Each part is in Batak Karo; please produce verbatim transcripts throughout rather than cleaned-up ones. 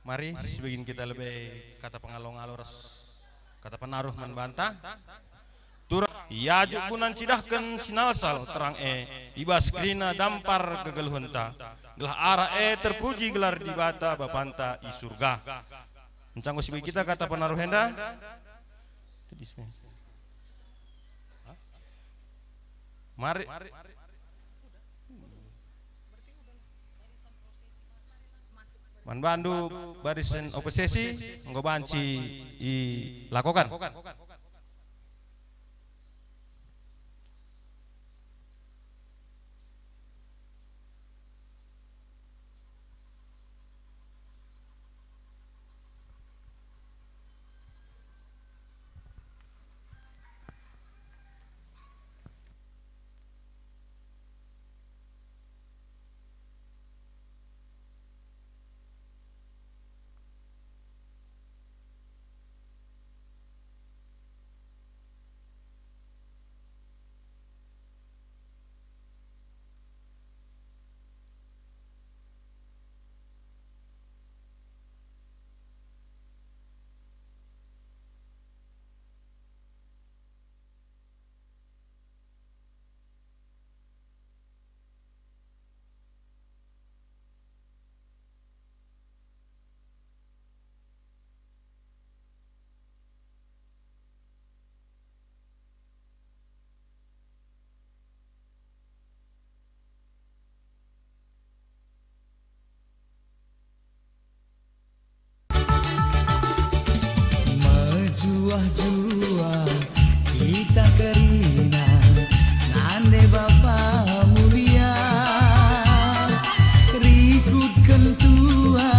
Mari, sibagin kita lebe kata pengalo-ngalo ras kata penaruh man banta. Turang, iajuk guna ncidahken sinalsal terang e i bas kerina dampar kegeluhenta, gelah arah e terpuji gelar Dibata Bapanta i Surga. Enggo sibagin kita kata penaruh enda. Mari. Man bandu barisan oposisi enggo banci ilakoken. Mejuah-juah kita kerina, nande Bapa mulia, rikutken tua,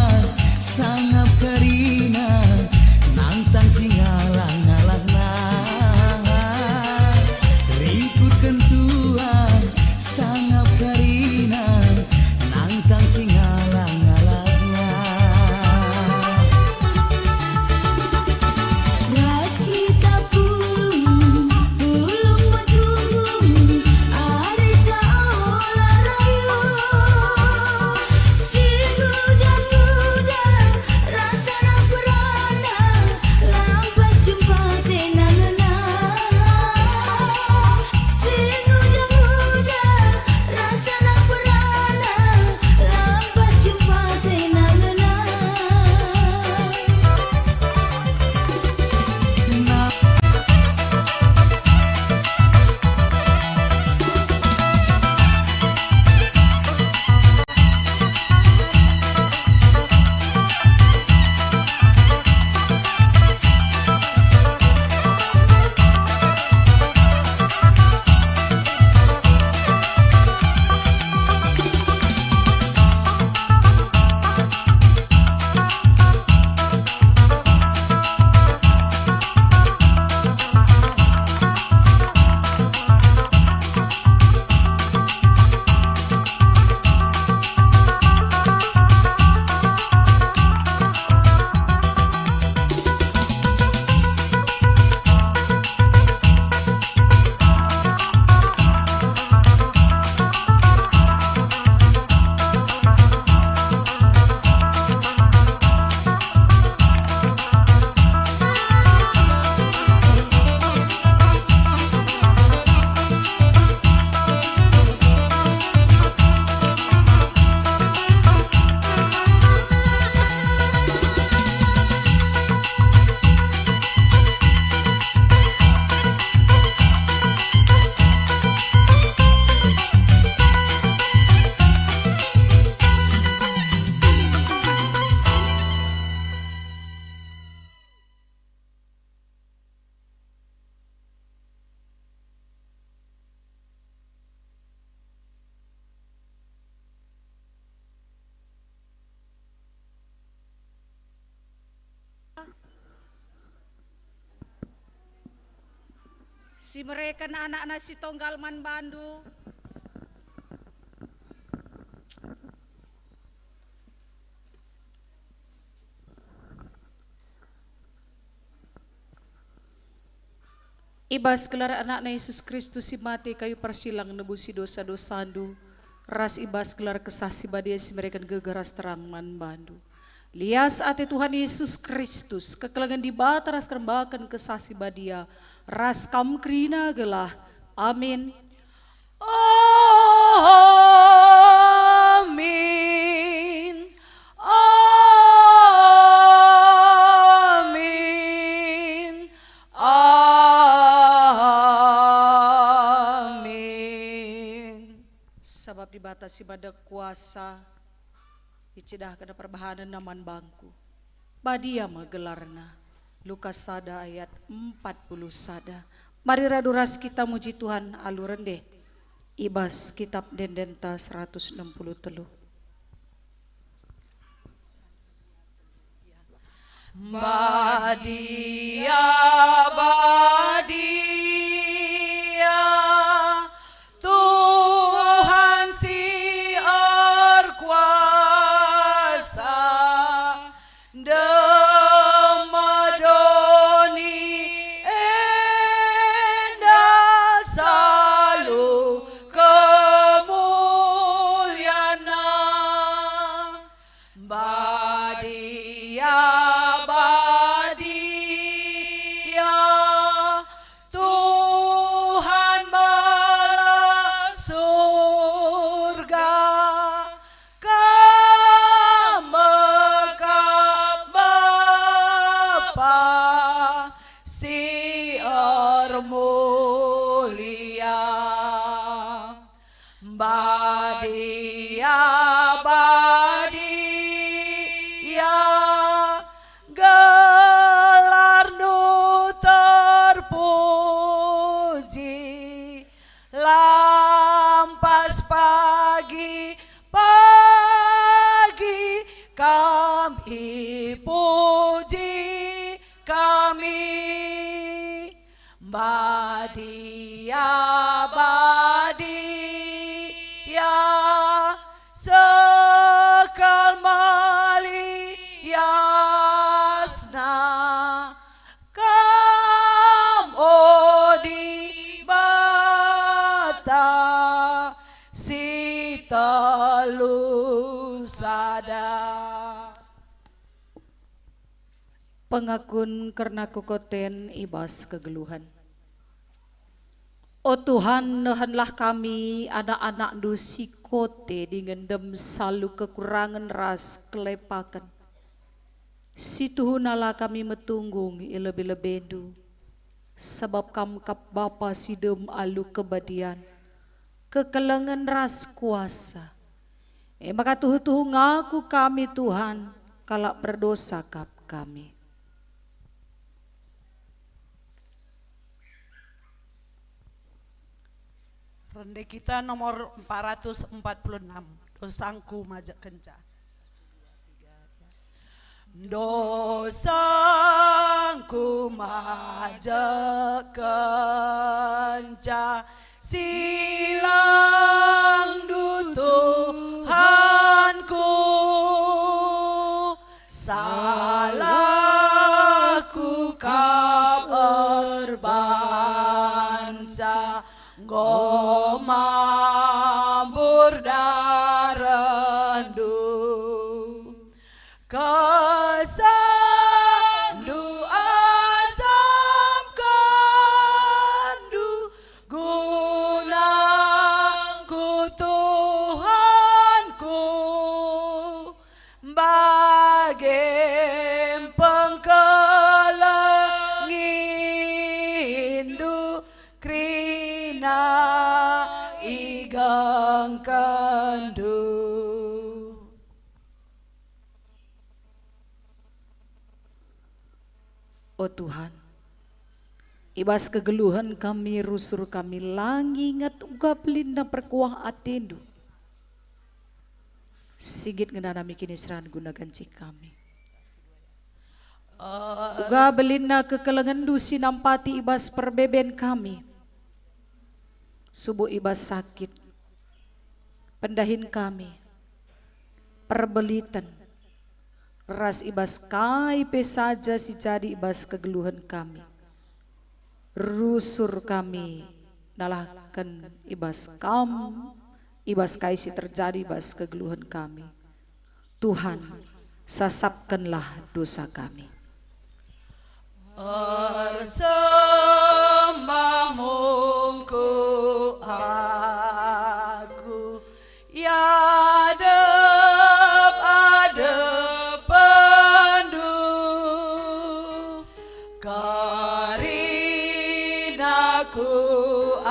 sangap kerina, nantang si ngalah-ngalahna. Rikutken tua, sangap kerina, nantang si ngalah-ngalahna. Ras kita pulung, pulung metunggung, arih ka ola rayo. Si nguda-nguda, rasana perana, lampas jumpa tenangna. Si nguda-nguda, rasana perana, lampas jumpa tenangna. Si mereken anakna si tonggal man bandu. I bas gelar Anakna Yesus Kristus si mate kayu persilang nebusi dosa-dosandu, ras i bas gelar Kesah Si Badia si mereken gegeh ras terang man bandu. Lias ate Tuhan Yesus Kristus, kekelengen Dibata ras kerembaken Kesah Si Badia, ras kam kerina gelah. Amin. Amin. Amin. Amin. Sabap Dibata si mada kuasa, icidahkenNa perbahanenNa man bangku. Badia me gelarNa. Lukas sada ayat empat puluh sada. Mari radu ras kita muji Tuhan alu rende i bas Kitab Ende-endenta seratus enam puluh telu. Badia, badia, Tuhan si erkuasa, ndemeh doni enda salu kemulianNa. Badia, badia, Tuhan bala Surga, Kam mekap Bapa si ermulia. Badia, badia, gelarNu terpuji. Lampas pagi, pagi Kam ipuji kami. Badia, badia, sekalmeliasna Kam, o Dibata si telu sada. Pengakun kerna kekoten i bas kegeluhen. O Tuhan, nehenlah kami, anak-anakNdu si kote dingen dem salu kekurangen ras kelepaken. Si tuhuna la kami metunggung i lebe-lebeNdu, sabap Kam kap Bapa si dem alu kebadian, kekelengen ras kuasa. E maka tuhu-tuhu ngaku kami, Tuhan, kalak perdosa kap kami. Rende kita nomor empat ratus empat puluh enam, Dosangku Majekkenca. Dosangku majekkenca, silangNdu Tuhanku. Salahku kap erbansa, enggo mambur darenNdu. KesahNdu asamkenNdu gunangku, Tuhanku, bage pengkelengiNdu kerina igengkenNdu. O Tuhan, i bas kegeluhen kami, rusur kami la nginget uga belinna perkuah ateNdu. Sigit ngenanami kiniseran guna ganci kami. Uga belinna kekelengenNdu si nampati i bas perbeben kami, subuk i bas sakit, pendahin kami, perbeliten, ras i bas kai pe saja si jadi i bas kegeluhen kami. Rusur kami nalahken i bas Kam, i bas kai si terjadi i bas kegeluhen kami. Tuhan, Sasapkenlah dosa kami. Ersembah mungkuk aku i adep-adepenndu, kerina kuakuken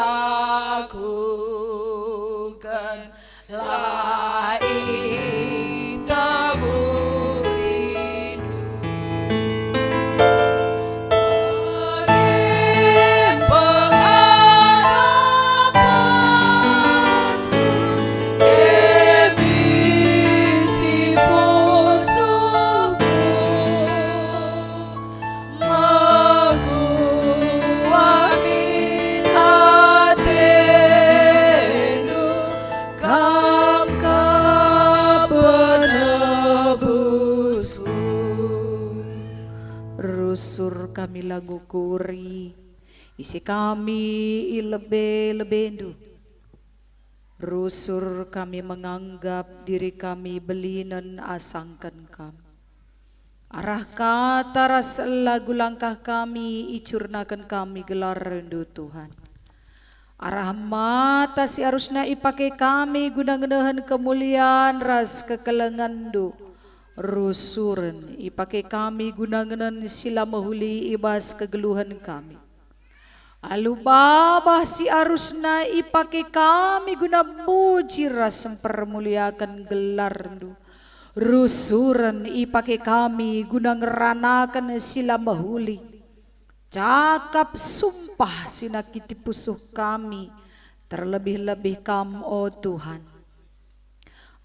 la itebusindu. Bage pengarapenku, e misi pusuhku. Mekuah min atendu, Kam kap penebusku. Rusur kami la ngukuri, ise kami i lebe-lebendu. Rusur kami menganggap diri kami belinen asangken Kam. Arah kata ras lagu langkah kami icurnaken kami gelarNdu, Tuhan. Arah mata si arusna ipake kami guna ngenehen kemulian ras kekelengenNdu, rusuren ipake kami guna ngenen si la mehuli i bas kegeluhen kami. Alu babah si arusna ipake kami guna muji ras mpermuliaken gelarNdu. Rusuren ipake kami guna ngeranaken si la mehuli. Cakap sumpah si nakiti pusuh kami, terlebih-lebih Kam, o Tuhan.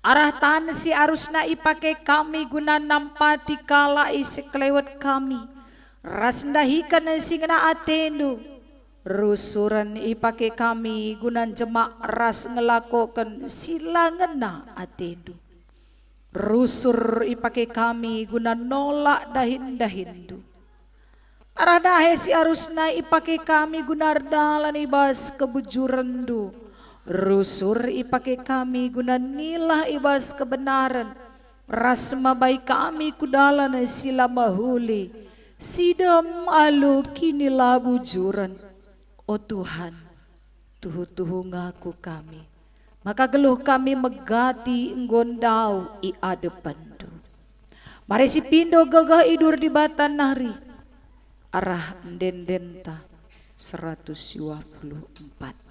Arah tan si arusna ipake kami guna nampati kalak si kelewet kami, ras ndahiken si ngena atendu. Rusuren ipake kami guna njemak ras ngelakoken si la ngena atendu. Rusur ipake kami guna nolak dahin-dahinndu. Arah dahe si arusna ipake kami guna erdalan i bas kebujurenndu. Rusur ipake kami guna nilah i bas kebenaren, ras mabai kami ku dalan si la mehuli, si dem alu kinilabujuren. O Tuhan, tuhu-tuhu ngaku kami, maka geluh kami megati enggo ndauh i adepenNdu. Mari sipindo gegeh idur Dibata nari, arah ende-endenta seratus dua puluh empat.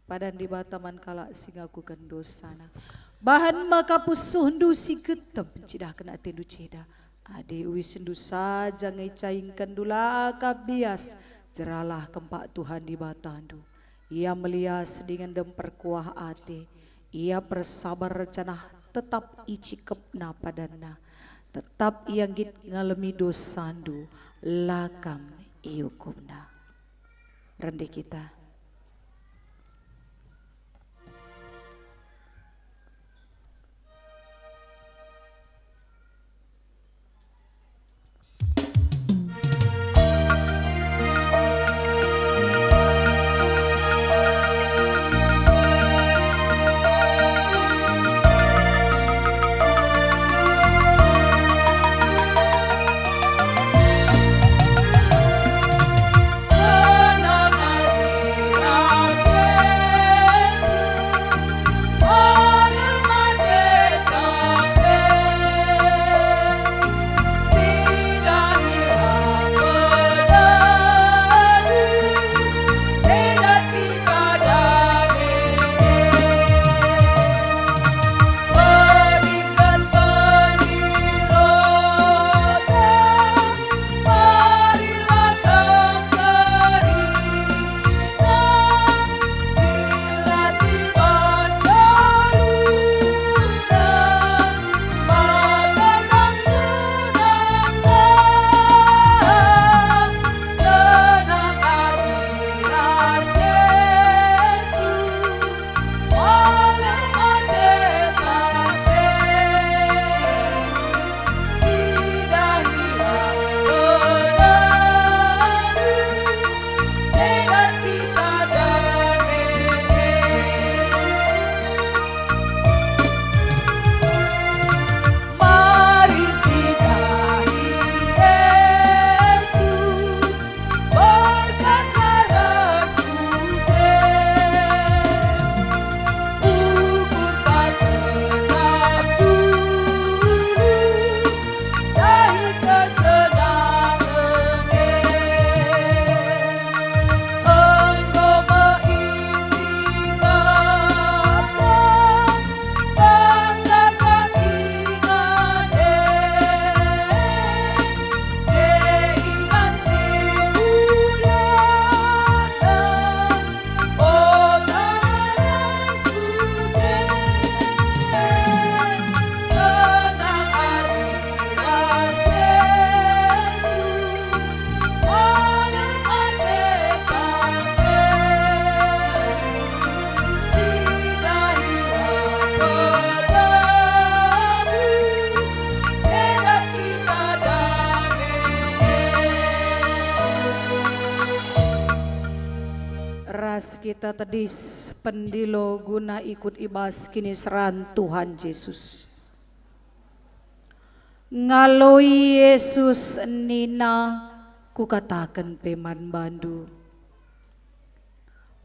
Padan Dibata man kalak si ngakuken dosana. Bahan maka pusuhndu si getem ncidahken atendu ceda. Adi uisndu saja nge icaingkenndu la ka bias, jeralah kempak Tuhan Dibatandu. Ia melias dingen dem perkuah ate. Ia persabar janah tetap icikepna padanna. Tetap ia nggit ngalemi dosandu, la kam iukumna. Rende kita. Ras kita tedis pendilo guna ikut i bas kiniseran Tuhan Jesus. Ngaloi Jesus nina, "Kukataken pe man bandu,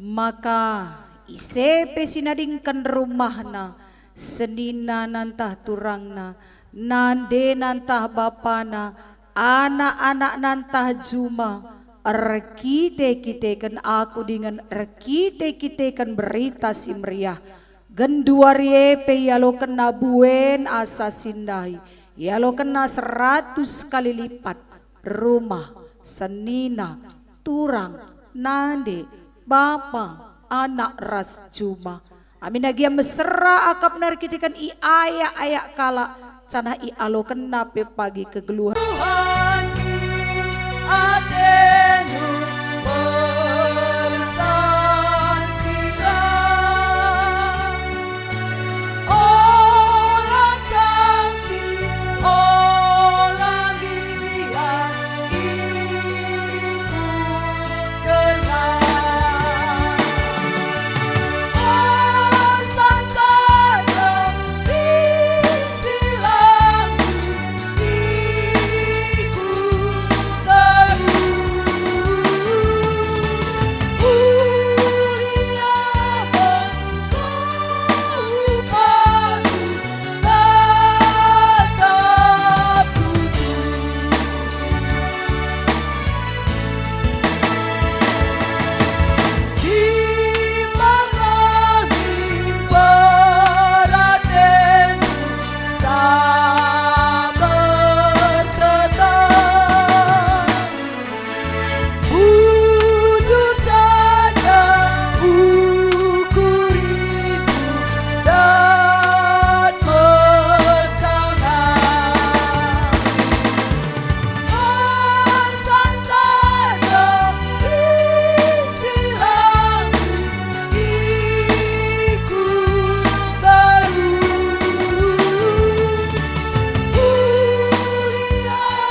maka ise pe si nadingken rumahna, senina ntah turangna, nandena ntah bapana, anak-anakna ntah juma, erkite-kiteken Aku dingen erkite-kiteken Berita Si Meriah, genduari e pe ialokenna buen asa si ndai, ialokenna seratus kali lipat, rumah, senina, turang, nande, bapa, anak ras juma. Aminna gia mesera akapna erkiteken iayak-ayak kalak, janah ialokenna pe pagi kegeluhen. Tuhan, atendu bersaksilah. Ola saksi, ola mbiar, ikutkenlah. Ersaksilah di silangku. Sabar tetap, bujur saja ukurimu dan mesangai. Ersan saja isi lagu ikut terus. Kuliahlah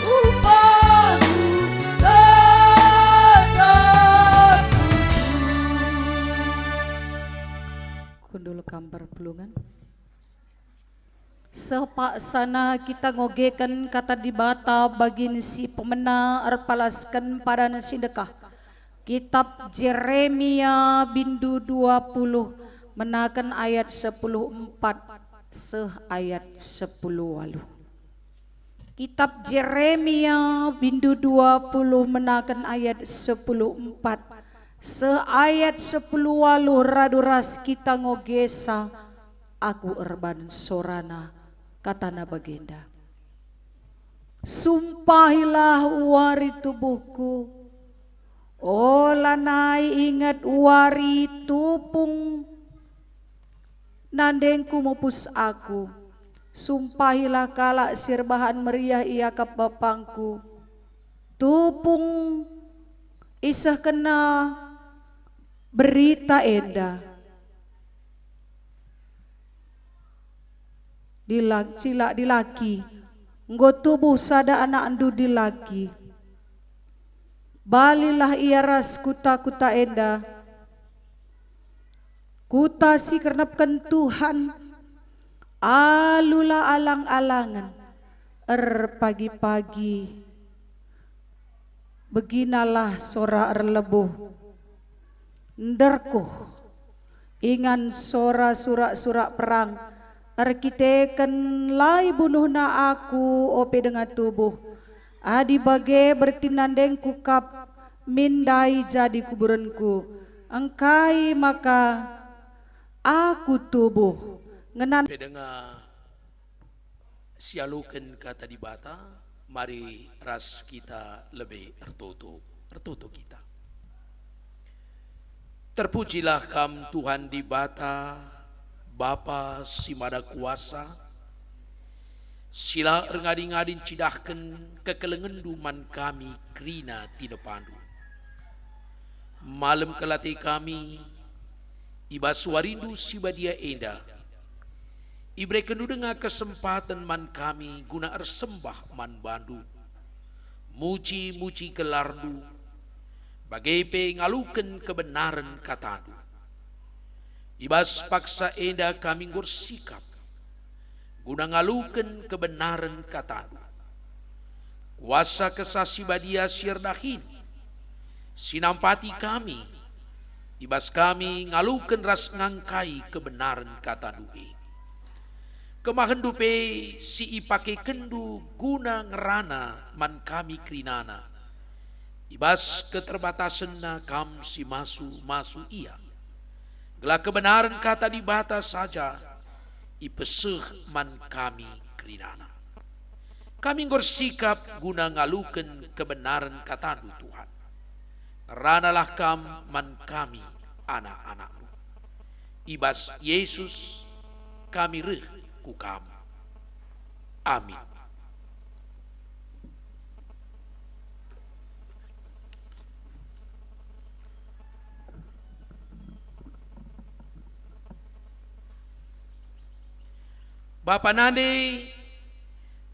upamu tetap tuju. Kundul kam perpulungen. Seh paksana kita ngogeken Kata Dibata bagin si pemena erpalasken padan si ndekah. Kitap Jeremia bindu dua puluh menaken ayat sepuluh empat seh ayat sepuluh waluh. Kitap Jeremia bindu dua puluh menaken ayat sepuluh empat seh ayat sepuluh waluh radu ras kita ngogesa. Aku erban sorana, katana bagenda, "Sumpahilah wari tubuhku, ola nai inget wari tupung nandengku mupus aku. Sumpahilah kalak si erbahan meriah iakap bapangku, tupung isehkenna berita enda." Dilak-, cilak dilaki, enggo tubuh sada anakndu dilaki. Balilah ia ras kuta-kuta enda, kuta si kernepken Tuhan, alu la alang-alangen, erpagi-pagi. Beginalah sora erlebuh, nderkuh, ingan sora surak-surak perang, erkiteken la ibunuhna aku ope denga tubuh. Adi bage bertin nandengku kap min ndai jadi kuburenku, engkai maka aku tubuh ngenan. Pe denga sialoken Kata Dibata, mari ras kita lebe ertoto. Ertoto kita. Terpujilah Kam, Tuhan Dibata, Bapa si Mada Kuasa, si la erngadi-ngadi ncidahken kekelengenNdu man kami kerina tinepaNdu. Malem kal ate kami, i bas wariNdu si badia enda, iberekenNdu denga kesempaten man kami guna ersembah man baNdu, muji-muji gelarNdu, bage pe ngaloken kebenaren kataNdu. I bas paksa enda kami enggo ersikap guna ngaloken kebenaren kataNdu. Kuasa Kesah Si Badia si erdahin, si nampati kami, i bas kami ngaloken ras ngangkai kebenaren kataNdu e. KemahenNdu pe si ipakekenNdu guna ngerana man kami kerinana. I bas keterbatasenna Kam si masu-masu ia, gelah kebenaren Kata Dibata saja ipeseh man kami kerinana. Kami enggo ersikap guna ngaloken kebenaren kataNdu, Tuhan. Ngeranalah Kam man kami, anak-anakNdu. I bas Yesus kami reh ku Kam. Amin. Bapa nande,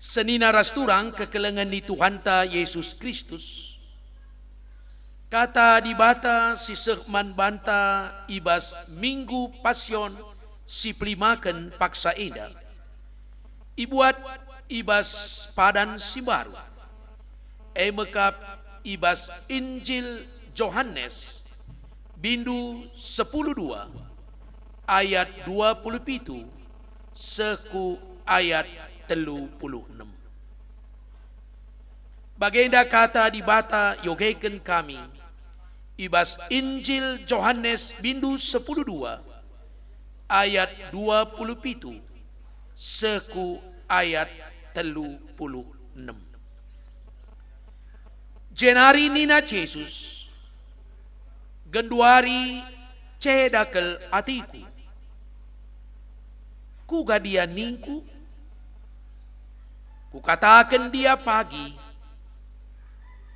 senina ras turang kekelengen ni Tuhanta Yesus Kristus, Kata Dibata si seh man banta i bas Minggu Pasion si pelimaken paksa enda, ibuat i bas padan si mbaru, e me kap i bas Injil Johanes, bindu sepuluh dua, ayat dua puluh pitu seh ku ayat telu puluh enem. Bagenda Kata Dibata iogeken kami i bas Injil Johanes, bindu sepuluh dua, ayat dua puluh pitu seh ku ayat telu puluh enem. Jenari nina Jesus, "Genduari ceda kal ateKu. Kuga dia ningKu? Kukataken dia pagi,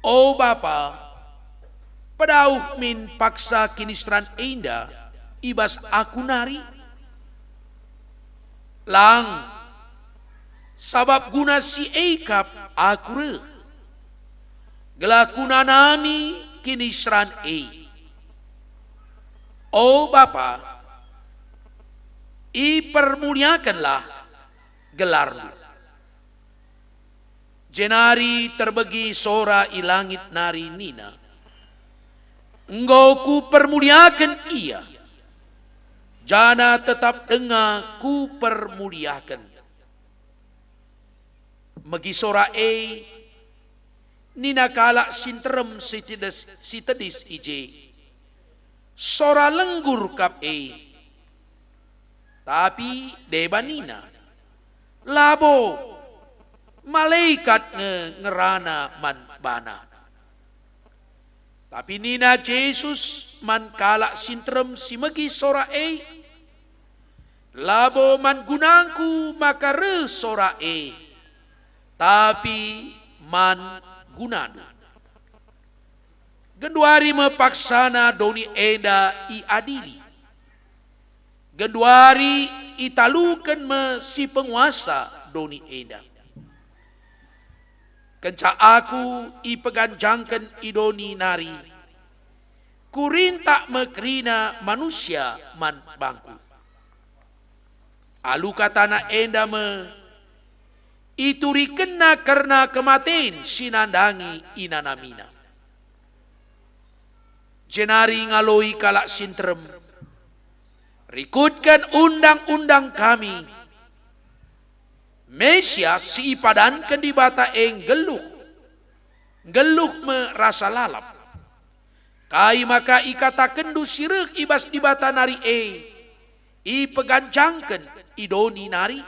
'O Bapa, pedauh min paksa kiniseran enda i bas Aku nari?' Lang, sabap guna si e kap Aku reh, gelah Kunanami kiniseran e. O Bapa, ipermuliakenlah gelarNdu." Jenari terbegi sora i langit nari nina, "Enggo Kupermuliaken Ia, janah tetap denga Kupermuliaken." Megi sora e, nina kalak si nterem si tedis, si tedis i je, "Sora lenggur kap e." Tapi deba nina, "Labo, malekat nge ngerana man bana." Tapi nina Jesus man kalak si nterem si megi sora e, "Labo man gunangKu maka reh sora e, tapi man gunandu." Genduari me paksana doni enda iadili. Genduari italuken me si penguasa doni enda. Kenca Aku ipeganjangken i doni nari, Kurintak me kerina manusia man bangKu. Alu kataNa enda me iturikenNa kerna kematen si nandangi inanamiNa. Jenari ngaloi kalak si nterem, "Rikutken Undang-undang kami, Mesias si ipadanken Dibata e nggeluh, nggeluh me rasa lalap. Kai maka ikatakenndu si reh i bas Dibata nari e, ipeganjangken i doni nari?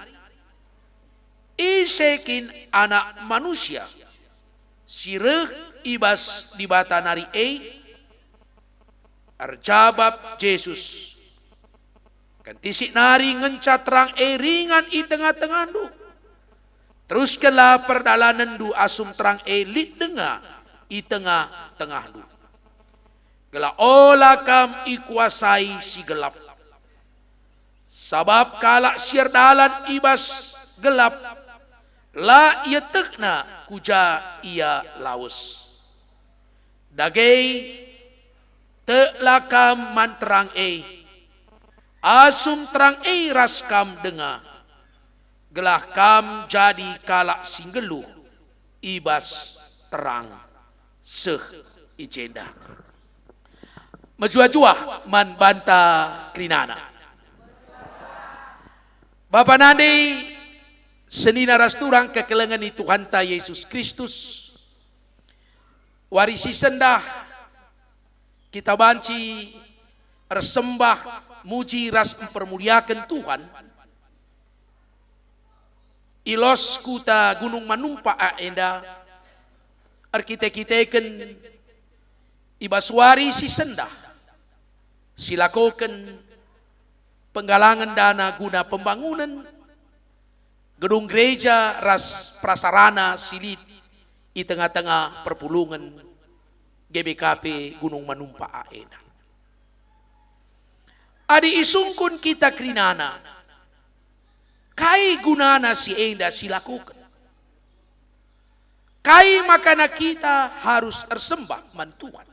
Ise kin Anak Manusia si reh i bas Dibata nari e?" Erjabap Jesus, "Kentisik nari ngenca terang e ringan i tengah-tengahndu. Teruskenlah perdalanenndu asum terang e lit denga i tengah-tengahndu, gelah ola kam ikuasai si gelap. Sabap kalak si erdalan i bas gelap la ietehna ku ja ia lawes. Dage, Teklah kam man terang e, asum terang e ras kam denga, gelah kam jadi kalak si nggeluh i bas terang seh i jenda. Mejuah-juah man banta kerinana. Bapa nande, senina ras turang kekelengen i Tuhanta Yesus Kristus, wari si sendah kita banci ersembah, muji ras mpermuliaken Tuhan. I los kuta Gunung Manumpak enda erkite-kiteken i bas wari si sendah, silakoken penggalangen dana guna pembangunen gedung gereja ras prasarana si lit i tengah-tengah perpulungen G B K P Gunung Manumpak enda. Adi isungkun kita kerinana, kai gunana si enda silakoken? Kai makana kita harus ersembah man Tuhan?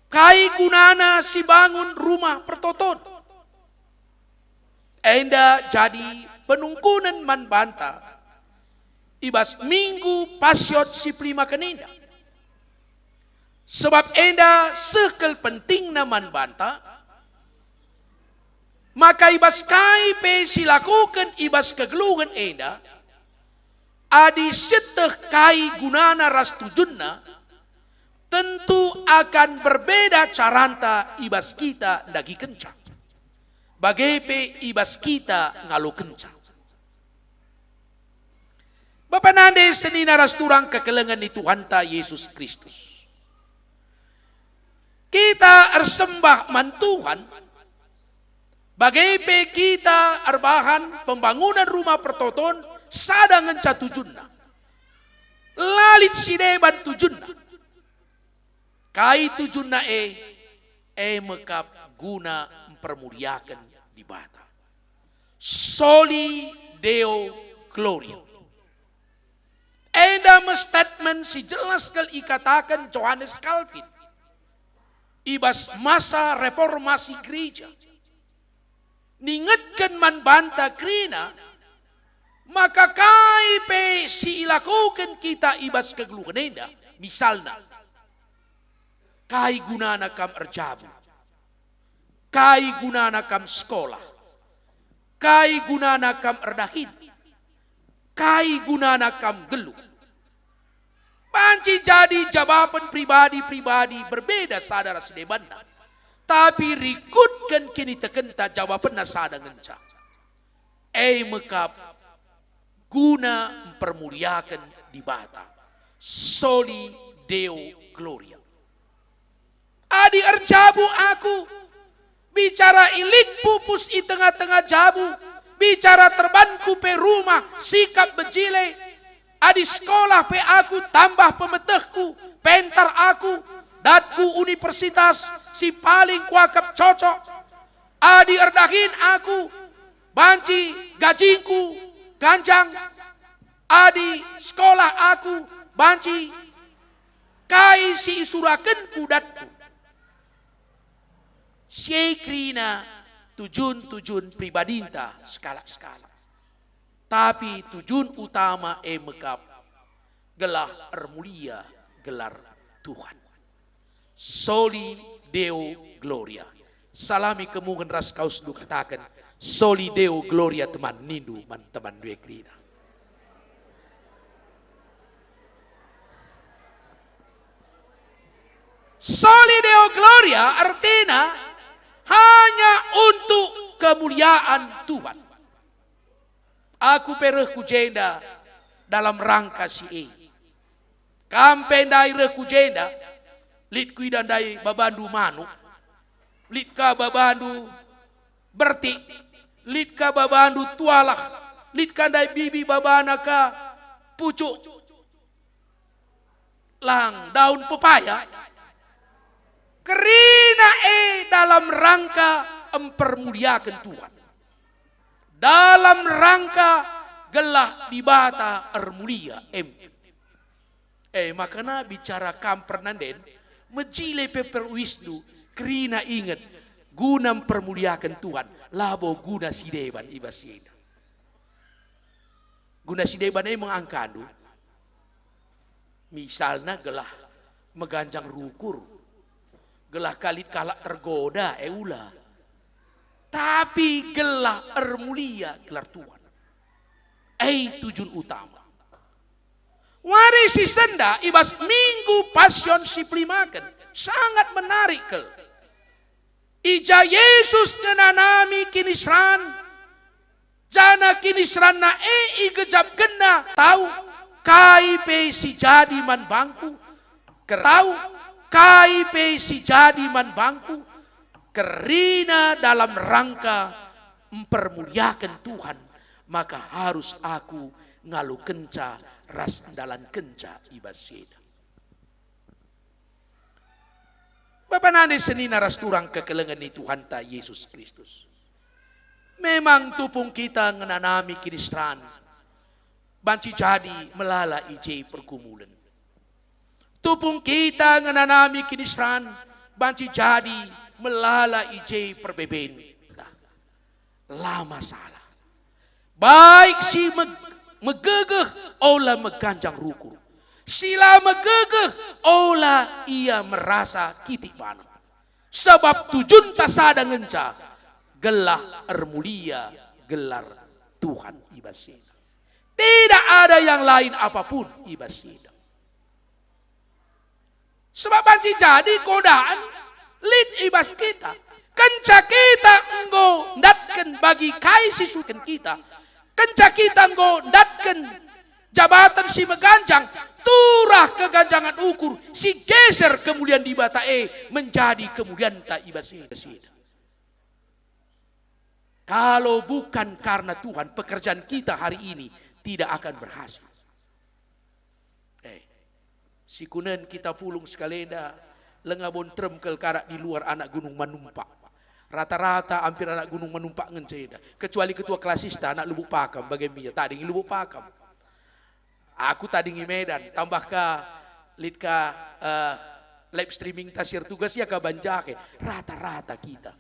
Kai gunana sibangun Rumah Pertoton? Enda jadi penungkunen man banta i bas Minggu Pasyot si pelimaken enda. Sebab enda seh kal pentingna man banta, maka i bas kai pe silakoken i bas kegeluhen enda, adi sieteh kai gunana ras tujunna, tentu akan berbeda caranta i bas kita ndahikenca, bage pe i bas kita ngalokenca. Bapa nande, senina ras turang kekelengen ni Tuhanta Yesus Kristus. Kita ersembah man Tuhan, bage pe kita erbahan pembangunen Rumah Pertoton sada ngenca tujunna. La lit si deban tujunna. Kai tujunna e? E me kap guna mpermuliaken Dibata. Soli Deo Gloria. Enda me statement si jelas kal ikataken Johannes Calvin i bas masa reformasi gereja. Ningetken man banta kerina maka kai pe si ilakoken kita i bas kegeluhen enda, misalna, kai gunana kam erjabu? Kai gunana kam sekolah? Kai gunana kam erdahin? Kai gunana kam nggeluh? Banci jadi jawaben pribadi-pribadi berbeda sada ras debanna, tapi rikutken kinitekenta jawabenna sada ngenca. E me kap guna mpermuliaken Dibata. Soli Deo Gloria. Adi erjabu aku, bicara i lit pupus i tengah-tengah jabu, bicara terbanku pe rumah, sikap bejile, adi sekolah pe aku tambah pemetehku, pentar aku, datku universitas si paling kuakap cocok, adi erdahin aku, banci gajingku ganjang, adi sekolah aku, banci kai si isurakenku datku. Si e kerina tujun-tujun pribadinta sekalak-sekalak. Tapi tujun utama e me kap gelah ermulia gelar Tuhan. Soli Deo Gloria. Salami kemuhen ras kausndu, kataken, Soli Deo Gloria, teman, nindu man temanndu e kerina. Soli Deo Gloria ertina hanya untuk kemuliaan Tuhan. Aku pe reh ku jenda dalam rangka si e. Kam pe ndai reh ku jenda, lit kuidah ndai babandu manuk, lit ka babandu bertik, lit ka babandu tualah, lit ka ndai bibi babana ka pucuk, lang daun pepaya. Kerina e dalam rangka mpermuliaken Tuhan, dalam rangka gelah Dibata ermulia. Em. E makana bicara kam pernanden, Mejile pe peruisndu, kerina inget, guna mpermuliaken Tuhan, labo guna si deban i bas si enda. Guna si deban e mengangkandu. Misalna gelah meganjang rukur, gelah kalit kalak tergoda, e ula. Tapi gelah ermulia gelar Tuhan. E tujun utama. Wari si senda i bas Minggu Pasion si pelimaken sangat menarik kal. I ja Jesus ngenanami kiniseran, janah kiniseranNa e igejapkenNa, "Tau kai pe si jadi man bangKu, ker-, tau kai pe si jadi man bangKu, kerina dalam rangka mpermuliaken Tuhan, maka harus Aku ngalokenca ras ndalankenca i bas si enda." Bapa nande senina ras turang kekelengen ni Tuhanta Jesus Kristus. Memang tupung kita ngenanami kiniseran, banci jadi melala i je pergumulen. Tupung kita ngenanami kiniseran, banci jadi melala i je perbeben. La masalah. Baik si meg-, megegeh, ola meganjang rukur. Si la megegeh, ola ia merasa kitik bana. Sebab tujunta sada ngenca, gelah ermulia gelar Tuhan i bas enda. Tidak ada yang lain apapun i bas enda. Sebab banci jadi godaan lit i bas kita. Kenca kita enggo ndatken bagi kai si suken kita, kenca kita enggo ndatken jabatan si meganjang, turah keganjangan ukur si geser kemulian Dibata e menjadi kemulianta i bas enda. Kalau bukan karena Tuhan, pekerjaan kita hari ini tidak akan berhasil. Eh, si kunen kita pulung sekalenda, lenga bo nterem kal kalak di luar anak Gunung Manumpak. Rata-rata ampir anak Gunung Manumpak ngenca enda, kecuali ketua kelasista anak Lubuk Pakam, bage mia, tading i Lubuk Pakam. Aku tading i Medan, tambah ka lit ka, eh, live streaming tasir tugas ia ka banjake. Rata-rata kita.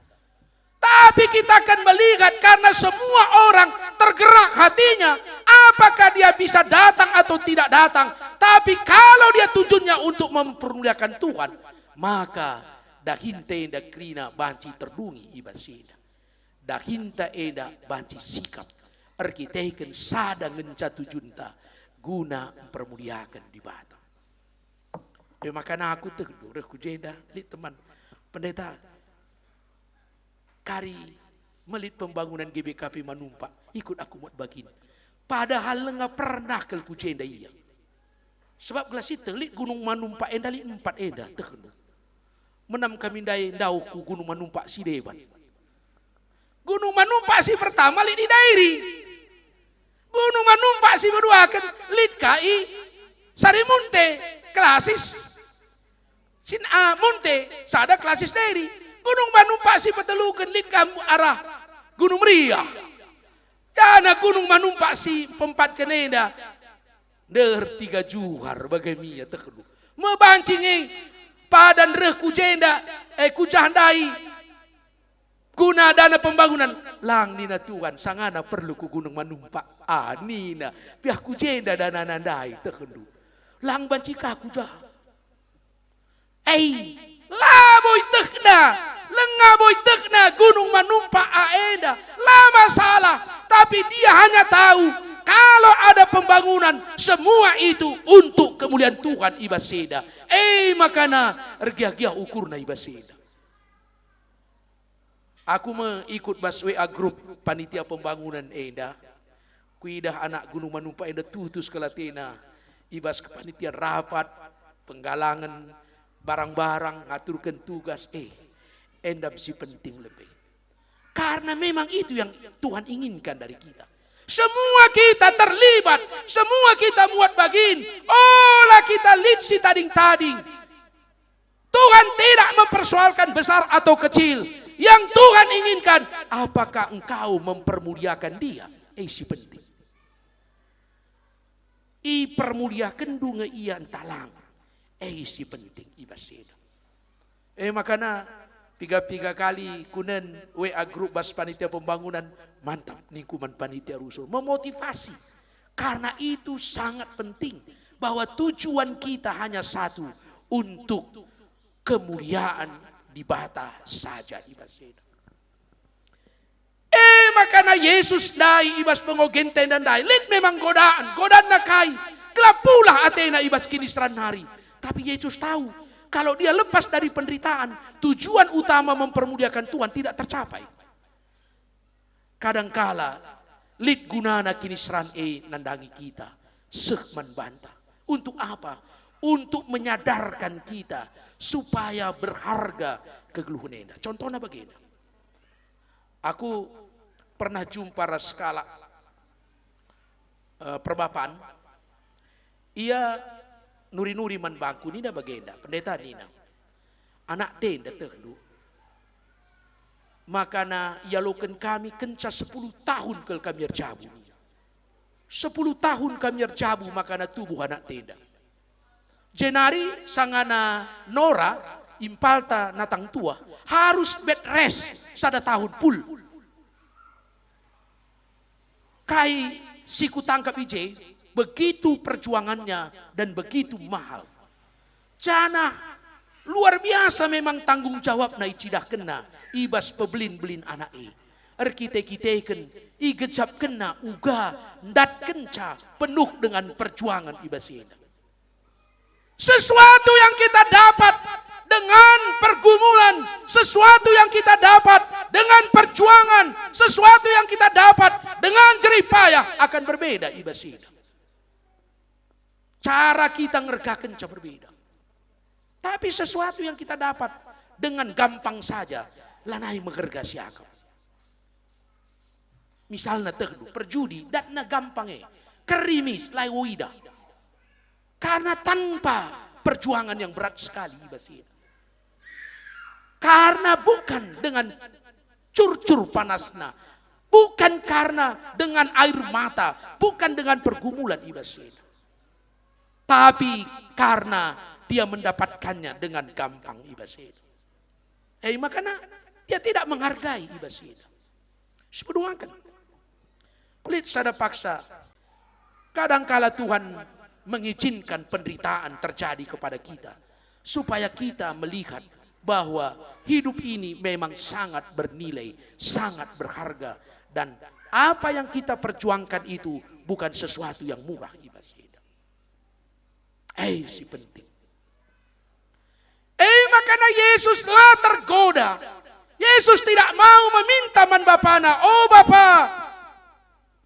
Tapi kita akan melihat karena semua orang tergerak hatinya, apakah dia bisa datang atau tidak datang. Tapi kalau dia tujuannya untuk mempermuliakan Tuhan, maka dahinta enda kerina banci terdungi i bas enda. Dahinta enda banci sikap erkiteken sada ngenca tujunta guna mpermuliaken Dibata. E maka aku tehndu reh ku jenda, lit teman. Pendeta, kari melit pembangunan G B K P Manumpak, ikut aku muat bagin. Padahal lenga pernah kal ku jenda ia. Sebab gelah sieteh lit Gunung Manumpak enda lit empat enda, tehndu. Menam kami ndai ndauh ku Gunung Manumpak si deban. Gunung Manumpak si pertama lit i Dairi. Gunung Manumpak si peduaken lit ka i Sarimunte, klasis. Sin, ah, Munte, sada klasis Dairi. Gunung Manumpak si peteluken lit ka arah Gunung Meriah. Janah Gunung Manumpak si peempatken enda ndeher Tiga Juhar, bage mia, tehndu. Mebanci nge padan reh ku jenda, eh, ku jah ndai guna dana pembangunan. Lang nina Tuhan, sangana perlu ku Gunung Manumpak. Ah, nina, piah ku jenda danana ndai, tehndu. Lang banci ka ku jah. Eh, labo ietehna, lenga bo ietehna Gunung Manumpak enda, la masalah. Tapi dia hanya tahu kalau ada pembangunan, semua itu untuk kemuliaan Tuhan i bas enda. Eh, makana ergiah-giah ukurna i bas enda. Aku me ikut bas W A grup panitia pembangunan enda. Kuidah anak Gunung Manumpak enda tutus kal atena i bas kepanitian rapat, penggalangen, barang-barang, ngaturken tugas, eh, enda si penting lebe. Karena memang itu yang Tuhan inginkan dari kita. Semua kita terlibat, semua kita muat bagin. Ola kita lit si tading-tading. Tuhan tidak mempersoalkan besar atau kecil. Yang Tuhan inginkan, apakah engkau mempermuliakan Dia? Eh, si penting. Ipermuliakenndu nge Ia ntah lang? Eh, si penting i bas enda. E makana piga-piga kali kunen W A grup bas panitia pembangunan, "Mantap," ningku man panitia rusur, memotivasi. Karena itu sangat penting, bahwa tujuan kita hanya satu, untuk kemuliaan Dibata saja i bas enda. E makana Yesus ndai i bas pengogenta enda ndai, lit memang godaan, godanna kai? Gelah pulah atena i bas kiniseran nari. Tapi Yesus tahu, kalau dia lepas dari penderitaan, tujuan utama mempermuliakan Tuhan tidak tercapai. Kadangkala lit gunana kiniseran e nandangi kita, seh man banta. Untuk apa? Untuk menyadarkan kita supaya berharga kegeluhen enda. Contohna bagenda. Aku pernah jumpa ras sekalak, eh, perbapan. Ia nuri-nuri man bangku, nina bagenda, "Pendeta," nina, "anak enda tehndu, makana ialoken kami kenca sepuluh tahun kal kami erjabu, nina. Sepuluh tahun kami erjabu makana tubuh anak enda. Jenari sangana nora impalta natang tuah, harus bed rest sada tahun pul." Kai si kutangkap i je, begitu perjuangannya dan begitu mahal. Janah luar biasa memang tanggung jawabna icidahkenna i bas pebelin-belin anak e. Erkite-kiteken, igejapkenna uga ndatkenca penuh dengan perjuangan i bas enda. Sesuatu yang kita dapat dengan pergumulan, sesuatu yang kita dapat dengan perjuangan, sesuatu yang kita dapat dengan jerih payah akan berbeda i bas enda. Cara kita ngergakenca berbeda. Tapi sesuatu yang kita dapat dengan gampang saja, lanai meherga siakap. Misalna tehndu, perjudi, datna gampang e. Kerimis, la idah. Karena tanpa perjuangan yang berat sekali i bas enda. Karena bukan dengan curcur panasna, bukan karena dengan air mata, bukan dengan pergumulan i bas enda. Tapi karena dia mendapatkannya dengan gampang i bas enda. E makana dia tidak menghargai i bas enda. Sipeduaken. Lit sada paksa. Kadangkala Tuhan mengizinkan penderitaan terjadi kepada kita, supaya kita melihat bahwa hidup ini memang sangat bernilai, sangat berharga, dan apa yang kita perjuangkan itu bukan sesuatu yang murah i bas enda. Eh, si penting. Eh, makana Yesus la tergoda. Yesus tidak mau meminta man Bapana, "O Bapa,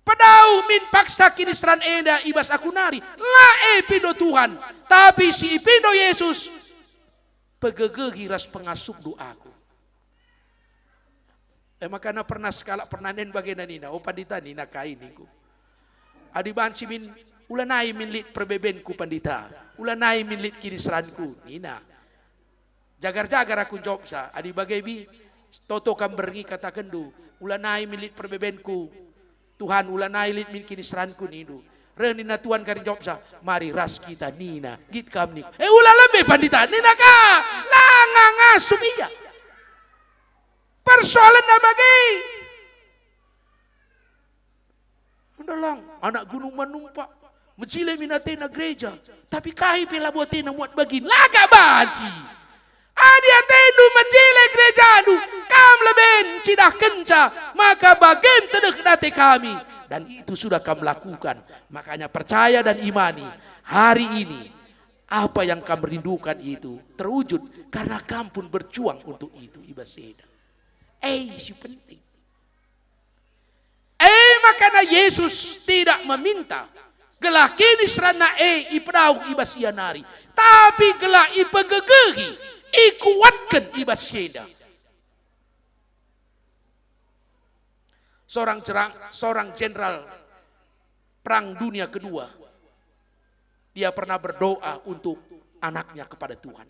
pedauh min paksa kiniseran enda i bas aku nari." La e ipindo Tuhan, tapi si ipindo Yesus, "Pegegehi ras pengasupndu aku." E makana pernah sekalak pernanen bagenda nina, "O Pandita," nina, "kai," ningku, "adi banci min, ulanai min lit perbebenku, Pandita, ulanai min lit kiniseranku," nina. Jagar-jagar aku njopsa, "Adi bage bi, toto kam berngi katakenndu, ulanai min lit perbebenku, Tuhan, ulanai lit min kiniseranku," nindu. Reh nina Tuhan kari njopsa, "Mari ras kita," nina. "Nggit kam," ningku. "Eh, ula lebe, Pandita," nina ka. La ngangasup ia. Persoalenna bage. Ndalang, anak Gunung Manumpak, mejile min atena gereja, tapi kai pe labo atena muat bagin. La ka banci. Adi atendu mejile gerejandu, kam leben cidahkenca, maka bagem tedeh ate kami. Dan itu sudah kam lakukan. Makanya percaya dan imani. Hari ini, apa yang kam rindukan itu terwujud karena kam pun berjuang untuk itu i bas enda. Eh, si penting. Eh, makana Yesus tidak meminta gelah kiniseranNa e ipedauh i bas ia nari, tapi gelah ipegegehi, ikuatken i bas si enda. Seorang jerang, seorang jenderal Perang Dunia Kedua, ia pernah berdoa untuk anaknya kepada Tuhan.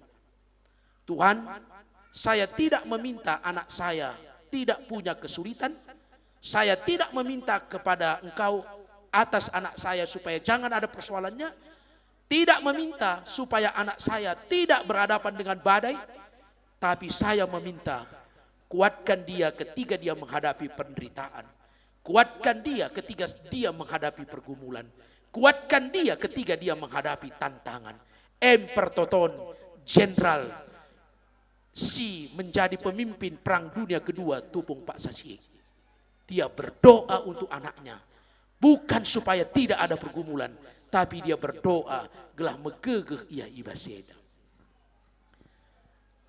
"Tuhan, saya tidak meminta anak saya tidak punya kesulitan. Saya tidak meminta kepada Engkau atas anak saya supaya jangan ada persoalannya. Tidak meminta supaya anak saya tidak berhadapan dengan badai. Tapi saya meminta, kuatkan dia ketika dia menghadapi penderitaan. Kuatkan dia ketika dia menghadapi pergumulan. Kuatkan dia ketika dia menghadapi tantangan. Em pertoton jenderal si menjadi pemimpin Perang Dunia Kedua tupung paksa si e. Dia berdoa untuk anaknya, bukan supaya tidak ada pergumulan, tapi dia berdoa gelah megegeh ia i bas enda.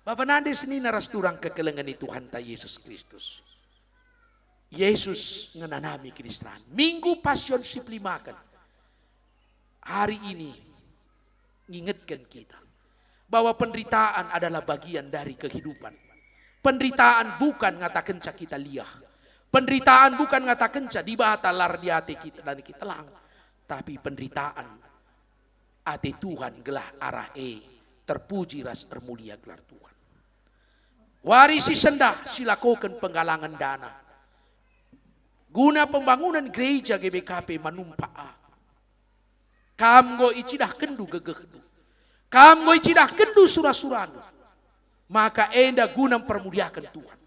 Bapa nande senina ras turang kekelengen i Tuhanta Yesus Kristus. Yesus ngenanami kiniseran. Minggu Pasion si pelimaken hari ini ngingetken kita bahwa penderitaan adalah bagian dari kehidupan. Penderitaan bukan ngatakenca kita liah. Penderitaan bukan ngatakenca Dibata lar di ate kita dan kita lang. Tapi penderitaan ate Tuhan gelah arah e terpuji ras ermulia gelar Tuhan. Wari si sendah silakoken penggalangen dana guna pembangunan gereja G B K P Manumpak A. Kam enggo icidahkenndu gegehndu. Kam enggo icidahkenndu sura-surandu. Maka enda guna mpermuliaken Tuhan.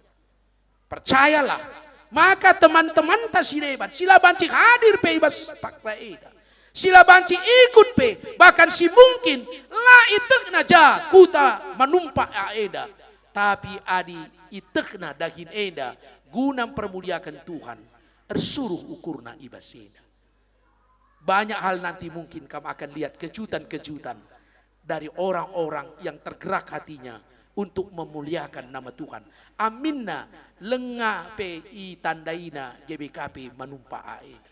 Percayalah, maka teman-temanta si deban, si la banci hadir pe i bas paksa enda, si la banci ikut pe, bahkan si mungkin la ietehna ja kuta Manumpak A enda, tapi adi ietehna dahin enda guna mpermuliaken Tuhan, ersuruh ukurna i bas enda. Banyak hal nanti mungkin kam akan lihat kejutan-kejutan dari orang-orang yang tergerak hatinya untuk memuliakan nama Tuhan. Aminna langa pe itandaina G B K P Manumpak A enda.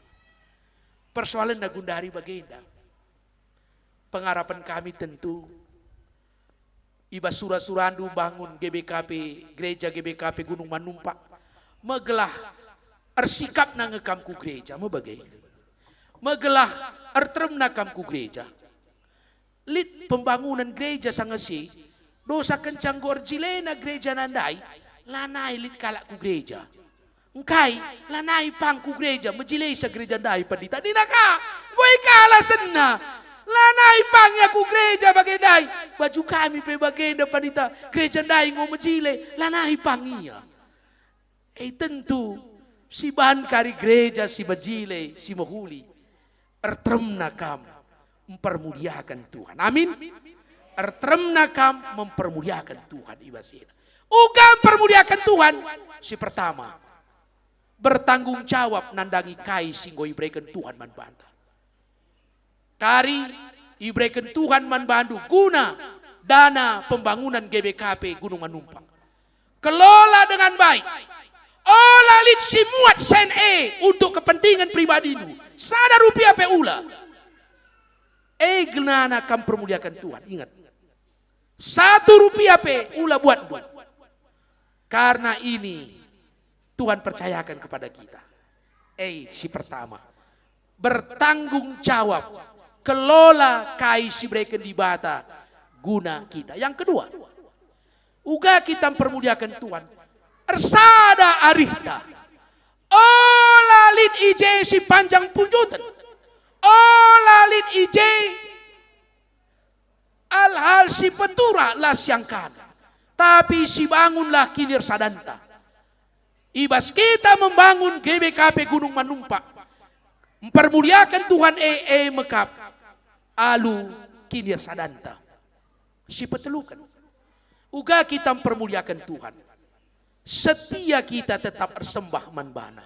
Persoalenna gundari bagenda. Pengarapen kami tentu i bas sura-surandu bangun G B K P, gereja G B K P Gunung Manumpak, megelah ersikapna nge kam ku gereja, me bage. Megelah erteremna kam ku gereja. Lit pembangunan gereja sanga si, dosa kenca enggo erjilena gereja ndai, lanai lit kalak ku gereja. Engkai, lanai pang ku gereja, mejilesa gereja ndai, Pandita. Nina ka, enggo ikalasenna. Lanai pang ia ku gereja bage ndai. Baju kami pe bagenda, Pandita. Gereja ndai enggo mejile, lanai pang ia. E tentu, si ban kari gereja si mejile, si mehuli. Erteremna kam mempermuliakan Tuhan. Amin. Erteremna kam mempermuliakan Tuhan i bas enda. Uga mempermuliakan Tuhan, si pertama, bertanggung jawab nandangi kai si enggo ibereken Tuhan man banta. Kari ibereken Tuhan man bandu guna dana pembangunan G B K P Gunung Manumpak. Kelola dengan baik. Ola lit si muat sen e untuk kepentingan pribadindu. Sada rupiah pe ula. E genana kam permuliakan Tuhan. Ingat. Satu rupiah pe ula buatndu. Karena ini Tuhan percayakan kepada kita. E, si pertama, bertanggung jawab, kelola kai si bereken Dibata guna kita. Yang kedua, uga kita mempermuliakan Tuhan, ersada arihta. Ola lit i je si panjang punjuten. Ola lit i je hal-hal si petura la siangkan, tapi sibangunlah kinirsadanta. I bas kita membangun G B K P Gunung Manumpak, mempermuliakan Tuhan e, e mekap alu kinirsadanta. Si peteluken, uga kita mempermuliakan Tuhan, setia kita tetap ersembah man baNa.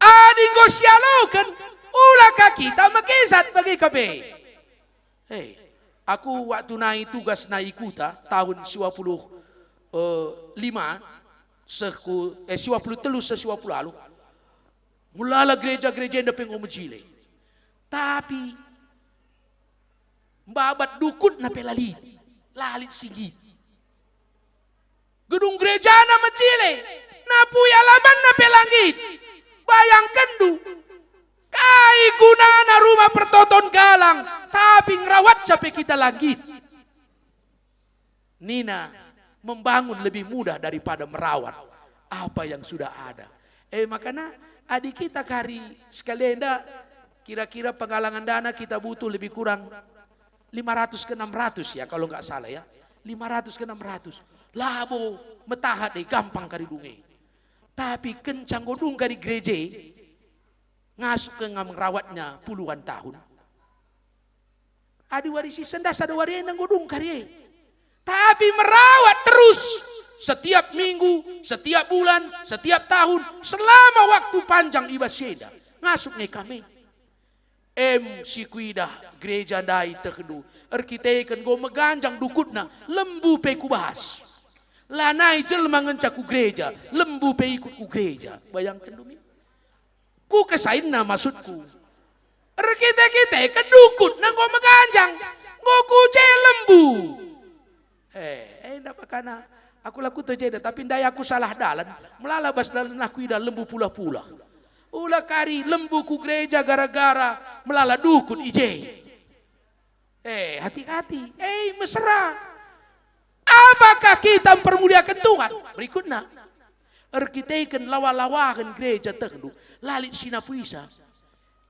Adi enggo sialoken, ula ka kita megesat bage ka pe. Hei, aku waktu nai tugas nai kuta tahun siwa puluh, eh, lima, seh ku, eh, siwa puluh telu seh siwa puluh alu. Mulala gereja-gereja enda pe enggo mejile. Tapi mbabat dukutna pe la lit, la lit si nggit. Gedung gerejana mejile, napuya lamanna pe la nggit. Bayangkenndu, kai gunana rumah pertoton galang, tapi ngerawatca pe kita la nggit. Nina, membangun lebih mudah daripada merawat apa yang sudah ada. Eh, makana adi kita kari sekali enda, kira-kira penggalangan dana kita butuh lebih kurang lima ratus ke enam ratus ya, kalau nggak salah ya. Lima ratus ke enam ratus. Labo metahat deh, gampang kari dunge. Tapi kenca enggo dung kari gereja, ngasup ke ngam ngerawatnya puluhan tahun. Adi wari si sendah sada wari enda enggo dung kari e. Tapi merawat terus. Setiap minggu, setiap bulan, setiap tahun, selama waktu panjang i bas si enda. Ngasup nge kami. Em si kuidah gereja ndai tehndu, erkiteken enggo meganjang dukutna, lembu pe kubas. Lanai jelma ngenca ku gereja, lembu pe ikut ku gereja. Bayangken dumi. Ku kesainna maksudku. Erkite-kiteken dukutna enggo meganjang, enggo ku je lembu. Eh, enda pakana. Aku la kuto jenda, tapi ndai aku salah dalan. Melala bas dalan aku ida lembu pula-pula. Ula kari lembu ku gereja gara-gara melala dukut i je. Eh, hati-hati. Eh, mesera. Apakah kita mempermuliakan Tuhan? Berikutna, erkiteken lawa-lawahen gereja tehndu, la lit si napuisa.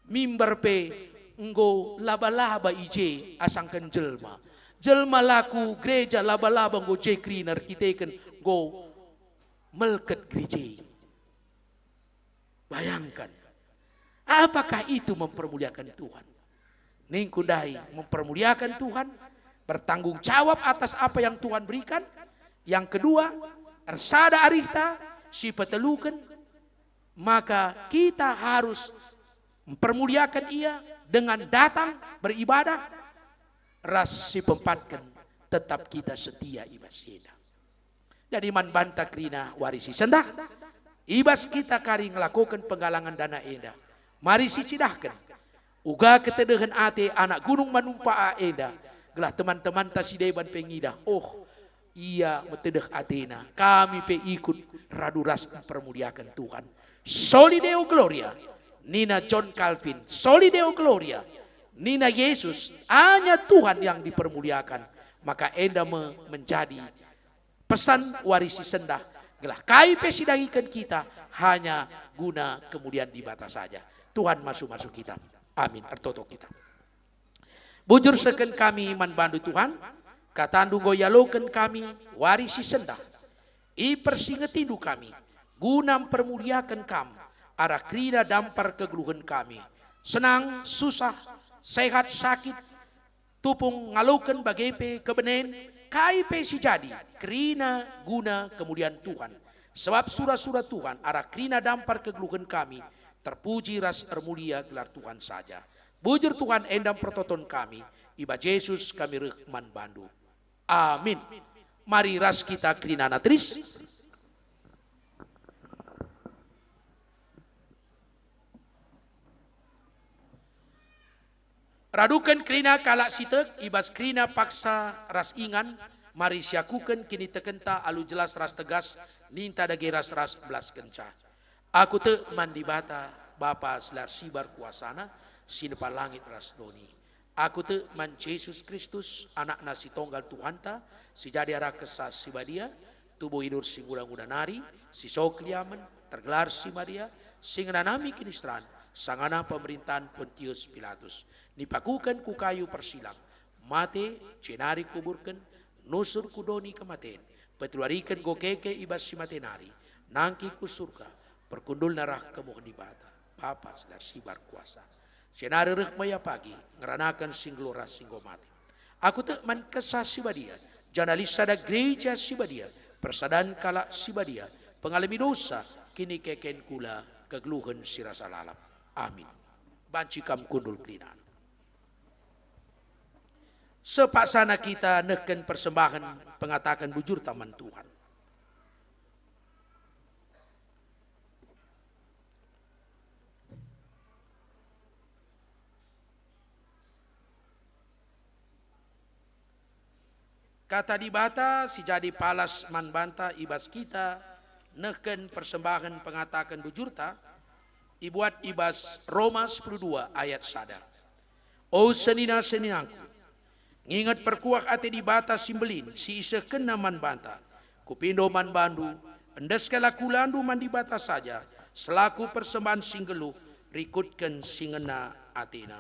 Mimbar pe enggo laba-laba i je asangken jelma. Jelma la ku gereja laba-laba enggo je kerina erkiteken enggo melket gereja. Bayangkan, apakah itu mempermuliakan Tuhan? Ningku ndai, mempermuliakan Tuhan, bertanggung jawab atas apa yang Tuhan berikan. Yang kedua, ersada arihta, si peteluken, maka kita harus mempermuliakan Ia dengan datang beribadah, ras si peempatken, tetap kita setia i bas si enda. Jadi man banta kerina wari si sendah, i bas kita kari ngelakoken penggalangan dana enda, mari sicidahken uga ketedehen ate anak Gunung Manumpa enda, gelah teman-temanta si deban pe ngidah, oh, ia metedeh atena, kami pe ikut radu ras mpermuliaken Tuhan. Soli Deo Gloria, nina John Calvin, Soli Deo Gloria, nina Yesus, hanya Tuhan yang dipermuliakan. Maka enda me menjadi pesan wari si sendah, gelah kai pe sidahiken kita hanya guna kemulian Dibata saja. Tuhan masu-masu kita. Amin. Ertoto kita. Bujur sehken kami man bandu Tuhan, katandu enggo ialoken kami wari si sendah. Ipersingetindu kami, guna mpermuliaken Kam, arah kerina dampar kegeluhen kami. Senang, susah, sehat, sakit, tupung ngaloken bage pe kebenen, kai pe si jadi, kerina guna kemulian Tuhan. Sebab sura-sura Tuhan arah kerina dampar kegeluhen kami, terpuji ras ermulia gelar Tuhan saja. Bujur Tuhan enda mpertoton kami, i bas Jesus kami reh man bandu. Amin. Mari ras kita kerinana teris. Raduken kerina kalak si tek i bas kerina paksa ras ingan, mari siakuken kinitekenta alu jelas ras tegas, ninta dage ras-ras belaskenca. Aku tek man Dibata, Bapa si la sibar kuasana, si nepa langit ras doni. Aku tek man Jesus Kristus, AnakNa si tonggal Tuhanta, si jadi arah Kesah Si Badia, tubuh idur si nguda-nguda nari, si so keliamen, tergelar si Maria, si ngenanami kiniseran, sangana pemerintahen Pontius Pilatus. Nipakuken ku kayu persilang, mate, jenari kuburken, nusur ku doni kematen, peteluariken enggo keke i bas si mate nari, nangkih ku Surga, perkundulna arah kemuhen Dibata, Bapa si la sibar kuasa. Jenari reh me ia pagi, ngeranaken si nggeluh ras si enggo mate. Aku tek man Kesah Si Badia, janah lit sada gereja si badia, persadan kalak si badia, pengalemi dosa, kinikeken kula, kegeluhen si rasa lalap. Amin. Banci kam kundul kerinana. Sepaksana kita nehken persembahen pengataken bujurta man Tuhan. Kata Dibata si jadi palas man banta i bas kita nehken persembahen pengataken bujurta, ibuat i bas Roma sepuluh dua ayat sada. O senina-seninangku, nginget perkuah ate Dibata si mbelin si isehkenNa man banta, kupindo man bandu, endeskenlah kulandu man Dibata saja, selaku persembahen si nggeluh, rikutken si ngena ateNa.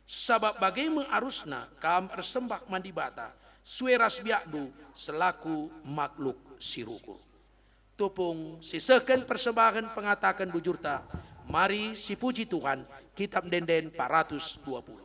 Sabap bage me arusna kam ersembah man Dibata, sue ras biakndu selaku makhluk si rukur. Tupung sisehken persembahen pengataken bujurta, mari sipuji Tuhan, Kitab Ende-enden empat ratus dua puluh.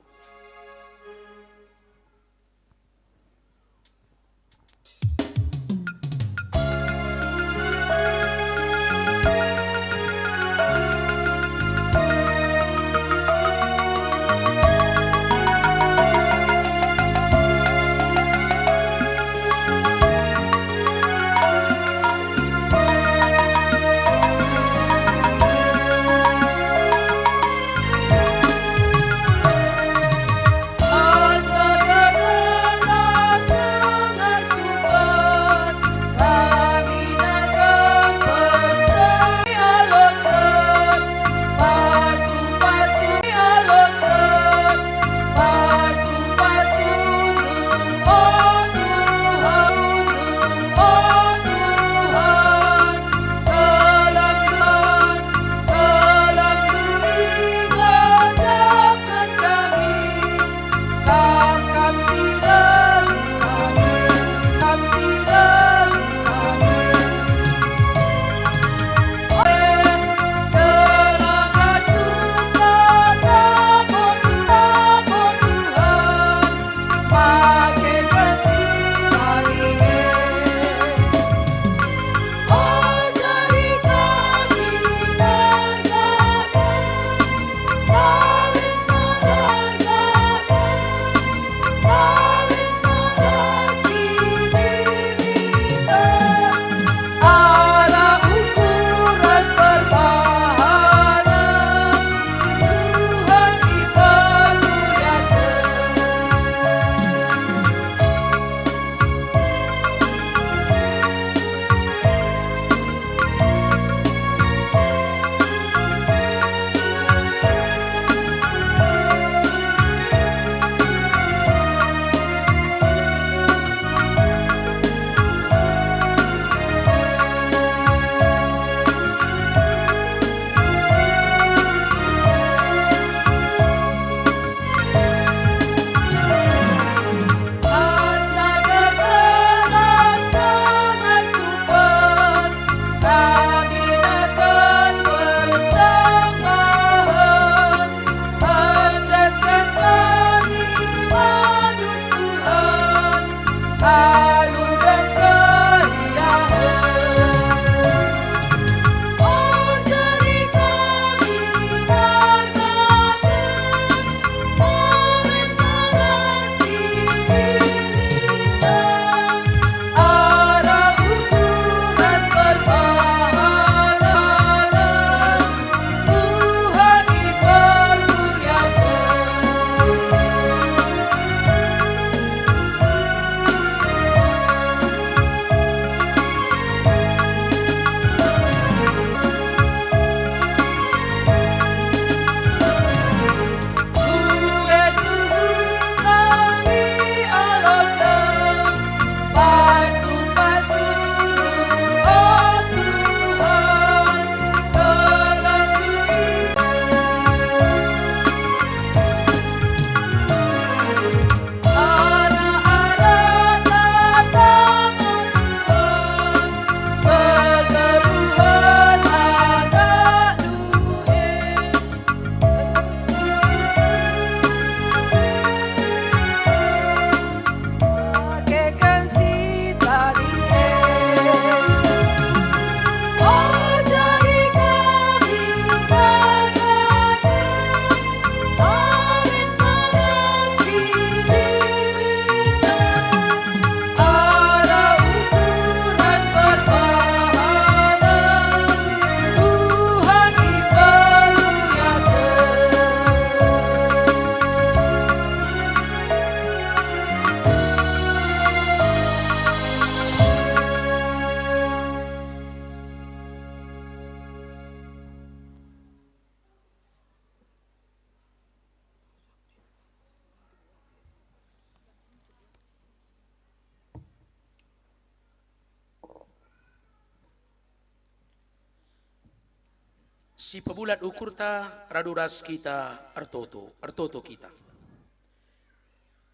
Si pebulat ukurta radu ras kita ertoto, ertoto kita.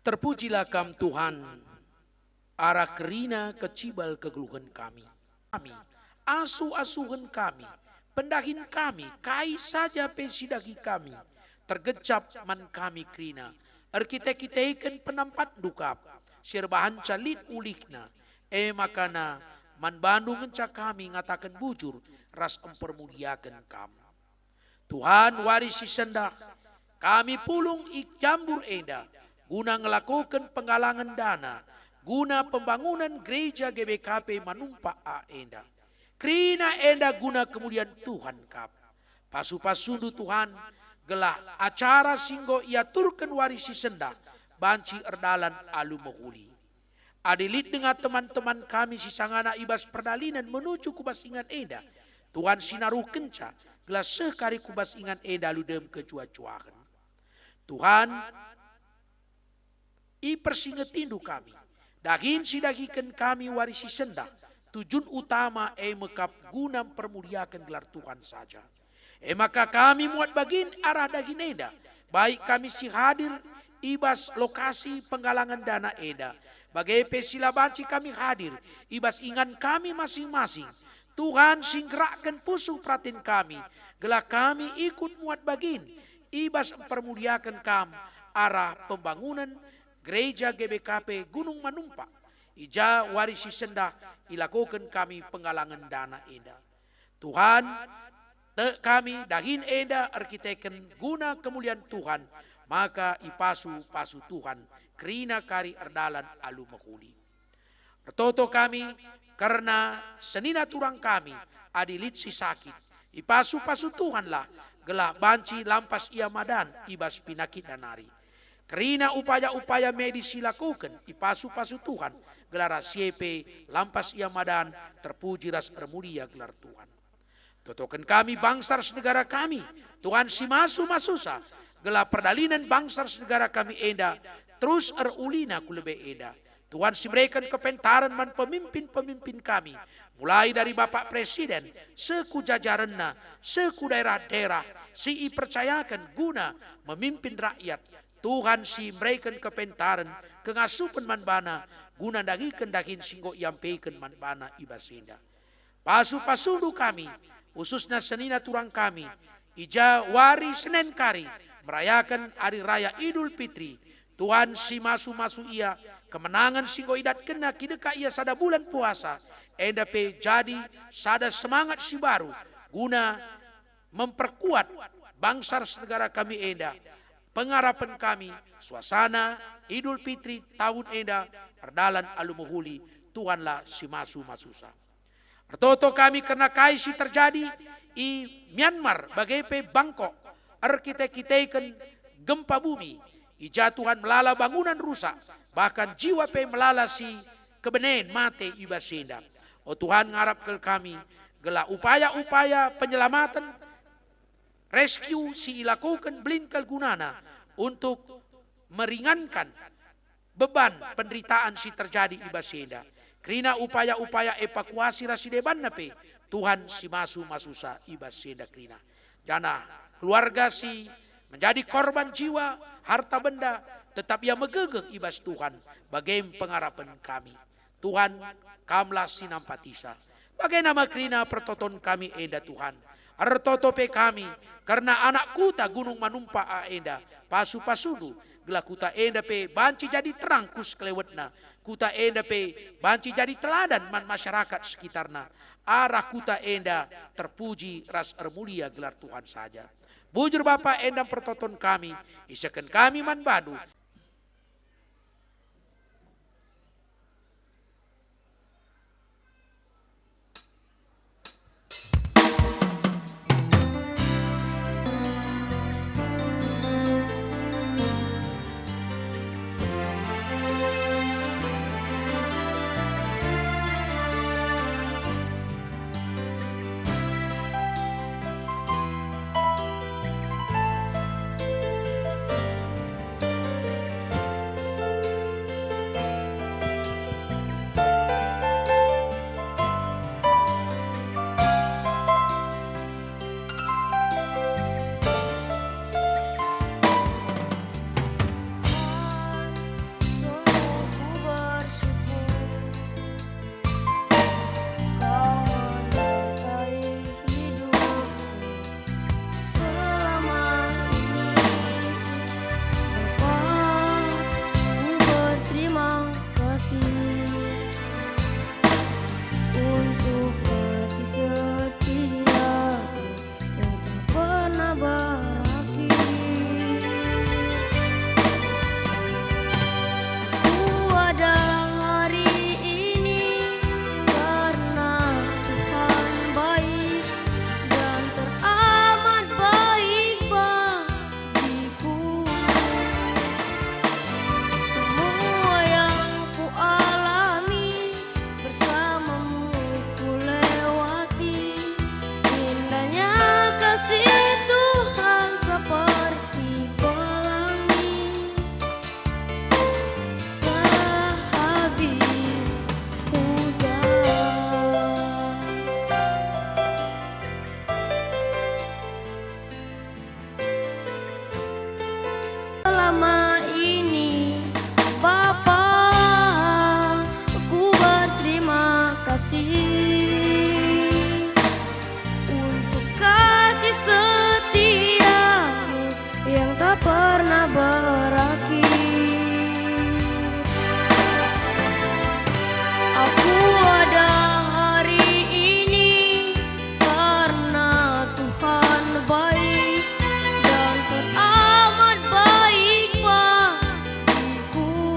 Terpujilah Kam, Tuhan, Arah kerina kecibal kegeluhen kami. Kami, asuh-asuhen kami, pendahin kami, kai saja pe si dahi kami, tergejap man kami kerina, erkite-kiteken penampatndu kap, si erbahanca lit ulihna, e makana man bandu ngenca kami ngataken bujur ras mpermuliaken Kam. Tuhan, wari si sendah, kami pulung i Jambur enda, guna ngelakoken penggalangen dana, guna pembangunen gereja G B K P Manumpak A enda. Kerina enda guna kemulian Tuhan kap. Pasu-pasundu Tuhan, gelah acara si enggo iaturken wari si sendah banci erdalan alu mehuli. Adi lit denga teman-teman kami si sangana i bas perdalinen menuju ku bas ingan enda, Tuhan sinaruhkenca, gelah seh kari ku bas ingan enda alu dem kejuah-juahen. Tuhan, ipersingetindu kami, dahin si dahiken kami wari si sendah, tujun utama e me kap guna mpermuliaken gelar Tuhan saja. E maka kami muat bagin arah dahin enda, baik kami si hadir i bas lokasi penggalangen dana enda, bage pe si la banci kami hadir i bas ingan kami masing-masing. Tuhan, si nggerakken pusuh peraten kami, gelah kami ikut muat bagin i bas mpermuliaken Kam arah pembangunen Gereja G B K P Gunung Manumpak, i ja wari si sendah ilakoken kami penggalangen dana enda. Tuhan, tek kami dahin enda erkiteken guna kemulian Tuhan, maka ipasu-pasu Tuhan kerina kari erdalan alu mehuli. Ertoto kami kerna senina turang kami, adi lit si sakit, ipasu-pasu Tuhanlah, gelah banci lampas ia madan i bas pinakitna nari. Kerina upaya-upaya medis si ilakoken, ipasu-pasu Tuhan, gelah ras si e pe lampas ia madan, terpuji ras ermulia gelar Tuhan. Totoken kami bangsa ras negara kami, Tuhan si masu-masusa, gelah perdalinen bangsa ras negara kami enda terus erulina ku lebe enda. Tuhan si mereken kepentaren man pemimpin-pemimpin kami, mulai dari Bapak Presiden, seh ku jajarenna, seh ku daerah-daerah si ipercayaken guna memimpin rakyat. Tuhan si mereken kepentaren, kengasupen man bana, guna ndahiken dahin si enggo iampeken man bana i bas enda. Pasu-pasundu kami, khususna senina turang kami, i ja wari Senen kari merayaken Ari Raya Idul Fitri. Tuhan si masu-masu ia, kemenangen si enggo idatkenna kideka ia sada bulan puasa, enda pe jadi sada semangat si baru guna memperkuat bangsa ras negara kami enda. Pengarapen kami, suasana Idul Fitri tahun enda erdalan alu mehuli, Tuhanlah si masu-masusa. Ertoto kami kerna kai si terjadi i Myanmar, bage pe Bangkok, erkite-kiteken gempa bumi, i ja Tuhan melala bangunan rusak, bahkan jiwa pe melala si kebenen mate i bas enda. O Tuhan, ngarap kal kami, gelah upaya-upaya penyelamaten, rescue si ilakoken belin kal gunana untuk meringankan beban penderitaan si terjadi i bas enda. Kerina upaya-upaya evakuasi ras si debanna pe, Tuhan si masu-masusa i bas enda kerina. Janah keluarga si menjadi korban jiwa, harta benda, tetap ia megegeh i bas Tuhan, bage me pengarapen kami. Tuhan, Kamlah si nampatisa. Bagenda me kerina pertoton kami enda, Tuhan. Ertoto pe kami kerna anak kuta Gunung Manumpak A enda, pasu-pasundu, gelah kuta enda pe banci jadi terang ku sekelewetna. Kuta enda pe banci jadi teladan man masyarakat sekitarna. Arah kuta enda terpuji ras ermulia gelar Tuhan saja. Bujur Bapa, enda pertoton kami, isehken kami man bandu. Untuk kasih setiamu yang tak pernah berakhir. Aku ada hari ini karena Tuhan baik dan teramat baik bagiku.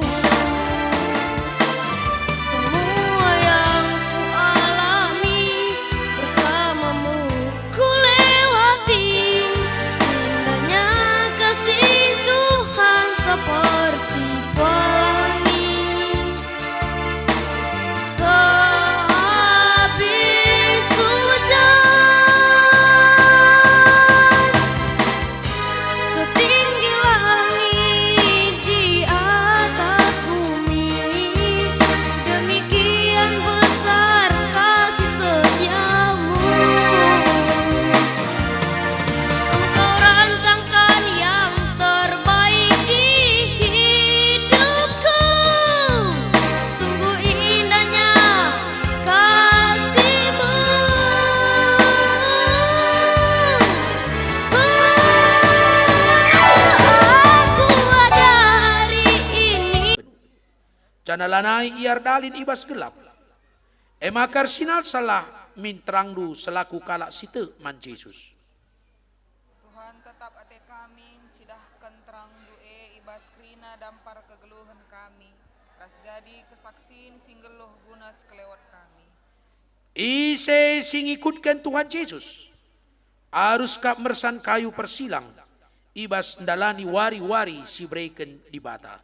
Semua yang kualami bersamamu kulewati, indahnya kasih Tuhan seperti pelangi sehabis hujan. Setinggi langit di atas bumi, demikian besar kasih setiamu. Engkau rancangkan yang terbaik di hidupku. Sungguh indahnya kasihmu. Aku ada hari ini. Janah lanai ia erdalin i bas gelap. E maka ersinalsahlah min terangndu selaku kalak si tek man Jesus. Tuhan, tetap ate kami ncidahken terangNdu e i bas kerina dampar kegeluhen kami, ras jadi kesaksin si nggeluh guna sekelewet kami. Ise si ngikutken Tuhan Jesus, arus kap mersan kayu persilang i bas ndalani wari-wari si ibereken Dibata.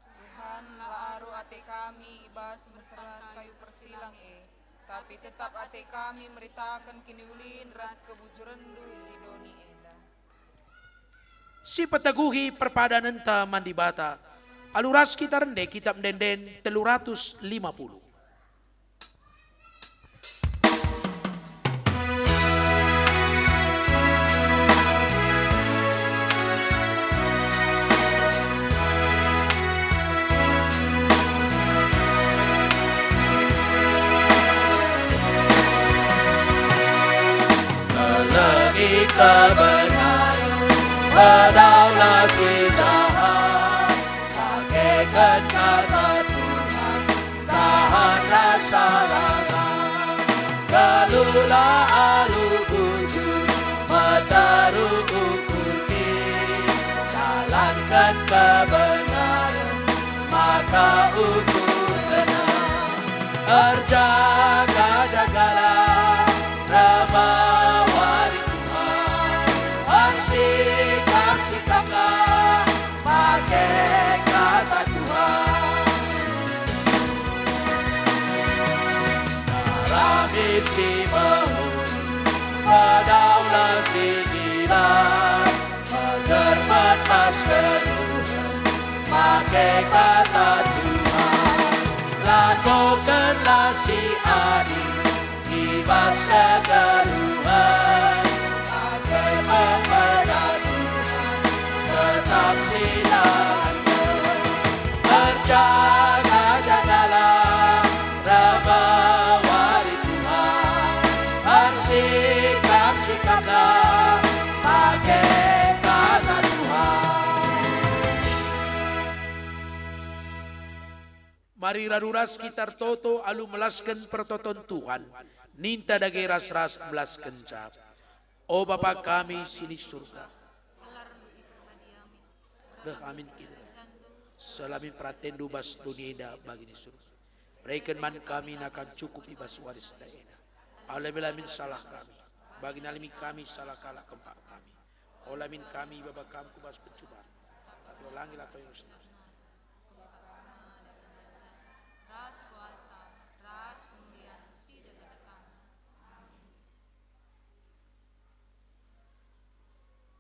Tuhan, la aru ate kami i bas mersan kayu persilang e, tapi tetap ate kami meritaken kiniulin ras kebujurenNdu i doni enda. Si peteguhi perpadanenta man Dibata, alu ras kita rende Kitap Ende-enden telu ratus lima puluh. Kelegi kebenaran, pedaulah si jahat, pakeken kata Tuhan, tahan rasa lalap. Geluhlah alu bujur, meteruk ukur kin, dalanken kebenaran, maka ukur kena. Erjaga-jagalah, rema wari Tuhan, ersikap-sikaplah, make kata Tuhan. Arah isi mehuli, pedaulah si gila, meger metas kegeluhen, make kata Tuhan. Lakokenlah si adil i bas kegeluhen, ate pemeda Tuhan tetap sidalanken. Erjaga-jagalah, rema wari Tuhan, ersikap-sikaplah, make kata Tuhan. Mari radu ras kita ertoto alu melasken pertoton Tuhan, ninta dage ras-ras melaskenca. O Bapa kami si i Surga, reh amin kita. Seh la min peratenNdu bas doni enda bagi i Surga. Bereken man kami nakan cukup i bas wari si enda. Alemi la min salah kami, bagi nalemi kami salah kalak kempak kami. Ola min kami ibaba Kam ku bas pencobaan, tapi olangilah kami ras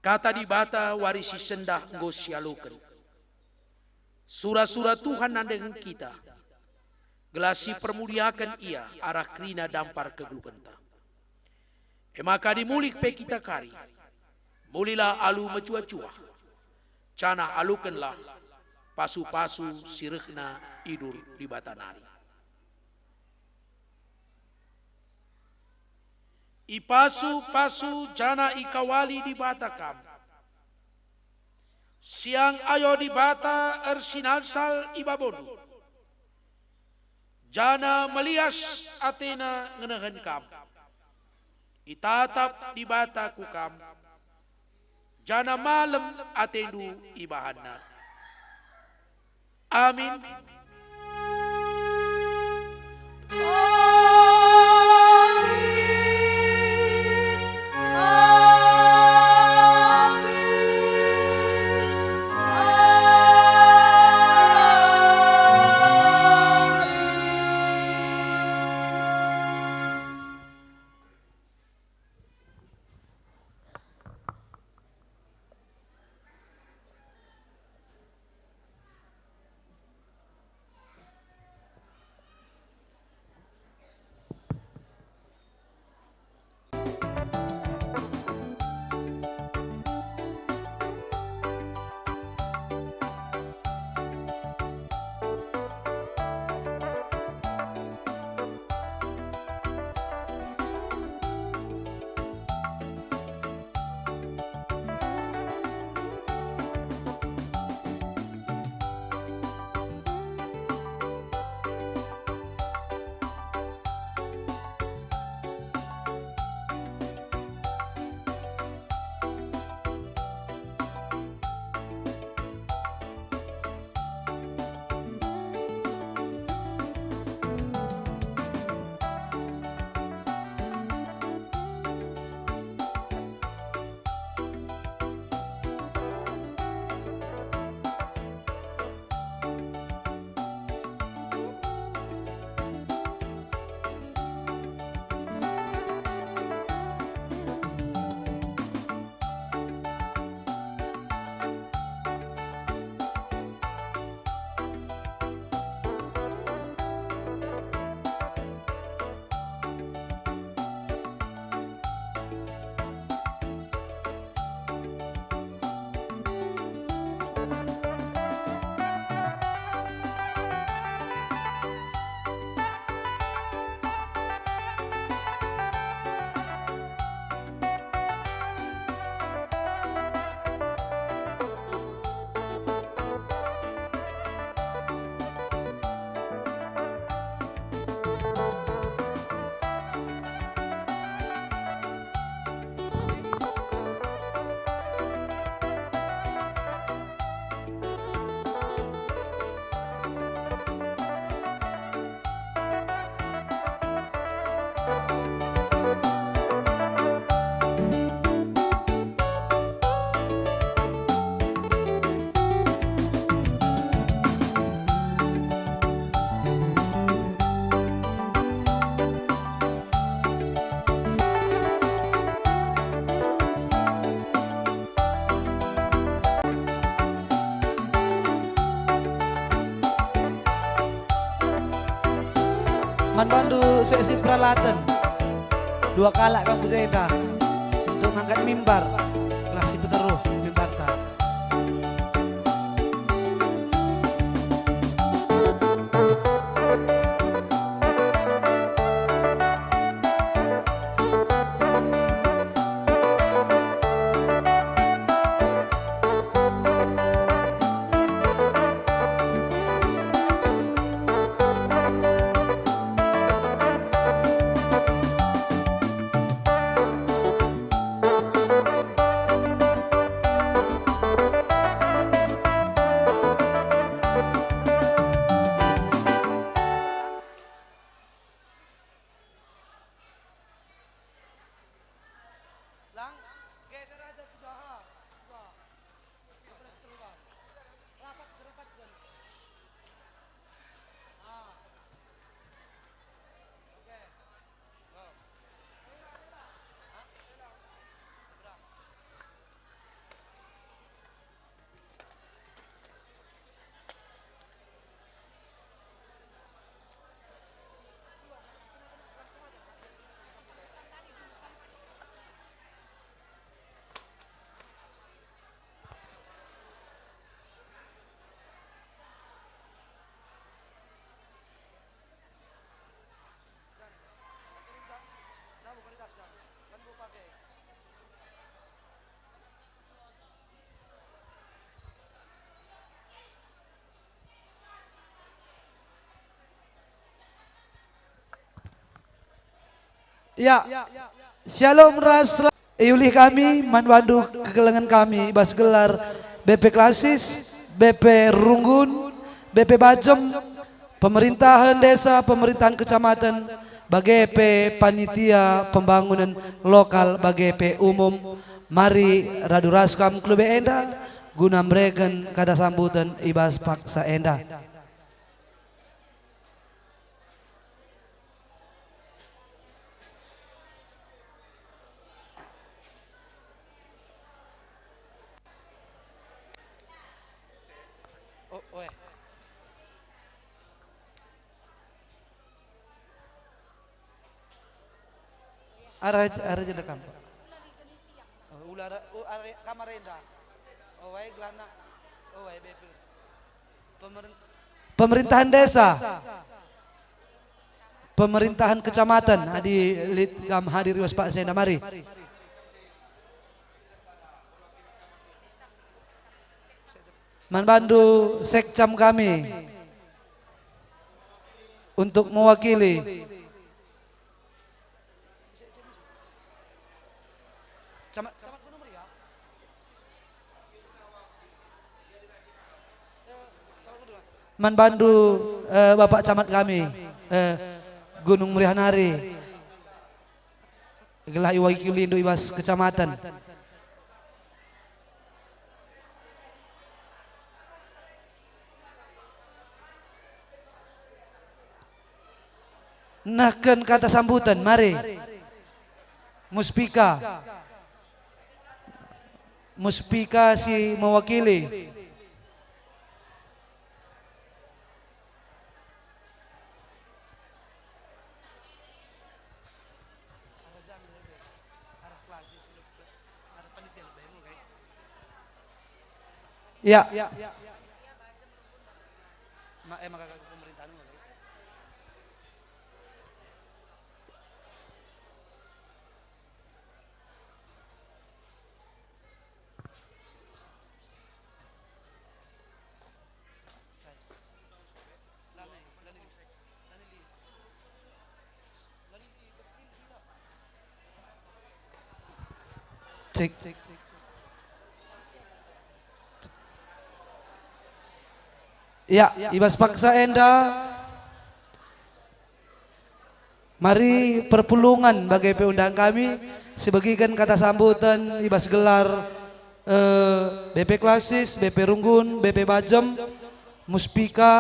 Kata Dibata wari si sendah enggo sialoken. Sura-sura Tuhan nandangi kita, gelah sipermuliaken Ia arah kerina dampar kegeluhenta. E maka adi mulih pe kita kari, mulihlah alu mejuah-juah, janah alokenlah pasu-pasu si rehna idur Dibata nari. Ipasu-pasu janah ikawali Dibata kam. Siang ayo Dibata ersinalsal i babondu, janah melias ateNa ngenehen kam. Itatap Dibata ku kam, janah malem atendu ibahanNa. Amin. Man bandu seksi peralatan, dua kalak kam ku jenda untuk ngangkat mimbar, gelah si peteruh mimbarta. Ya, shalom ras sel-, iulih kami man bandu kekelengen kami i bas gelar B P Klasis, B P Runggun, B P Bajem, pemerintahen desa, pemerintahen kecamatan, bage pe panitia pembangunen lokal, bage pe umum. Mari radu ras kam ku lebe enda guna mereken kata sambuten i bas paksa enda. Oh, oh, eh. Arah, arah jenda kam. Oh, ula ra-, oh, arah kamar enda. Oh, wae gelana. Oh, wae B P. Pemerin-, pemerintahan desa. Pemerintahan kecamatan, adi lit kam hadir i bas paksa enda, mari. Man bandu sekcam kami untuk mewakili. Camat, Camat Gunung Meriah. Man bandu, eh, Bapak Camat kami, eh, Gunung Meriah nari. Gelah iwakilindu i bas kecamatan. Nehken kata sambutan, mari. Muspika. Muspika si mewakili. Ya. Ma-, eh, maka pemerintahan. Cek, cek, cek. Ya, i bas paksa enda. Mari perpulungen bage pe undang kami, sibegiken kata sambutan i bas gelar, eh, B P Klasis, B P Runggun, B P Bajem, Muspika,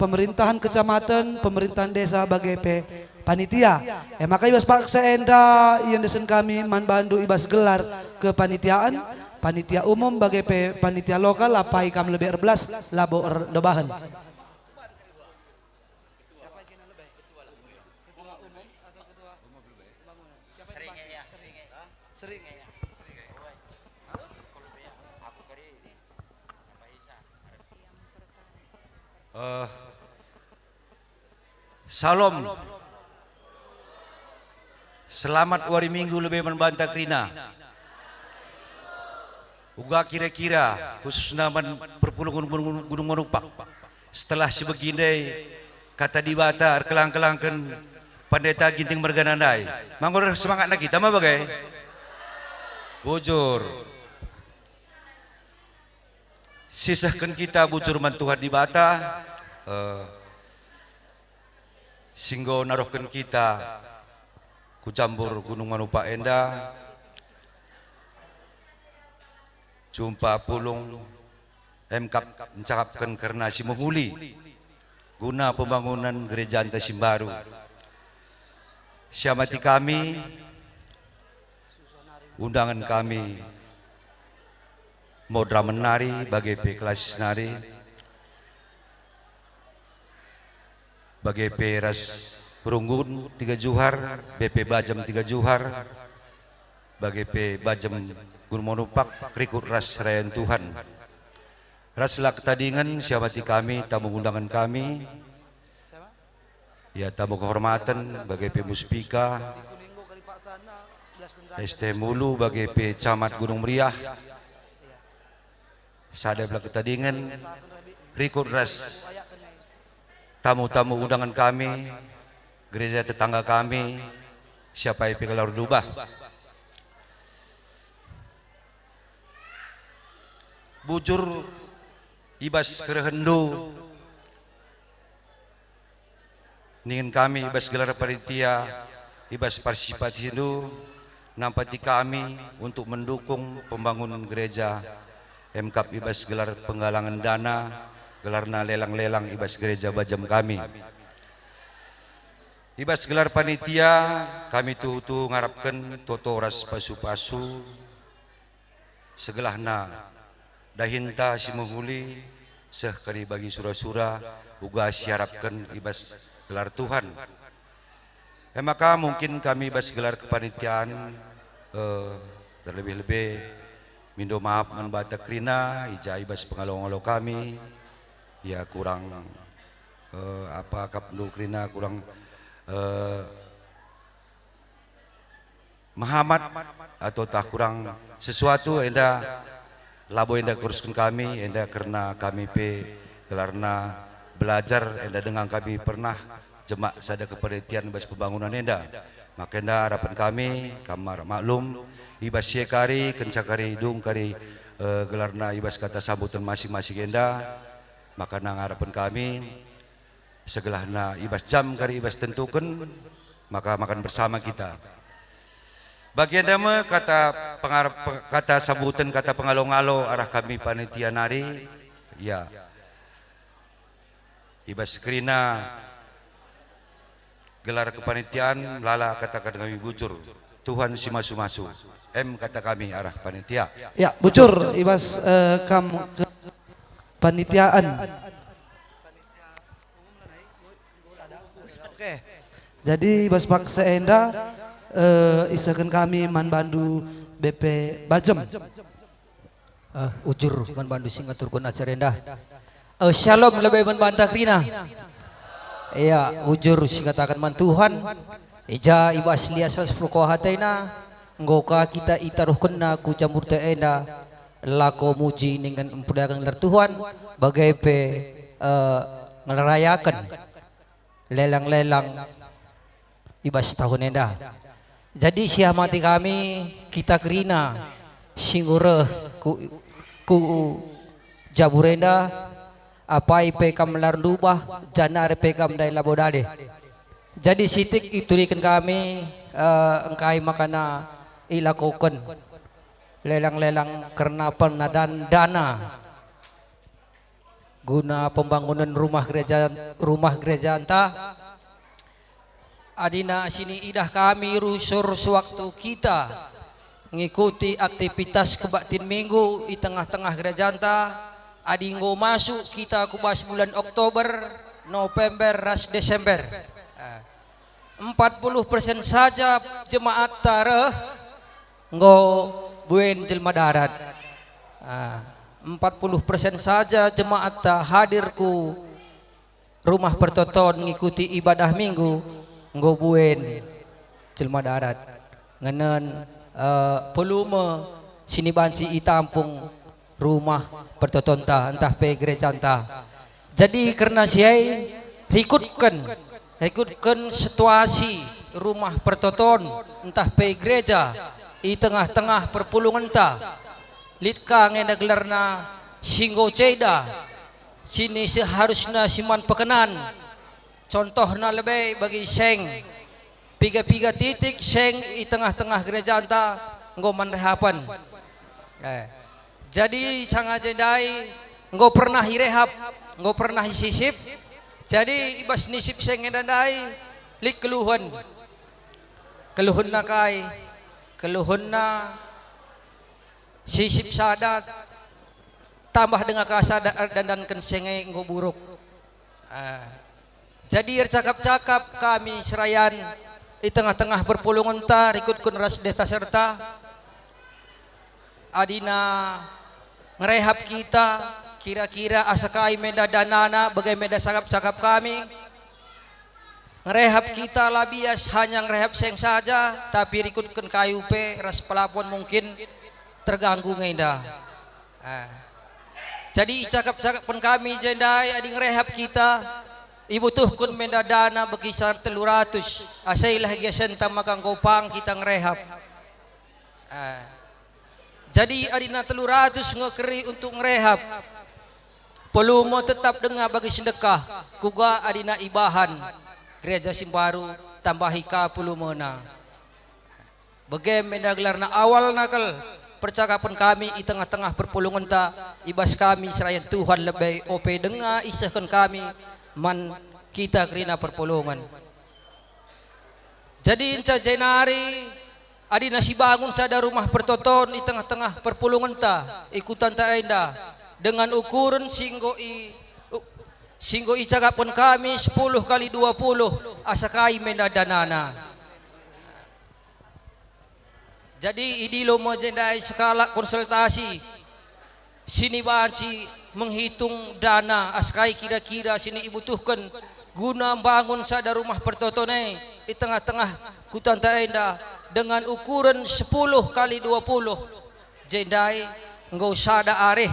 pemerintahan kecamatan, pemerintahan desa, bage pe panitia. E maka i bas paksa enda iendesen kami man bandu i bas gelar kepanitiaan, panitia umum, bage pe panitia lokal, apai kam lebe erbelas, labo erndobahen. Siapa yang kena lebih? Ketua umum atau ketua pembangunan? Siapa yang sering ya, sering ya. Sering ya. Eh, Shalom. Selamat wari Minggu lebe man banta kerina. Uga kira-kira, khususna man perpulungen Gunung, Gunung Manupak. Setelah sibegi ndai kata Dibata erkelang-kelangken Pandeta Ginting mergana ndai, ma enggo reh semangatna kita ma bage? Bujur. Sisehken kita bujur man Tuhan Dibata, eh, si enggo naruhken kita ku jambur Gunung Manupak enda, jumpa pulung, emkap ncakapken kerna si mehuli guna pembangunan gerejanta si mbaru. Siamati kami, undangen kami moderamen nari, bage pe Klasis nari, bage pe ras Runggun Tiga Juhar, B P Bajem Tiga Juhar, bage pe Bajem Gunung Manupak, rikut ras serayan Tuhan. Ras la ketadingen siamati kami, tamu undangen kami, ya, tamu kehormaten, bage pe Muspika, S T Mulu, bage pe Camat Gunung Meriah, sada la ketadingen, rikut ras tamu-tamu undangen kami, gereja tetangga kami, siapa pe gelar dubah. Bujur i bas kerehenndu, ningen kami i bas gelar panitia, i bas partisipasindu, nampati kami untuk mendukung pembangunan gereja, emkap i bas gelar penggalangan dana, gelarna lelang-lelang i bas gereja Bajem kami. I bas gelar panitia, kami tuhu-tuhu ngarapken toto ras pasu-pasu, segelahna dahinta si mehuli seh kari bagi sura-sura uga siarapken i bas gelar Tuhan. E maka mungkin kami bas gelar kepanitiaan, eh, terlebih-lebih mindo maaf man banta kerina, i ja i bas pengalo-ngalo kami, ya kurang, eh, apa kap ndu kerina kurang, eh, mehamat atau tah kurang sesuatu enda labo enda kurusken kami, enda kerna kami pe gelarna belajar, enda denga kami pernah jemak sada kepanitiaan bas pembangunan enda. Maka enda harapen kami, kam arah maklum, i bas si e kari, kenca kari dung kari, eh, gelarna i bas kata sambutan masing-masing enda, maka nang harapen kami, segelahna i bas jam kari i bas tentuken, maka makan bersama kita. Bagi enda me kata pengar-, pe-, kata sambutan, kata pengalo-ngalo arah kami panitia nari, ya. I bas kerina gelar kepanitiaan, lala kataken kami bujur, Tuhan si masu-masu. Em kata kami arah panitia. Ya, bujur i bas, eh, kam kepanitiaan. Oke. Jadi, bas paksa enda, eh, isehken kami man bandu B P Bajem. Eh, ujur man bandu si ngaturken acara enda. Eh, shalom lebe man banta kerina. Ia, ujur si kataken man Tuhan, i ja i bas lias ras perkuah atena, enggo ka kita itaruhkenna ku jamburta enda, lako muji ningen mpedagang gelar Tuhan, bage pe, eh, ngelerayaken lelang-lelang i bas tahun enda. Jadi siamati kami, kita kerina si enggo reh ku, ku jabur enda, apai pe kam la ndubah, janari pe kam ndai labo dage. Jadi sitik ituriken kami, eh, engkai makana ilakoken lelang-lelang kerna pendadan dana guna pembangunen rumah gereja, rumah gerejanta. Adina sini idah kami rusur sewaktu kita ngikuti aktivitas kebaktin Minggu i tengah-tengah gerejanta, adi enggo masuk kita ku bas bulan Oktober, November, ras Desember. Ah, empat puluh persen saja jemaat reh enggo buen jelma darat. Ah, empat puluh persen saja jemaat hadir ku Rumah Pertoton ngikuti ibadah Minggu, enggo buen jelma darat. Ngenen, eh, volume si banci itampung Rumah Pertotonta ntah pe gerejanta. Jadi kerna si e, rikutken, rikutken situasi Rumah Pertoton ntah pe gereja i tengah-tengah perpulungenta. Lit ka nge enda gelarna si enggo ceda, sini seharusna si man pekenan. Contohna lebe bagi seng. Piga-piga titik seng i tengah-tengah gerejanta enggo man rehapen. Eh. Jadi sanga je ndai enggo pernah irehap, enggo pernah isisip. Jadi i bas nisip seng enda ndai lit keluhen. Keluhenna kai? Keluhenna sisip sada, tambah denga ka sada erdandanken seng e enggo buruk. Ah. Jadi ercakap-cakap kami serayan i tengah-tengah perpulungenta rikutken ras deta serta adina ngerehap kita, kira-kira asa kai menda danana, bage menda cakap-cakap kami. Ngerehap kita la bias hanya ngerehap seng saja, tapi rikutken kayu pe ras pelapon mungkin terganggu nge enda. Ah. Jadi icakap-cakapken kami je ndai adi ngerehap kita, Ibutuhken menda dana bekisar telu ratus, asailah giasenta maka enggo pang kita ngerehap. Ah. Jadi adina telu ratus nge keri untuk ngerehap, volume tetap denga bagi sendekah, kuga adina ibahan gereja si mbaru tambahi ka volumena. Bage menda gelarna awalna kal percakapen kami i tengah-tengah perpulungenta, i bas kami serayan Tuhan lebe ope denga isehken kami man kita kerina perpulungen. Jadi enca jenari adina sibangun sada rumah pertoton i tengah-tengah perpulungenta, i kutanta enda, dengan ukuren si enggo i, si enggo icakapken kami sepuluh kali dua puluh, asa kai menda danana. Jadi idilo me jenda sekalak konsultasi sini banci menghitung dana asa kai kira-kira sini ibutuhken guna mbangun sada rumah pertoton e i tengah-tengah kutanta enda dengan ukuren sepuluh kali dua puluh. Jenda enggo sada areh,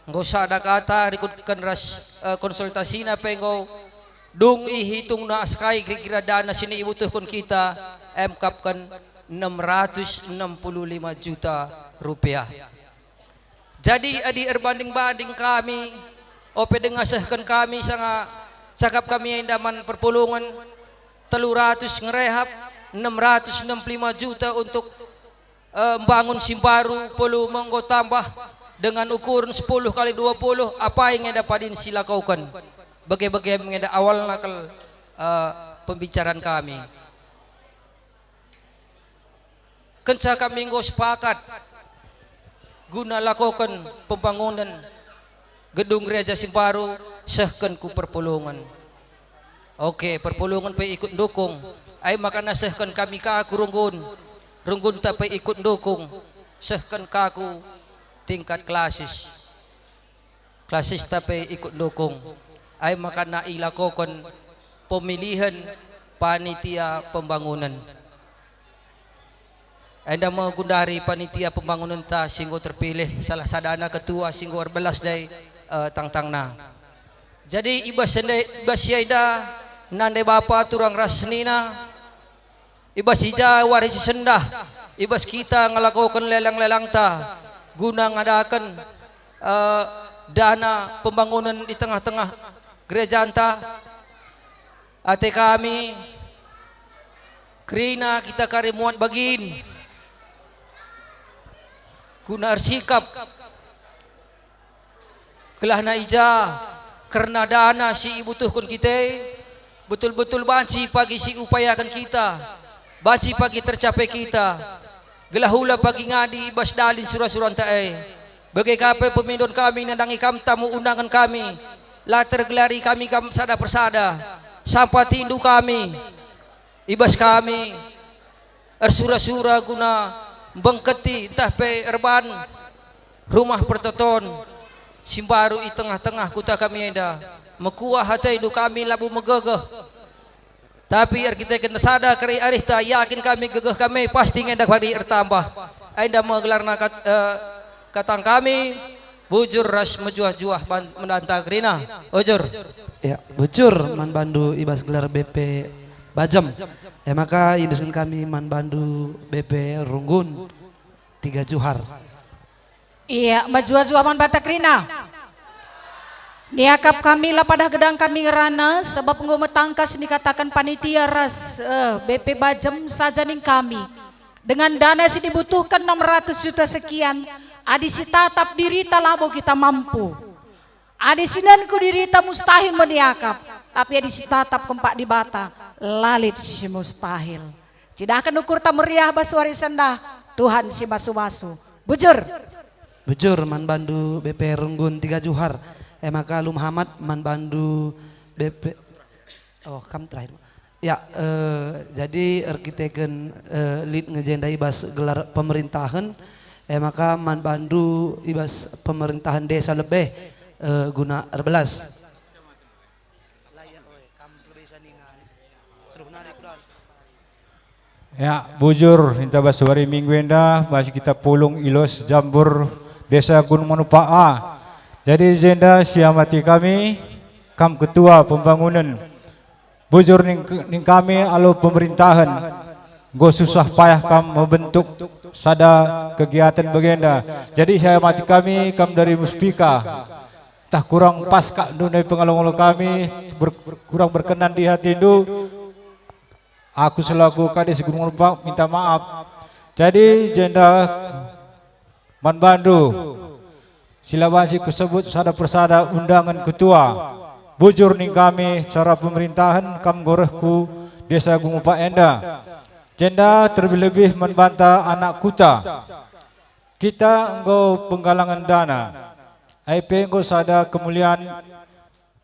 enggo sada kata rikutken ras, eh, konsultasina pe enggo dung ihitungna asa kai kira-kira dana sini ibutuhken kita, emkapken enam ratus enam puluh lima juta rupiah. Jadi adi erbanding-banding kami, ope denga sehken kami sanga cakap kami enda man perpulungen, telu ratus ngerehap, enam ratus enam puluh lima juta untuk, eh, mbangun si mbaru, pelu me enggo tambah dengan ukuren sepuluh kali dua puluh, apai nge enda padin silakoken? Bage-bage nge enda awalna kal, eh, pembicaraan kami. Kenca kami enggo sepakat guna lakoken pembangunen gedung gereja si mbaru, sehken ku perpulungen. Oke, perpulungen pe ikut ndukung. Ai makana sehken kami ka ku runggun, runggunta pe ikut ndukung, sehken ka ku tingkat klasis. Klasista pe ikut ndukung. Ai makana ilakoken pemilihen panitia pembangunen. Enda me gundari panitia pembangunenta si enggo terpilih, salah sadana ketua si enggo erbelas ndai, eh, tangtangna. Jadi i bas enda, i bas si enda nande bapa turang ras senina, i bas i ja wari si sendah, i bas kita ngelakoken lelang-lelangta guna ngadaken, eh, dana pembangunen di tengah-tengah gerejanta. Ate kami kerina kita kari muat bagin guna ersikap. Gelahna i ja kerna dana si ibutuhken kita e, betul-betul banci pagi si upayaken kita, banci pagi tercapai kita, gelah ula pagi ngadi i bas dalin sura-suranta e. Bage ka pe pemindon kami nandangi kam tamu undangen kami, la tergelari kami kam sada persada, sampatindu kami, i bas kami ersura-sura guna mbengketi ntah pe erban rumah pertoton si mbaru i tengah-tengah kuta kami enda. Mekuah atendu kami labo megegeh, tapi erkiteken sada kari arihta, yakin kami gegeh kami pasti nge enda pagi ertambah. Enda me gelarna kat-, eh, katang kami, bujur ras mejuah-juah ban-, mendanta kerina. Bujur. Ya, bujur man bandu i bas gelar B P Bajem. E maka iendesken kami man bandu B P Runggun tiga Juhar. Ia, mejuah-juah man banta kerina. Niakap kami la padah gedang kami ngerana, sabap enggo metangkas nikataken panitia ras, eh, B P Bajem saja ning kami. Dengan dana si dibutuhken enam ratus juta sekian, adi sitatap dirita labo kita mampu. Adi sinenku dirita mustahil me niakap, tapi adi sitatap kempak Dibata, la lit si mustahil. Cidahken ukurta meriah bas wari sendah, Tuhan si masu-masu. Bujur. Bujur man bandu B P Runggun tiga Juhar. E maka Lu Muhammad man bandu B P. Oh, kam terakhir. Ya, eh, jadi erkiteken, eh, lit nge jenda i bas gelar pemerintahen, e maka man bandu i bas pemerintahen desa lebe, eh, guna erbelas. Ya, bujur, inta bas wari Minggu enda, masih kita pulung i Los Jambur, Desa Gunung Manupa A. Jadi, jenda siamati kami, kam ketua pembangunen. Bujur ning, ning kami alu pemerintahen, enggo susah payah kam membentuk sada kegiatan bagenda. Jadi, saya mati kami, kam dari Muspika. Tah kurang pas kak ndunai pengalo-ngalo kami, ber-, kurang berkenan di hatindu, aku selaku Kades Gunung Menupak minta maaf. Jadi, jenda man bandu, si la banci kusebut sada persada undangan ketua. Bujur ning kami secara pemerintahen kam enggo reh ku Desa Gunung Menupak enda. Jenda terlebih-lebih man banta anak kuta. Kita enggo penggalangen dana, ai pe enggo sada kemulian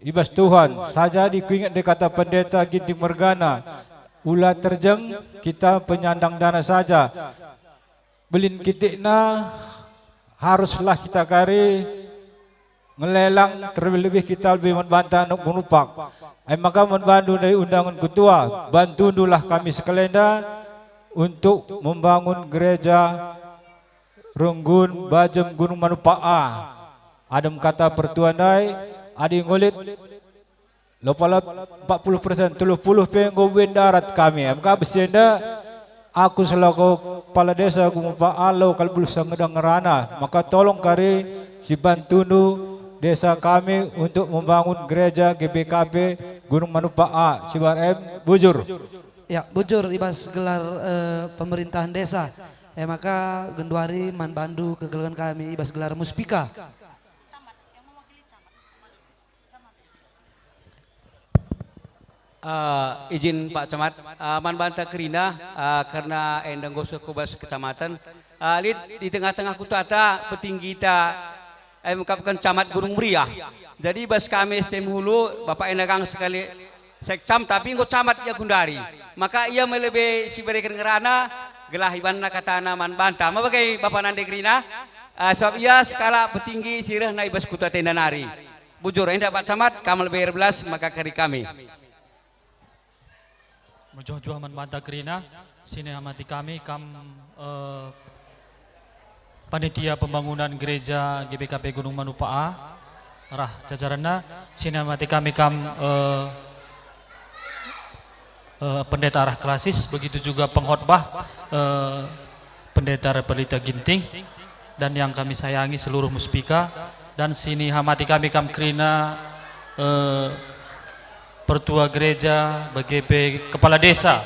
i bas Tuhan. Saja di kuinget de kata Pendeta Ginting mergana, ula terjeng kita penyandang dana saja. Belin kitikna haruslah kita kari ngelelang, terlebih-lebih kita lebih man banta anak Menupak. Ai maka man bandu ndai undangan ketua, bantundulah kami sekalenda untuk membangun gereja Runggun Bajem Gunung Menupak A. Adem kata pertua ndai, adi enggo lit, lo pala empat puluh persen, telu puluh pe enggo buen darat kami. Em ka besi enda, aku selaku kepala desa Gunung Menupak A lo kal buluh sangeda ngerana, maka tolong kari si bantundu desa kami untuk membangun gereja G B K P Gunung Menupak A, sibar em bujur. Ya, bujur i bas gelar, eh, pemerintahan desa. E maka genduari man bandu kegeluhen kami i bas gelar Muspika. Eh, izin Pak Camat, eh, man banta kerina, eh, kerna enda nggo seh ku bas kecamatan. Eh, lit di tengah-tengah kutata petinggita, eh, mengkapken Camat Gunung Meriah. Jadi bas kami S T M Hulu, Bapak enda kang sekali sekcam, tapi enggo camat ia gundari. Maka ia me lebe si bereken ngerana, gelah ibanna katana man banta. Ma bage Bapak nande kerina? Ah, sebab ia sekalak petinggi si rehna i bas kuta enda nari. Bujur, enda Pak Camat, kam lebe erbelas maka kari kami. Mejuah-juah man banta kerina, si niamati kami kam, eh, panitia pembangunan gereja G B K P Gunung Menupak A, rah jajaranna, si niamati kami kam, eh, eh, pendeta arah klasis, begitu juga pengkhotbah, eh, Pendeta Repelita Ginting, dan yang kami sayangi seluruh Muspika, dan si niamati kami kam kerina, eh, pertua gereja, bage pe kepala desa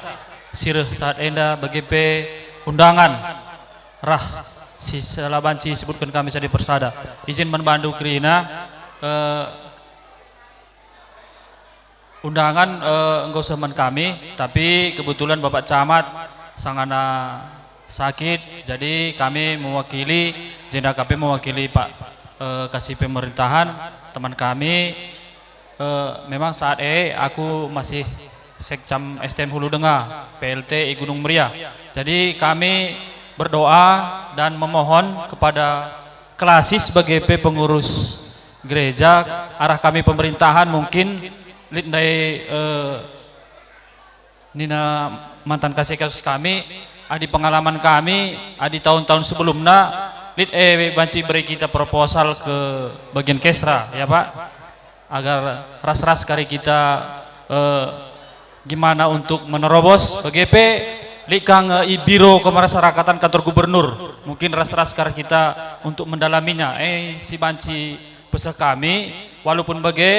si reh saat enda, bage pe undangan rah si sela banci sebutken kami sada persada. Izin man bandu kerina, eh, undangan, eh, enggo seh man kami, tapi kebetulan Bapak Camat sangana sakit, jadi kami mewakili, jenda kami mewakili Pak, eh, Kasih Pemerintahan, teman kami. Eh, memang saat e aku masih Sekcam S T M Hulu Denga, P L T i Gunung Meriah. Jadi kami berdoa dan memohon kepada klasis bage pe pengurus gereja, arah kami pemerintahan mungkin lit ndai, eh, nina mantan kasus-kasus kami, adi pengalaman kami, adi tahun-tahun sebelumna, lit e banci beri kita proposal ke bagian kesra, ya Pak, agar ras-ras kari kita, eh, gimana untuk menerobos, bage pe lit ka nge i Biro Kemasyarakatan Kantor Gubernur, mungkin ras-ras kari kita untuk mendalaminya. Eh, si banci peseh kami, walaupun bage,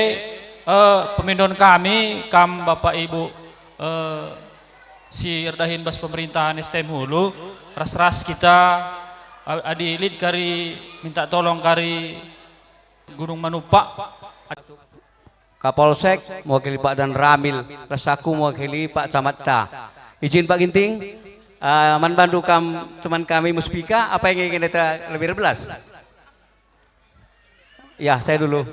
eh, pemindon kami, kam Bapak Ibu, eh, si erdahin bas pemerintahan S T M Hulu, ras-ras kita, a-, adi lit kari minta tolong kari Gunung Menupak. Kapolsek mewakili Pak Danramil, ras aku mewakili Pak Camatta. Izin Pak Ginting, eh, man bandu kam teman kami Muspika, apa yang ingin kita lebih erbelas? Ya, saya dulu.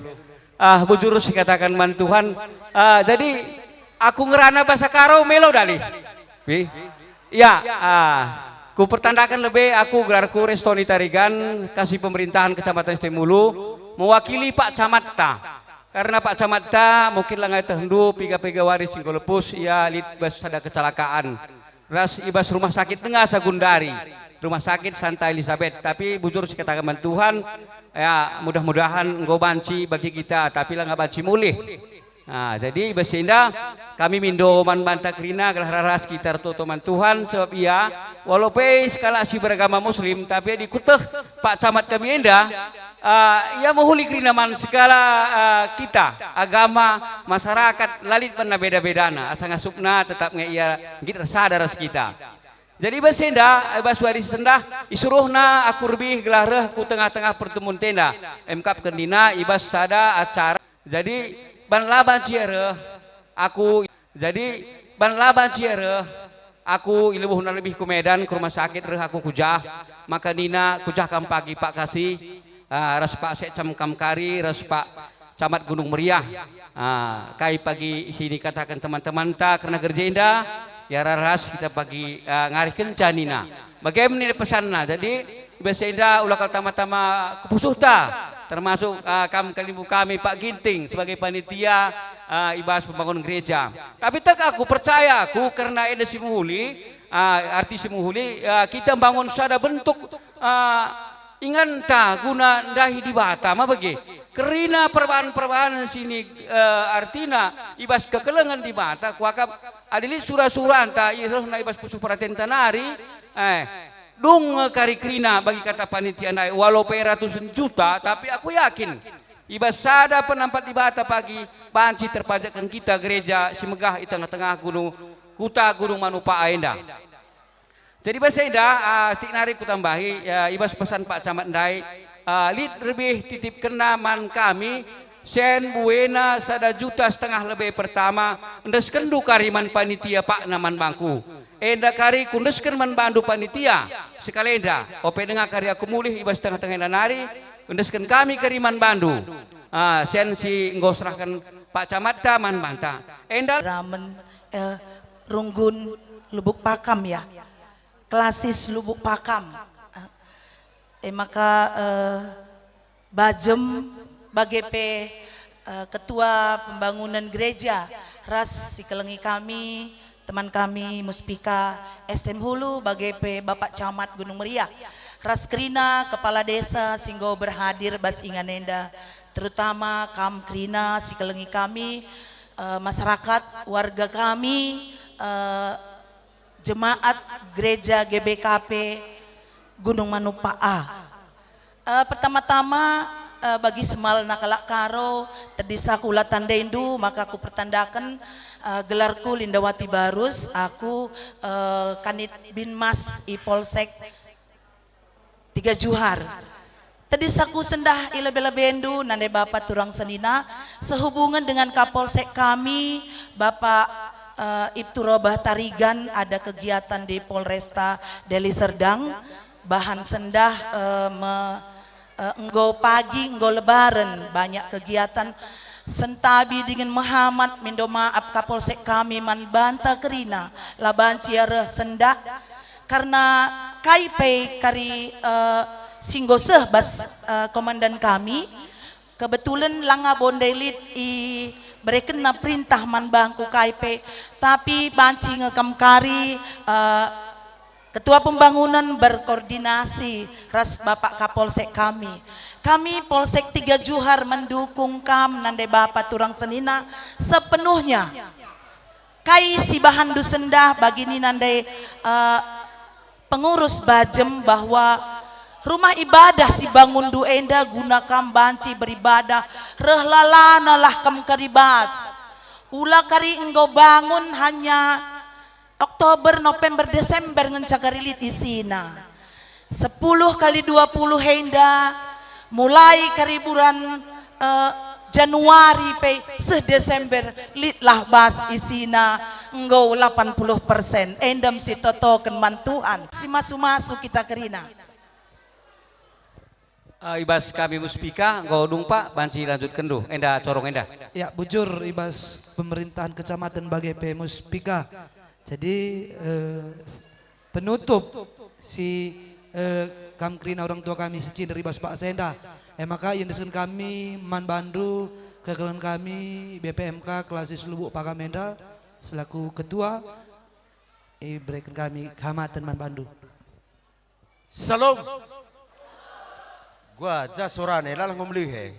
Ah, bujur si katakan man Tuhan. Ah, jadi aku ngerana bahasa Karo melo dali. Pi? Ya, ah, ku pertandakan lebe aku gelarku Restoni Tarigan, kasih pemerintahan Kecamatan Sitimulu, mewakili Pak Camatta. Karena Pak Camatta mungkin la ngai tehndu piga-piga wari si enggo lepus ia lit bas sada kecelakaan. Ras i bas rumah sakit denga sagundari, Rumah Sakit Santa Elizabeth. Tapi bujur si katakan man Tuhan, ya, mudah-mudahan enggo banci bagi kita, tapi la ngai banci mulih. Ah, jadi i bas enda kami mindo man banta kerina gelah raras kita ertoto man Tuhan, sebab ia, walau pe sekalak si beragama Muslim, tapi adi kuteh Pak Camat kami enda, ah, ia mehuli kerina man segala, ah, kita, agama, masyarakat, la lit banna beda-bedana, asa ngasupna tetap nge ia nggit ersada ras kita. Jadi i bas enda, i bas wari sendah, isuruhna aku rebih gelah reh ku tengah-tengah pertemuan tenda, emkap kendina i bas sada acara. Jadi, ban la banci reh aku, jadi, ban la banci reh aku, ilebuhna lebih ku Medan, ku rumah sakit reh aku ku jah, maka nina ku jah kam pagi Pak Kasih, ah, ras Pak Sekcam kam kari, ras Pak Camat Gunung Meriah. Ah, kai pagi si nikataken teman-temanta kerna gereja enda, ya raras kita pagi, ah, ngarihkenca nina. Bage me nina pesanna. Jadi, i bas enda ula kal tama-tama kepusuhta, termasuk, ah, kam kalimbubu kami Pak Ginting sebagai panitia, ah, i bas pembangunan gereja. Tapi tek aku, percaya aku, kerna enda si mehuli, ah, arti si mehuli, ah, kita mbangun sada bentuk, ah, inganta guna ndahi Dibata, ma bage. Kerina perbahan-perbahan sini, eh, artina i bas kekelengen Dibata, kuakap adi lit sura-suranta, i rehna i bas pusuh peratenta nari, eh, dung nge kari kerina bagi kata panitia ndai, walau pe ratusen juta, tapi aku yakin, i bas sada penampat Dibata pagi banci terpajakken kita gereja si megah i tengah-tengah gunung, kuta Gunung Manupa enda. Jadi bas enda, ah, sitik nari kutambahi, ya, i bas pesan Pak Camat ndai, ah, lit rebih titipkenna man kami, sen buena sada juta setengah lebe pertama, endeskenndu kari man panitia pakna man bangku. Enda kari kuendesken man bandu panitia, sekalenda, ope denga kari aku mulih i bas tengah-tengah enda nari, endesken kami kari man bandu. Ah, sen si enggo serahken Pak Camatta man banta. Enda ramen, eh, Runggun Lubuk Pakam, ya. Klasis Lubuk Pakam. E maka, eh, bajem bage pe, eh, ketua pembangunan gereja ras si kelengi kami, teman kami Muspika S T M Hulu, bage pe Bapak Camat Gunung Meriah, ras kerina kepala desa si enggo berhadir bas ingan enda, terutama kam kerina si kelengi kami, eh, masyarakat, warga kami, eh, jemaat Gereja G B K P Gunung Manupa A. Eh, pertama-tama, eh, bagi semalna kalak Karo, tedis aku la tandaindu, maka aku pertandaken, eh, gelarku Lindawati Barus, aku, eh, Kanit Binmas i Polsek Tiga Juhar. Tedis aku sendah i lebe-lebendu, nande bapa turang senina, sehubungen dengan Kapolsek kami, Bapak, eh, Ibtu Robah Tarigan, ada kegiatan di Polresta Deli Serdang, bahan sendah, eh, me-, eh, enggo pagi, enggo lebaren, banyak kegiatan. Sentabi dingen mehamat mindo maap Kapolsek kami man banta kerina, la banci ia reh sendah. Karna kai pe kari, eh, si enggo seh bas, eh, komandan kami, kebetulen langa bo ndai lit iberekenna perintah man bangku kai pe, tapi banci nge kam kari, eh, ketua pembangunan berkoordinasi ras Bapak Kapolsek kami. Kami Polsek Tiga Juhar mendukung kam nande Bapak turang senina sepenuhnya. Kai si bahanndu sendah bagi nina ndai, eh, pengurus bajem bahwa rumah ibadah si bangunndu enda guna kam banci beribadah, reh lalana lah kam kari bas. Ula kari enggo bangun hanya Oktober, November, Desember ngenca kari lit isina. Sepuluh kali dua puluh enda, mulai kari bulan, eh, Januari pe seh Desember, litlah bas isina enggo lapan puluh persen. Enda me si totoken man Tuhan. Si masu-masu kita kerina. Eh, i bas kami Muspika, enggo dung Pak, banci lanjutkenndu enda corong enda. Ya, bujur i bas pemerintahan kecamatan bage pe Muspika. Jadi, eh, penutup si, eh, kam kerina orang tua kami si cinder i bas paksa enda. E maka iendesken kami man bandu kekelengen kami B P M K Klasis Lubuk Pakam enda selaku ketua, ibereken kami kehamaten man bandu. Salom. Gua ja sorane, lalah ngumlihe.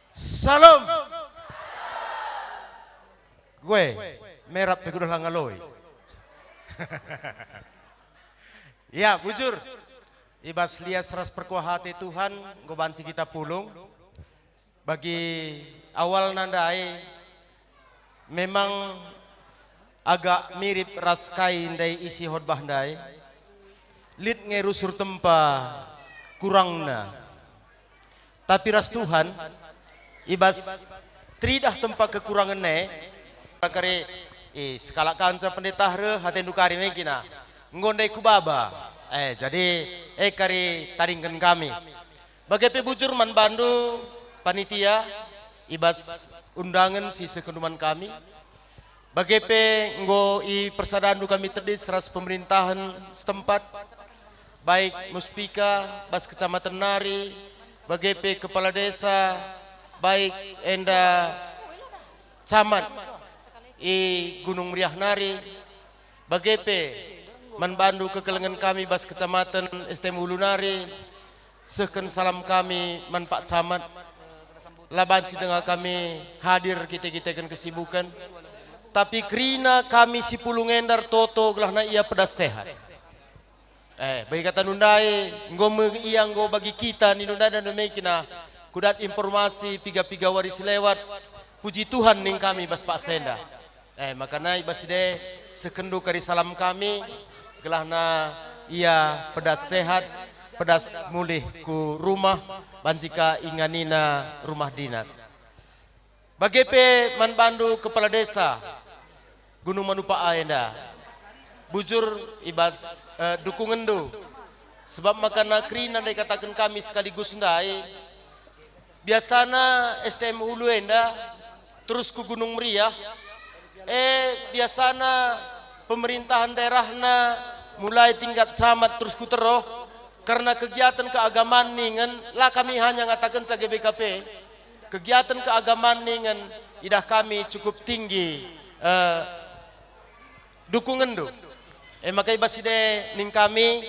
Salom. Gue, merap pe kudah la ngaloi. Ya, bujur. I bas lias ras perkuah ate Tuhan, enggo banci kita pulung. Bagi awalna ndai, memang agak mirip ras kai ndai isi khotbah ndai. Lit nge rusur tempa kurangna. Tapi ras Tuhan, i bas teridah tempa kekurangen e, kari, eh, sekalak kanca pendeta reh atendu kari nengkina. Enggo ndai kubaba. Eh, jadi, eh, kari tadingken kami. Bage pe bujur man bandu panitia, i bas undangen si seh kenndu man kami. Bage pe enggo ipersadandu kami tedis ras pemerintahen setempat, baik Muspika bas kecamatan nari, bage pe kepala desa, baik enda camat i Gunung Meriah nari, bage pe man bandu kekelengen kami bas kecamatan S T M Hulu nari, sehken salam kami man Pak Camat. La banci denga kami hadir kite-kiteken kesibuken, tapi kerina kami si pulung enda ertoto gelahna ia pedas sehat. Eh, bagi kata ndai, enggo me ia enggo bagi kita nindu ndai dan demikian, kudat informasi piga-piga wari si lewat, puji Tuhan ning kami bas paksa enda. Eh, maka nai bas ide, seh kenndu kari salam kami, gelahna ia pedas sehat, pedas mulih ku rumah, banci ka inganina rumah dinas. Bage pe man bandu kepala desa Gunung Manupa enda, bujur i bas, eh, dukungenndu, sebab maka kerina ndai kataken kami sekaligus ndai, biasana S T M Hulu enda terus ku Gunung Meriah, eh, biasana pemerintahan daerahna mulai tingkat camat terus ku teroh, kerna kegiatan keagamaan ningen la kami hanya ngatakenca G B K P, kegiatan keagamaan ningen idah kami cukup tinggi, eh, dukungenndu. E maka i bas ide ning kami,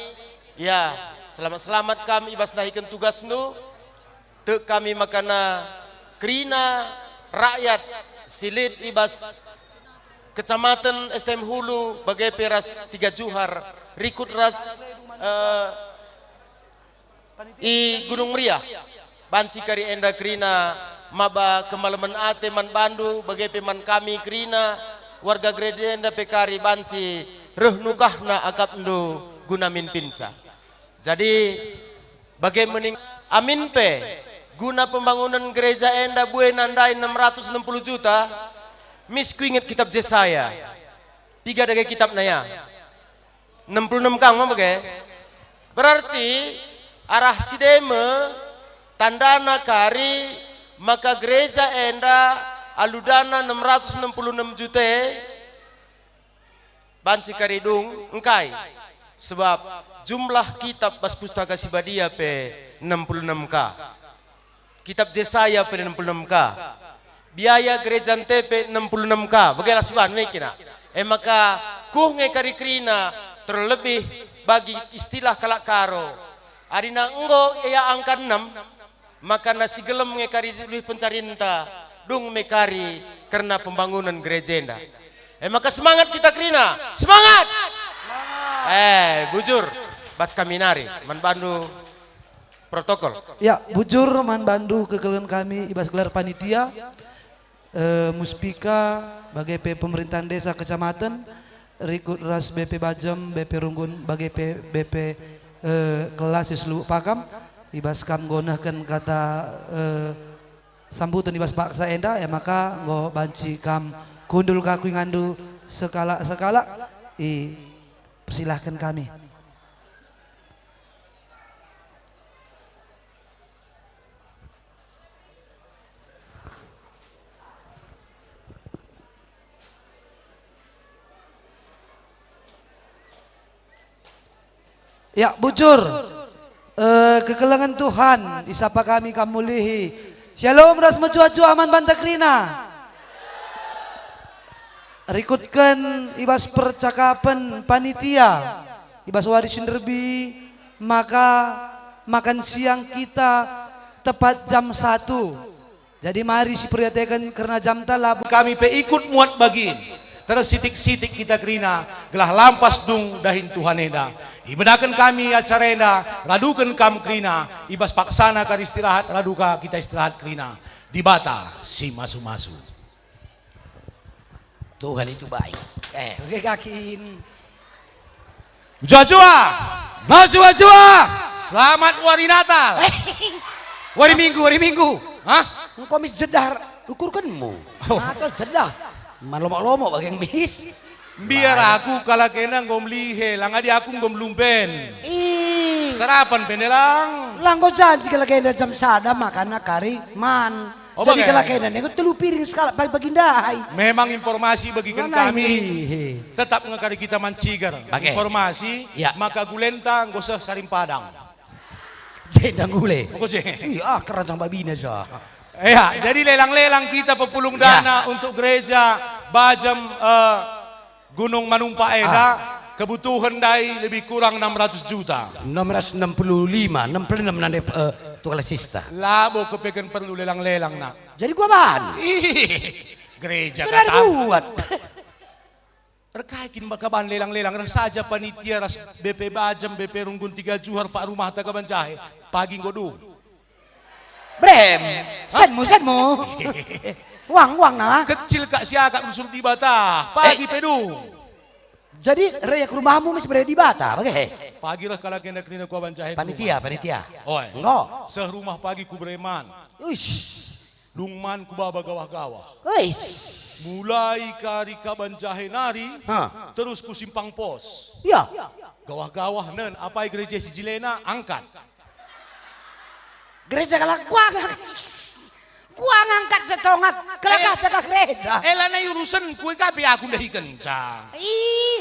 ya, selamat-selamat kam i bas ndahiken tugasndu. Tek kami maka kerina rakyat si lit i bas Kecamatan S T M Hulu, bage pe ras Tiga Juhar, rikut ras, eh, i Gunung Meriah. Banci kari enda kerina maba kemalemen ate man bandu, bage pe man kami kerina warga gereja enda pe kari banci reh nukahna akapndu guna mimpinsa. Jadi, bage mening amin pe guna pembangunan gereja enda buena ndai enam ratus enam puluh juta, mis kuinget kitab Jesaya. Piga dage kitabna ya? Enam puluh enam kang me bage. Berarti arah si de me tandana kari maka gereja enda alu dana enam ratus enam puluh enam juta e banci kari dung engkai. Sebab jumlah kitab bas Pustaka Si Badia pe enam puluh enam ka. Kitab Jesaya pe enam puluh enam ka. Biaya gereja nte pe enam puluh enam ka. Bage lah siban me kina. E maka kuh nge kari kerina, terlebih bagi istilah kalak Karo. Adina enggo ia angka enam, maka si gelem nge kari luih pencarinta, dung me kari kerna pembangunan gereja enda. E maka semangat kita kerina. Semangat! Eh, bujur. Bas kami nari, man bandu protokol. Ya, bujur man bandu kekelengen kami i bas gelar panitia, eh, Muspika, bage pe pemerintahan desa kecamatan, rikut ras B P Bajem, B P Runggun, bage pe B P, eh, Kelasis Lubuk Pakam, i bas kam nggo nehken kata, eh, sambuten i bas paksa enda, e maka enggo banci kam kundul ka ku inganndu sekalak-sekalak, i, persilahken kami. Ya, bujur. Eh, kekelengen Tuhan, isapa kami kam mulihi. Shalom ras mejuah-juah man banta kerina. Rikutken i bas percakapen panitia, i bas wari si nderbi, maka makan siang kita tepat jam satu. Jadi mari siperiateken kerna jamta labo. Kami pe ikut muat bagin. Tersitik-sitik kita kerina, gelah lampas dung dahin Tuhan enda. Ibenaken kami acara enda, raduken kam kerina, i bas paksana kari istirahat, radu ka kita istirahat kerina. Dibata si masu-masu. Tuhan itu baik. Eh, oke, kakin. Jua-jua. Bajua-jua. Selamat wari Natal. Wari Minggu, wari Minggu. Hah? Engko mis jedah ukurkenmu. Oh. Atau jedah. Man lomok-lomok bageng mis. Biar aku kalak enda enggo melihe, lang adi aku enggo melumpen. Ih. Sarapan pe ndai lang. Lang enggo janji kalak enda jam sada makanna kari man. Oh, jadi bage. Kalak enda nego telu piring sekalak pagi-pagi ndai. Memang informasi bagiken kami. Tetap nge kari kita manciger. Bage. Informasi, ya, maka gulenta enggo seh Sarim Padang. Jenda gule. Enggo je. Iya, ah, keranjang babina sa. Ya, jadi lelang-lelang kita pepulung dana untuk gereja Bajem, eh, Gunung Manumpak enda, kebutuhen ndai lebih kurang enam ratus juta. Enam ratus enam puluh lima, enam puluh enam nande, eh, tukang lasista. Labo kepeken perlu lelang-lelang, nak. Jadi gua bahan. Ih, gereja kata buat. Erkai kin maka bahan lelang-lelang, reh saja panitia ras B P Bajem, B P Runggun Tiga Juhar, Pak Rumah Taga Banjahe, pagi enggo dung. Brem, senmu, senmu. Uang, uang na. Kecil kak siakap rusur Dibata, pagi pedung. Jadi, raya ke rumahmu mis bere Dibata, bage? Pagi reh kalak enda kerina kuaban jahe. Panitia, panitia. Oi. Enggo. Seh rumah pagi ku Breman. Uish. Dung man ku baba gawah-gawah. Uish. Mulai kari kaban jahe nari, terus ku simpang pos. Ya. Gawah-gawah nen, apai gereja si jilena, angkat. Gereja kalak kuang. Kuang angkat setongat, kalak eh, aja ka gereja. Eh, lanai urusenku, ka pe aku ndahikenca. Ih.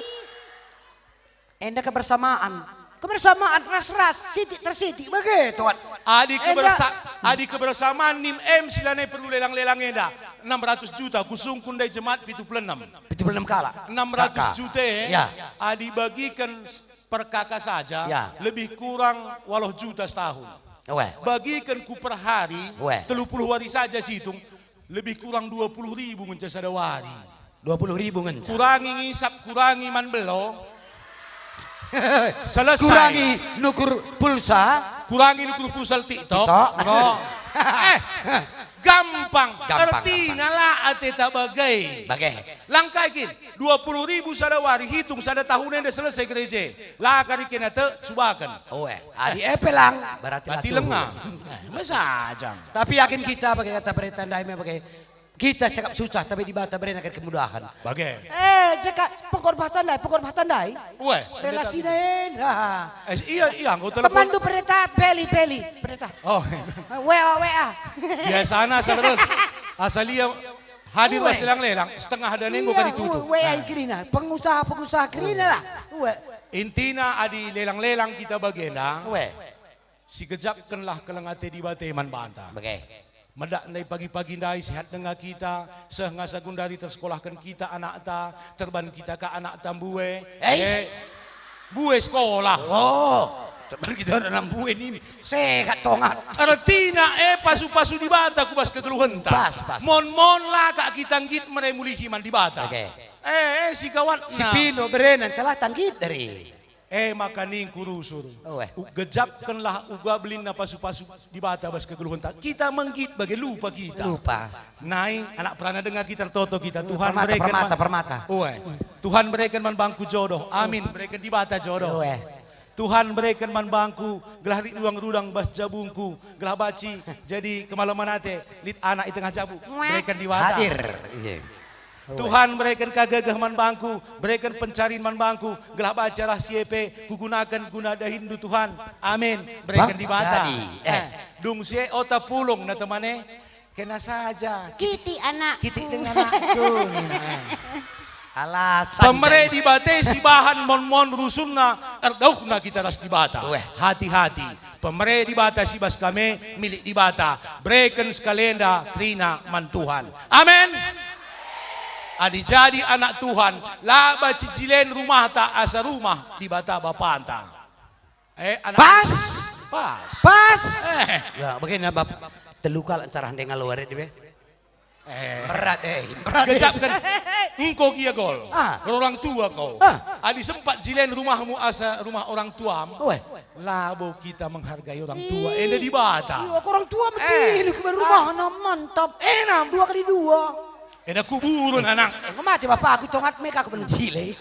Enda kebersamaan. Kebersamaan ras-ras, sitik tersitik, bage, Tuan. Adi enda kebersa-, adi kebersamaan nim em si lanai perlu lelang-lelang enda. Enam ratus juta, kusungkun ndai jemaat pitu puluh enam. Pitu puluh enam kalak. Enam ratus juta, eh. Ya. Adi bagiken Per K K saja, ya, lebih kurang waluh juta setahun. Weh. Bagiken ku per hari, weh, telu puluh wari saja situng, lebih kurang dua puluh ribu ngenca sada wari. Dua puluh ribu ngenca. Kurangi ngisap, kurangi man belo. Selesai. Kurangi nukur pulsa. Kurangi nukur pulsa TikTok. TikTok. No. Eh, gampang. Gampang, ertina gampang. La ateta bage. Bage. Langkai kin, dua puluh ribu sada wari, hitung sada tahun enda selesai gereja. La kari kena tek, cubaken. Oe, adi epe lang, berarti la tuhu. Berarti lengah. Masa aja. Tapi yakin kita bage kata berita ndai me bage. Kita siakap susah, tapi Dibata berena kari kemudahan. Bage. Eh, jeka pengkhotbah tandai, pengkhotbah tandai. Oe. Relasina enda. Eh, iya, iya, anggota. Temandu pendeta, Peli, Peli, pendeta. Oh. W A, W A. Biasana asa terus. Asal ia hadir bas lelang-lelang, setengah dane enggo kari tutup. Weh, kerina, pengusaha-pengusaha kerina lah. Weh. Intina adi lelang-lelang kita bagenda, weh, sigejapkenlah keleng ate Dibata man banta. Bage. Medak ndai pagi-pagi ndai sihat denga kita, seh ngasa gundari tersekolahken kita anakta, terban kita ka anakta mbue. Eh. Eh, mbue sekolah. Oh, terban kita anak mbue ini. Sehat tongat. Ertina, eh, pasu-pasu Dibata ku bas kegeluhenta. Pas, pas. Mon-mon la kak kita nggit mere mulihi man Dibata. Oke. Eh, eh, si gawatna. Si Pino berena celah tanggit dari. Eh, maka ningku rusur. Oh, eh. U-, gejapkenlah uga belinna pasu-pasu Dibata bas kegeluhenta. Kita menggit bage lupa kita. Lupa. Nai, anak perana denga kita ertoto kita. Tuhan permata, bereken permata, man-, permata. Oh, eh. Tuhan bereken man bangku jodoh. Amin. Bereken Dibata jodoh. Oh, eh. Tuhan bereken man bangku, gelah lit ruang rudang bas jabungku, gelah banci jadi kemalemen ate, lit anak i tengah jabu. Bereken Dibata. Hadir. Iya. Tuhan bereken kagegeh man bangku, bereken pencarin man bangku, gelah banci arah si e pe kugunaken guna dahinndu Tuhan. Amin. Bereken Dibata. Jadi, eh. Eh, dung si e ota pulung na temane. Kena saja. Kitik anakku. Kitik dengan anakku, nina. Alasan pemere saya. Dibata si bahan mon-mon rusurna, erdauhna kita ras Dibata. Weh. Hati-hati. Pemere Dibata si bas kami, milik Dibata. Bereken sekalenda kerina man Tuhan. Amin. Adi jadi anak Tuhan, la banci jilen rumahta asa rumah Dibata Bapanta. Eh, anak. Pas. Pas. Pas. Eh. Ya, begini, Bap-, Telu kalak ncarah ndai ngalo arit be. Eh. Berat, eh. Berat, eh. Gejapken. Engko gia gol. Ah. Orang tua kau. Ah. Adi sempat jilen rumahmu asa rumah orang tuam, weh, labo kita menghargai orang tua. Ih. Enda Dibata. Iya, orang tua mecil, eh, kiban rumahna mantap. Enam. Dua kali dua. Enda kuburen, anak. Engko mate bapakku, tongat me aku mecil.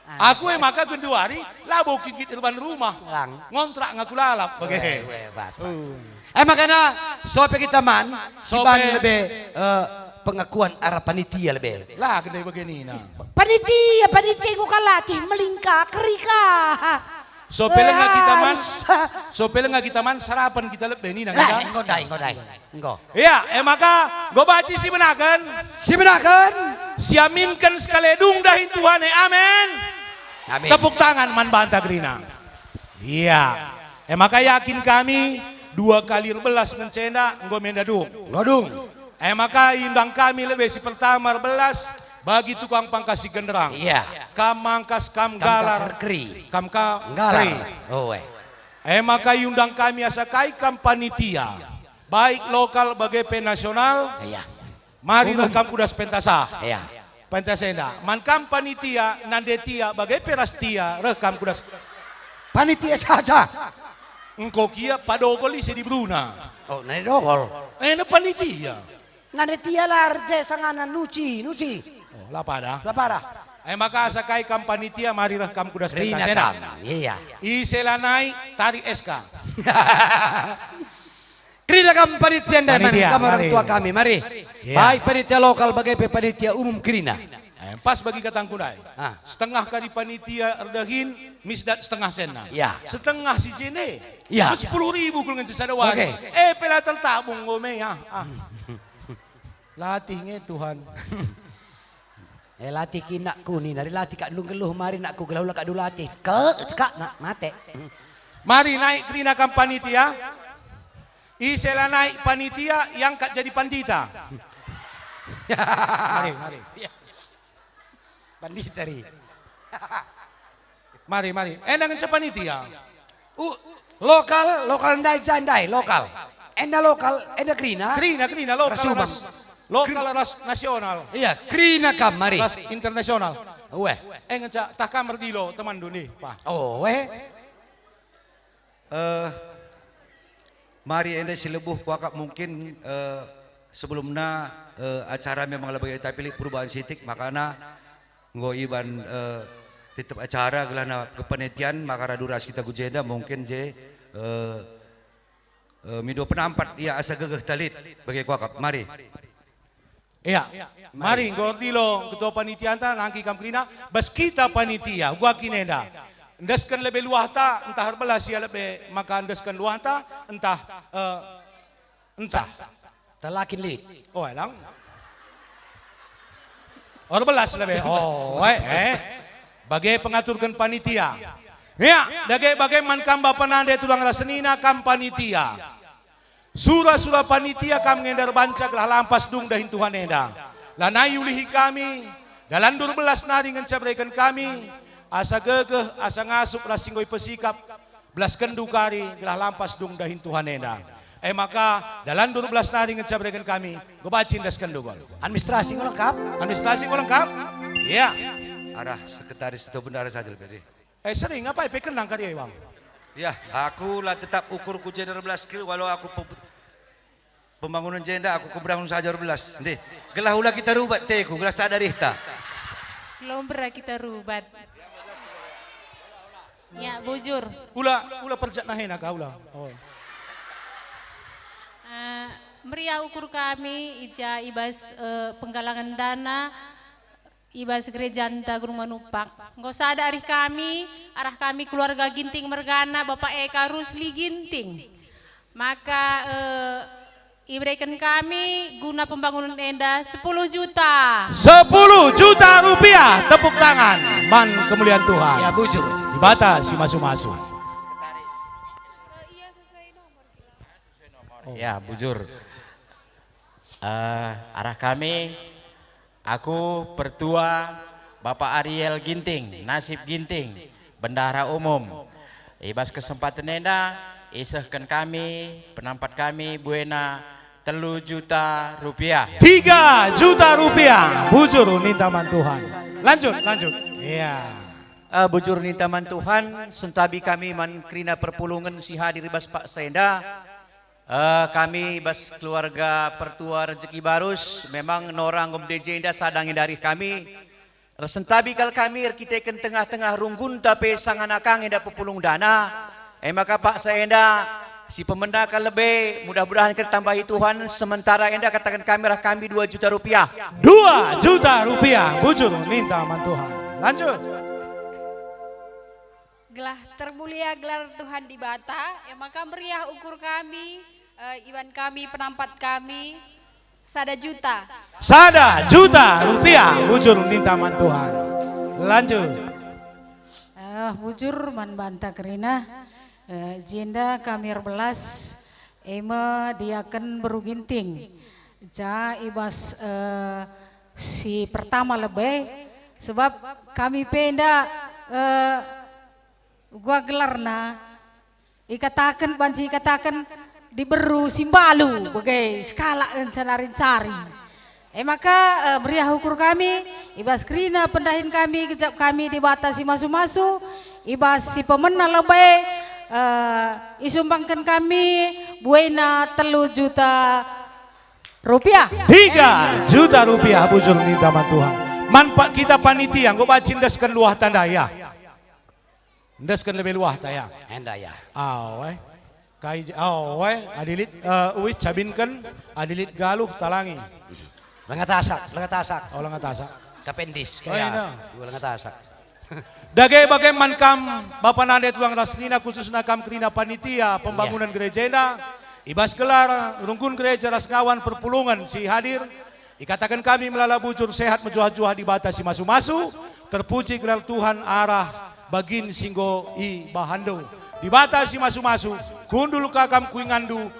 Ah. Aku e maka genduari labo kin lit erban rumah. Lang. Ngontrak ngaku lalap bage. Weh, weh, bas, bas. Uh. E makana sope kita man, si ban lebe, eh, pengakuan arah panitia lebe. La, gendai bage nina. Panitia, panitia enggo kalatih melingka, kerika. Sope lenga kita man, harus. Sope lenga kita man, sarapan kita lebe nina. Lah, enggo ndai, enggo ndai. Enggo. Iya, e maka, enggo banci sibenaken. Sibenaken. Siaminken sekali dung dahin Tuhan e. Amin. Amin. Tepuk tangan man banta kerina. Iya. E maka yakin kami, dua kali erbelas ngenca enda enggo me enda dung. Enggo dung. E maka iundang kami lebe si pertama erbelas bagi tukang pangkas si genderang. Iya. Kam mangkas, kam galar. Keri. Kam ka-, galar. Keri. Oh, eh. E maka iundang kami asa kai kam panitia, baik lokal bage pe nasional. Iya. Mari reh kam ku das pentas ah. Iya. Pentas enda. Man kam panitia, nande tia, bage pe ras tia, reh kam ku das. Panitia saja. Engko gia padogol ise diberuna. Oh, nande dogol. Eh, ne panitia. Nande tia la erje sangana nuci, nuci. Oh, la pada. La pada. Eh, maka asa kai kam panitia, mari reh kam ku das pentas enda. Iya. Ise lanai, tarik S K. Kerina kam panitia ndai, man, panitia, kam orang tua kami, mari. Iya. Baik panitia lokal bage pe panitia umum kerina. Eh, pas bagi katangku ndai. Ah. Setengah kari panitia erdahin, misdat setengah senna. Iya. Setengah si jene. Iya. Sepuluh ribu kul ngenca sada wari. Oke. Eh, pela tertabung enggo me, ah. Ah. Latih nge Tuhan. Eh, latih kin nakku nina, latih kak ndung geluh mari nakku gelah ula kak du latih. Ke, cekak nak, mate. Mari naik kerina kam panitia. Ise la naik panitia, iangkat jadi pandita. Mari, mari. Pandita ri. Mari, mari. Enda ngenca panitia. U, lokal, lokal ndai ja ndai, lokal. Enda lokal, enda kerina. Kerina, kerina, lokal ras, lokal ras nasional. Iya, kerina kam, mari. Ras internasional. Weh. Eh, ngenca tah kam erdilo, temanndu nih, Pak. Oh, weh. Eh, mari enda si lebuh kuakap mungkin, eh, sebelumna, eh, acara memang la bage, tapi lit perubahan sitik, makana enggo iban, eh, tetep acara gelahna kepanitian, maka radu ras kita ku jenda mungkin je, eh, eh, mindo penampat ia asa gegeh talit bage kuakap. Mari. Iya. Mari, enggo erdilo ketua panitianta, nangki kam kerina, bas kita panitia, uga kin enda. Endesken lebe luahta, ntah erbelas ia lebe maka endesken luahta, ntah, eh, ntah. Telakin lit. Oh, elang. Erbelas lebe. Oh, eh, eh. Bage pengaturken panitia. Ya, dage bage man kam bapa nande tulang ras senina kam panitia. Sura-sura panitia kam nge enda erbanca gelah lampas dung dahin Tuhan enda. Lanai ulihi kami, dalan dua belas nari ngenca bereken kami, asa gegeh, asa ngasup ras si enggo ipesikap, belaskenndu kari gelah lampas dung dahin Tuhan enda. E maka, dalan dua belas nari ngenca bereken kami, enggo banci endaskenndu gol. Administrasi enggo lengkap? Administrasi enggo lengkap? Iya. Arah sekretaris atau bendahara saja lebih deh. Eh, sering, apai pe kenang kari e, Bang? Ya, aku la tetap ukurku je dua belas kilo, walau aku pe-, pembangunan jenda aku keberangun saja dua belas. Ndih, gelah ula kita rubat teku, gelah sada rihta. Lombra kita rubat. Ya, bujur. Ula, ula perjak nahena ka ula. Oh. Eh, meriah ukur kami, i ja i bas, eh, penggalangan dana, i bas gerejanta Gunung Manupak. Enggo sada arih kami, arah kami keluarga Ginting mergana, Bapak Eka Rusli Ginting. Maka, eh, ibereken kami guna pembangunan enda sepuluh juta. Sepuluh juta rupiah, tepuk tangan man kemuliaan Tuhan. Ya, bujur. Dibata si masu-masu. Ya, bujur. Eh, arah kami, aku pertua Bapak Ariel Ginting, Nasib Ginting, Bendahara Umum. I bas kesempaten enda, Isehken kami, penampat kami buena telu juta rupiah. Tiga juta rupiah, bujur ninta man Tuhan. Lanjut, lanjut. Iya. Eh, bujur ninta man Tuhan, sentabi kami man kerina perpulungen si hadir i bas paksa enda. Eh, kami bas keluarga Pertua Rejeki Barus, memang Nora enggo mende jenda sada nge ndarih kami. Ersentabi kal kami erkiteken tengah-tengah runggunta pe sangana ka nge enda pepulung dana. E maka paksa enda si pemena kal lebe, mudah-mudahan kin tambahi Tuhan, sementara enda kataken kami arah kami dua juta rupiah. Dua juta rupiah, bujur ninta man Tuhan. Lanjut. Gelah termulia gelar Tuhan Dibata, e maka meriah ukur kami, eh, iban kami, penampat kami, sada juta. Sada juta rupiah, bujur ninta man Tuhan. Lanjut. Eh, bujur man banta kerina, eh, jenda kami erbelas, e me diaken Beru Ginting. Ja i bas, eh, si pertama lebe, sebab kami pe enda, eh, gua gelarna, ikataken banci ikataken diberu si mbalu, bage sekalak ngenca nari ncari. E maka, eh, meriah ukur kami, i bas kerina pendahin kami, gejap kami Dibata si masu-masu, i bas si pemena lebe, eh, isumbangken kami buena telu juta rupiah. Tiga juta rupiah, bujur ninta man Tuhan. Man pa-, kita panitia, enggo banci endesken luahta ndai, ya. Endesken lebe luahta, ya. Enda, ya. Awe. Kai je-, awe, adi lit, eh, uis cabinken, adi lit galuh talangi. Lenga tasak, lenga tasak. Oh, lenga tasak. Kapendis, Oh, kaya. Ina. Dua lenga tasak. Dage bage man kam, bapa nande tulang ras senina, khususna kam kerina panitia pembangunan gereja enda, i bas gelar runggun gereja ras ngawan perpulungen si hadir, ikataken kami melala bujur, sehat, mejuah-juah, Dibata si masu-masu, terpuji gelar Tuhan arah bagin si enggo ibahanndu. Dibata si masu-masu, kundul ka kam ku inganndu,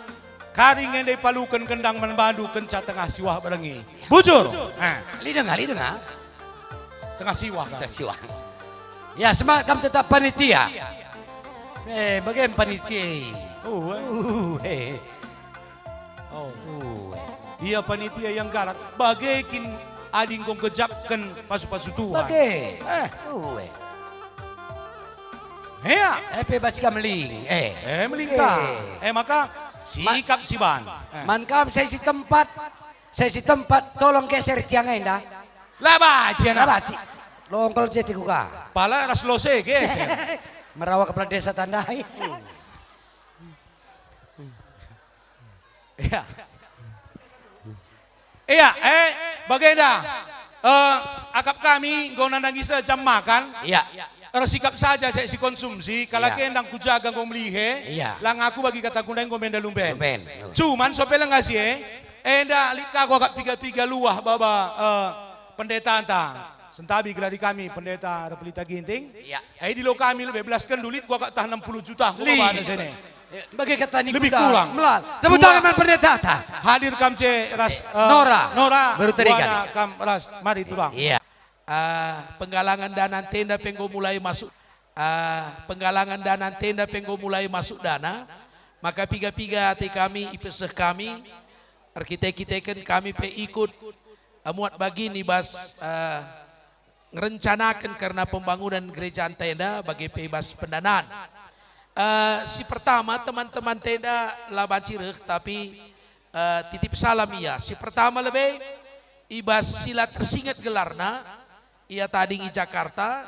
kari nge enda ipaluken gendang man bandu kenca tengah siwah berngi. Bujur. Eh. Lidenga, lidenga. Tengah siwah kam. Tengah siwah. Ya, semangat kam tetap panitia. Eh, bage panitia. Oh, eh. Uh, eh. Oh. Uh, eh. Ia panitia yang galak, bage kin adi enggo ngejapken pasu-pasu Tuhan. Bage. Eh. Uh, eh. Hea. Eh, pe bacika meling. Eh. Eh, meling ka. Eh. Eh, maka Ma-, sikap siban. Eh. Man kam seh si tempat, seh si tempat, tolong geser tiang enda. La banci, La anak. Banci. Longkol je tiku ka. Pala ras lose geser. Merawa kepala desa tandai. Iya. Iya, eh, bagenda. Eh, akap kami enggo nandangi seh jam makan. Iya. Ersikap saja seh sikonsumsi, kalak Iya. endang kujaga enggo melihe. Iya. Lang aku bagi kataku ndai enggo menda lumben. Lumben. Cuman sope lenga si e, enda lit ka aku akap piga-piga luah baba, eh, pendetanta. Sentabi gelari kami Pendeta Repelita Ginting. Iya. Eh, dilo kami lebe belas kendulit gua kak tah enam puluh juta gua Lih. Bana sene. Eh, bage kata ni Lebih kuda. Kurang. Melal. Tepuk Dua. Tangan man pendeta ta. Hadir kam ce ras, eh, Nora. Nora. Baru terikat. Buana kam ras mari tulang. Iya. Eh, penggalangan dana tenda pe enggo mulai masuk. Eh, penggalangan dana tenda pe enggo mulai masuk dana. Maka piga-piga ate kami ipeseh kami. Erkite-kiteken kami pe ikut, eh, muat bagin i bas, eh, ngerencanaken kerna pembangunan gereja ntah enda bage pe i bas pendanaan. Eh, si pertama, teman-teman tenda la banci reh, tapi, eh, titip salam ia. Si pertama lebe, i bas si la tersinget gelarna, ia tading i Jakarta,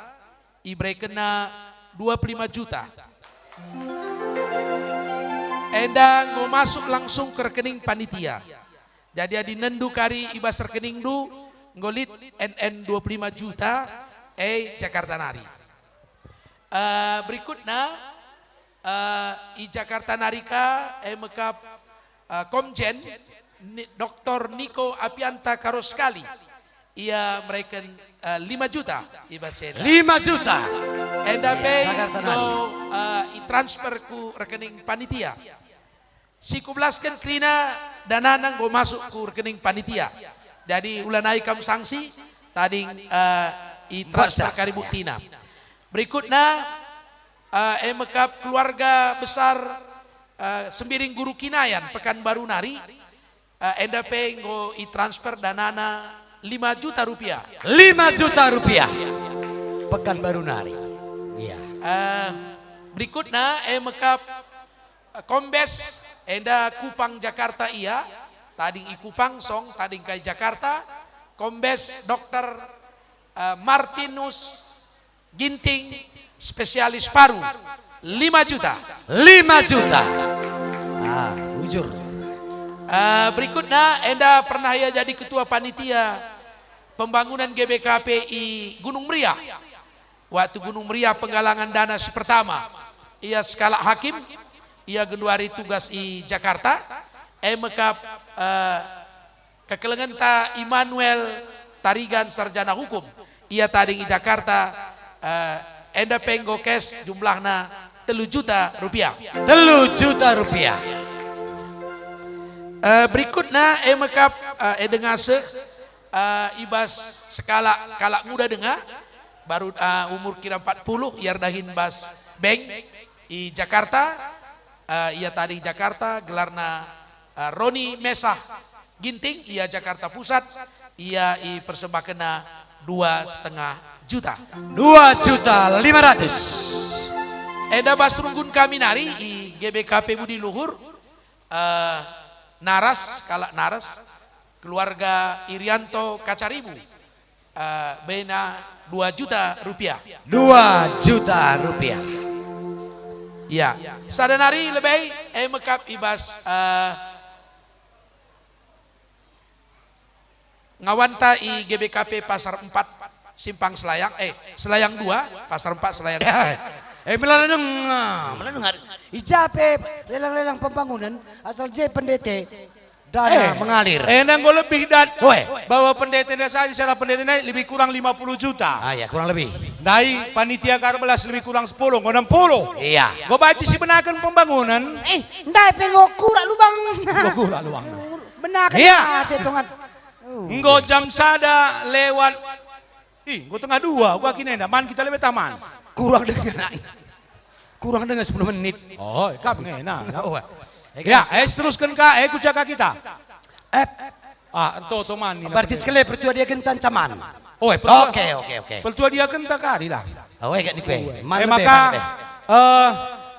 iberekenna dua puluh lima juta. Enda enggo masuk langsung ke rekening panitia. Jadi adi nendu kari i bas rekeningndu, enggo lit N N dua puluh lima juta, e Jakarta nari. Eh, berikutna, eh, i Jakarta nari ka, e mekap, eh, Komjen Ni-, Doktor Niko Apianta Karoskali. Ia mereken, eh, lima juta i bas enda. Lima juta. Enda pe Jakarta enggo, nari. Eh, i-transfer ku rekening panitia. Si kubelasken kerina danana enggo masuk ku rekening panitia. Jadi, ulanai kam sangsi, tading, eh, i-transfer Bosah, kari ya. Buktina. Berikutna, eh, e mekap keluarga besar eh, Sembiring Guru Kinayan, Pekanbaru nari, eh, enda pe enggo itransfer danana lima juta rupiah. Lima juta rupiah. Pekanbaru nari. Iya. Eh, berikutna, eh, mekap, eh, Kombes enda Kupang Jakarta ia, tading i Kupang, song tading kai Jakarta, Kombes Dokter, eh, Martinus Ginting, spesialis paru, lima juta. Lima juta. Ah, bujur. Eh, berikutna, enda pernah ia jadi ketua panitia pembangunan G B K P i Gunung Meriah. Waktu Gunung Meriah penggalangan dana si pertama, ia sekalak hakim, ia genduari tugas i Jakarta, e mekap, eh, kekelengenta Immanuel Tarigan, sarjana hukum, ia tading i Jakarta, eh, enda pe enggo cash jumlahna telu juta rupiah. Telu juta rupiah. Eh, berikutna, e mekap, eh, e denga seh, eh, i bas sekalak kalak muda denga, baru, eh, umur kira empat puluh, ia erdahin bas bank i Jakarta, eh, ia tading Jakarta, gelarna, eh, Roni Mesah Ginting, ia Jakarta Pusat, ia ipersembahkenna dua setengah juta. Dua juta lima ratus. Enda bas runggun kami nari i G B K P Budi Luhur, eh, Naras, kalak Naras, keluarga Irianto Kacaribu, eh, bena dua juta rupiah. Dua juta rupiah. Ya, sada nari lebe, eh, mekap i bas, eh, ngawanta i G B K P Pasar empat, Simpang Selayang, eh, Selayang dua, Pasar empat, Selayang. Eh, melala denga, melala denga. I ja pe lelang-lelang pembangunan, asal je pendeta, dana, eh, mengalir. Eh, enda enggo lebih, dat. Weh. Bahwa pendeta enda saja, secara pendeta enda lebih kurang lima puluh juta. Ah, ya, kurang lebih. Ndai panitia Karbelas lebih kurang sepuluh, enggo enam puluh. Iya. Enggo banci sibenaken pembangunan. Eh, ndai pe enggo kurak lubang. Enggo kurak lubang. Benar kan? Iya. Ate tongan. Oh. Enggo jam sada lewat. Ih, enggo tengah dua, gua kini enda, man kita lebe taman. Kurang denga. Kurang denga sepuluh menit. Oh, kam ngena. Oh, eh. Ya, eh, terusken ka, eh, ku jaka kita. Eh. Ah, ento to man. Berarti sekali pertua dia gentan caman. Oh, eh, pertua. Oke, oke, oke. Pertua dia gentan kari lah. Oh, eh, gak ni kue. Man eh, lebe, maka, man lebe. Eh,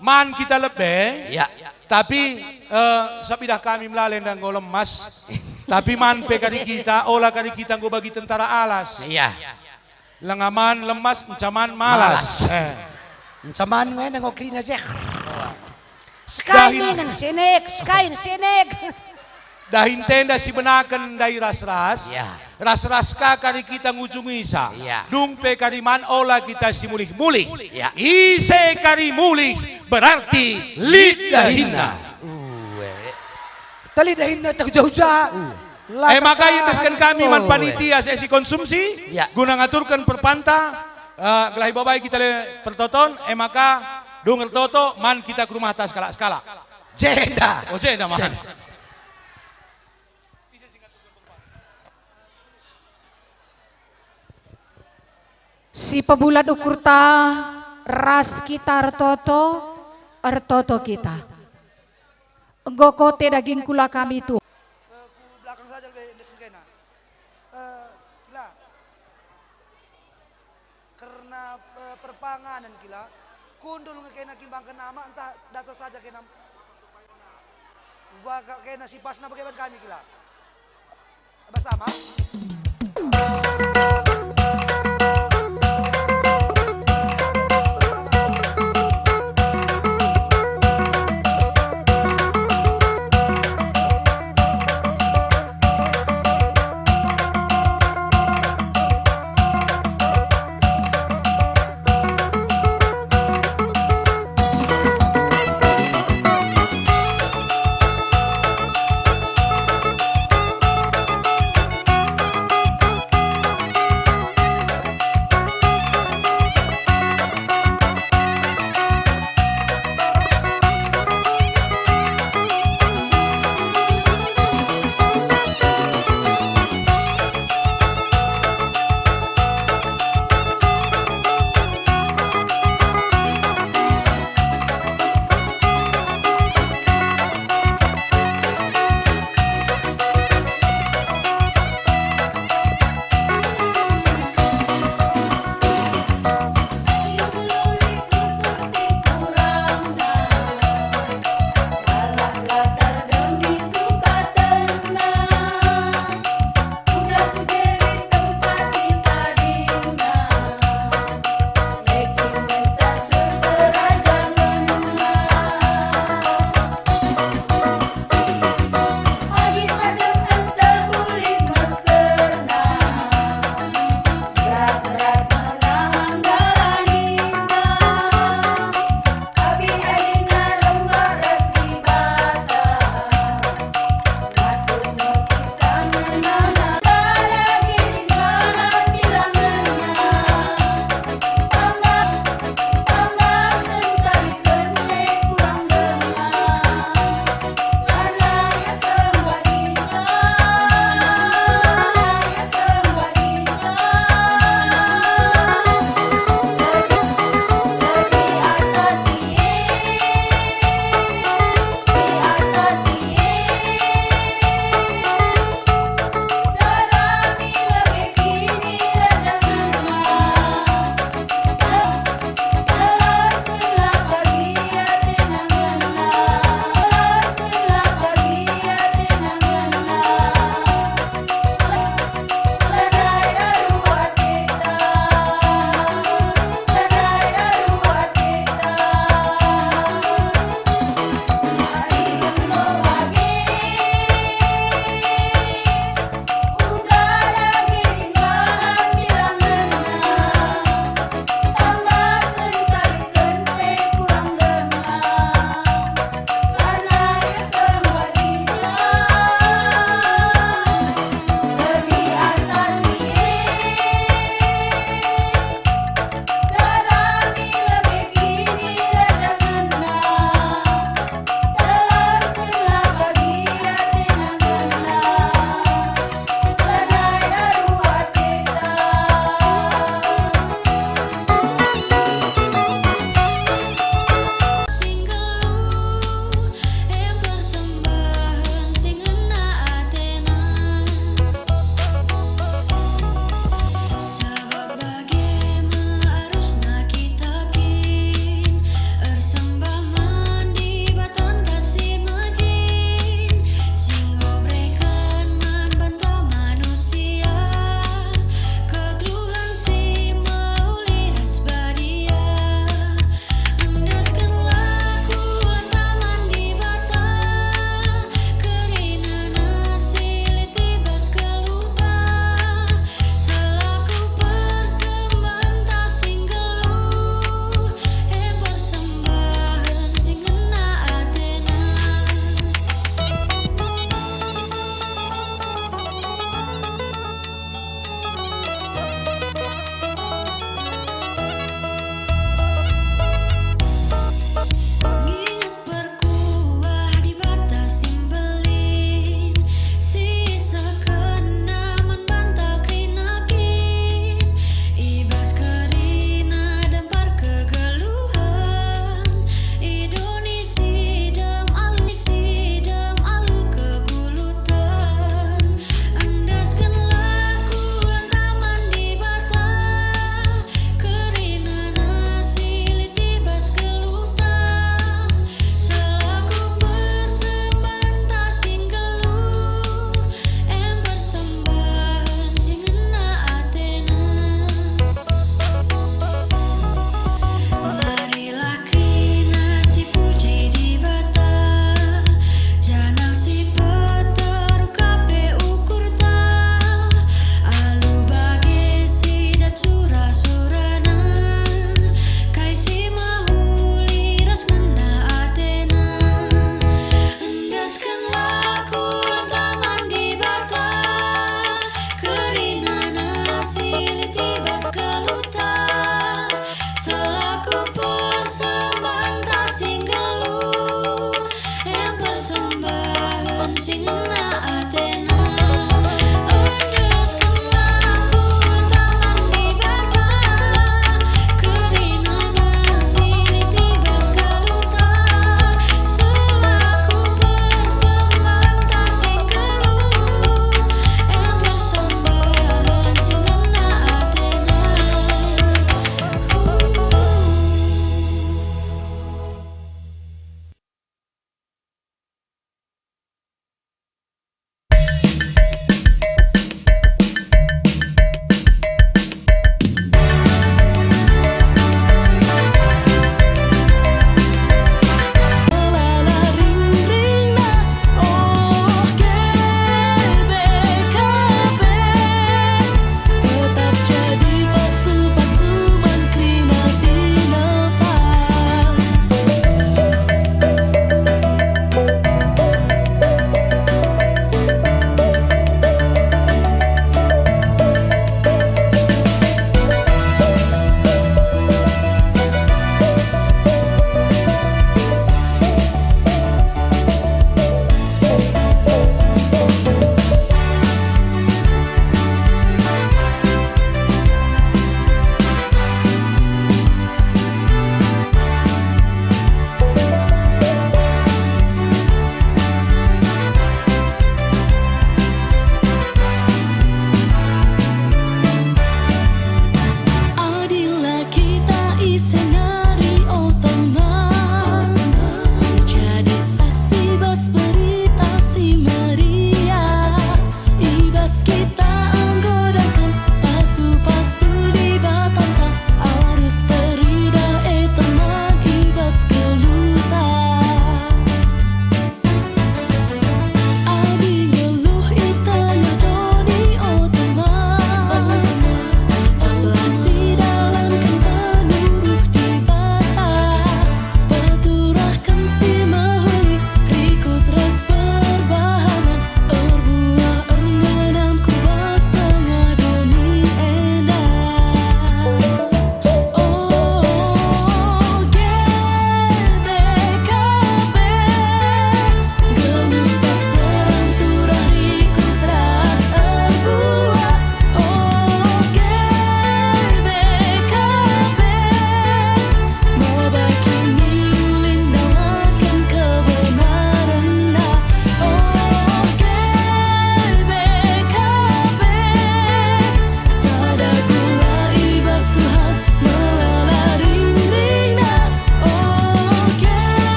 man kita lebe. Ya. Tapi, eh, sabidah kami melala enda enggo lemas. Tapi man pe kari kita, ola kari kita enggo bagi tentara alas. Iya. Lenga man lemas, enca man malas. Malas. Eh. Enca man ngena enggo kerina je. Skai ningen senek, skai senek. Dahin tenda sibenaken ndai ras-ras. Iya. Ras-ras ka kari kita ngujungisa. Iya. Dung pe kari man ola kita si mulih-mulih. Iya. Ise kari mulih berarti lit dahinna. Uwe. Tali dahinna teh uja-uja. Uh. Eh, maka iendesken kami man panitia sesi konsumsi, ya, guna ngaturken perpanta, eh, gelah ibabai kita le pertoton, eh, maka dung ertoto man kita ku rumah tas kalak-kalak. Jenda. Oh, jenda, man. Jenda. Si pebulat ukurta ras kita ertoto, ertoto kita. Enggo kote dagingku la kami tu. Eh, ku belakang saja lebih endesken kena. Eh, kila. Kerna, eh, perpanganen kila. Kundul nge kena kimbangken ama, entah datang saja kena. Uga ka kena si pasna bage ban kami kila. Bersama.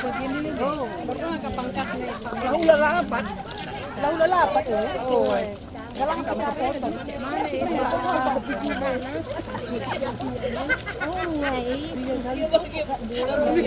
Lau lalapat. Lau lalapat, eh. Oh. Galang sepatu. Mana ini? Oh, iya, iya.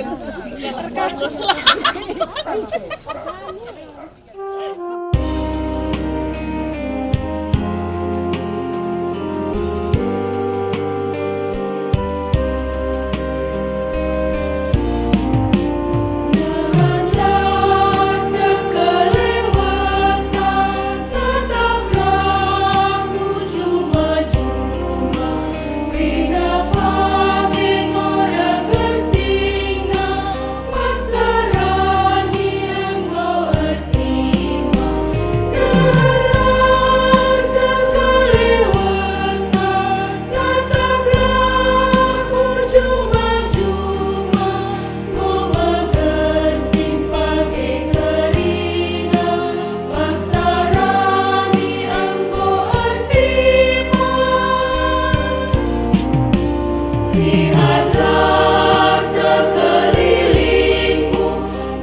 Lihatlah sekelilingmu,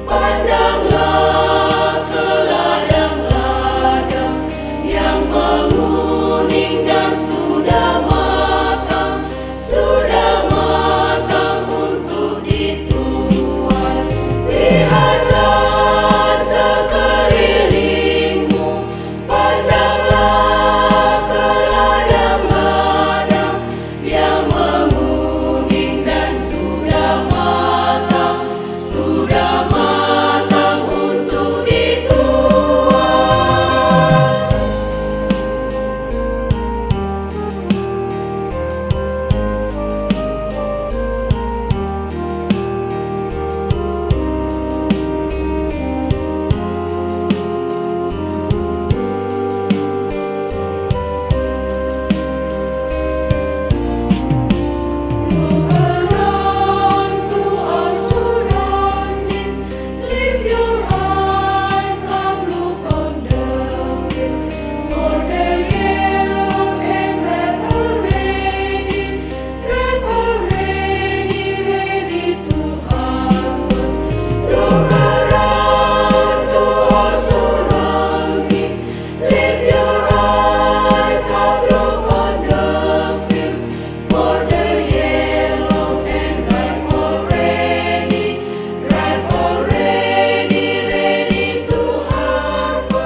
pandanglah ke ladang-ladang yang menguning dan sudah matang, sudah matang untuk dituai. Lihatlah sekelilingmu, pandanglah ke ladang-ladang yang menguning dan sudah matang, sudah matang untuk dituai. Look around to our surroundings. Lift your eyes and look on the fields, for the yellow and ripe already, ripe already, ready to harvest. Look around to our surroundings. Lift your eyes and look on the fields, for the yellow and ripe already, ripe already, ready to harvest.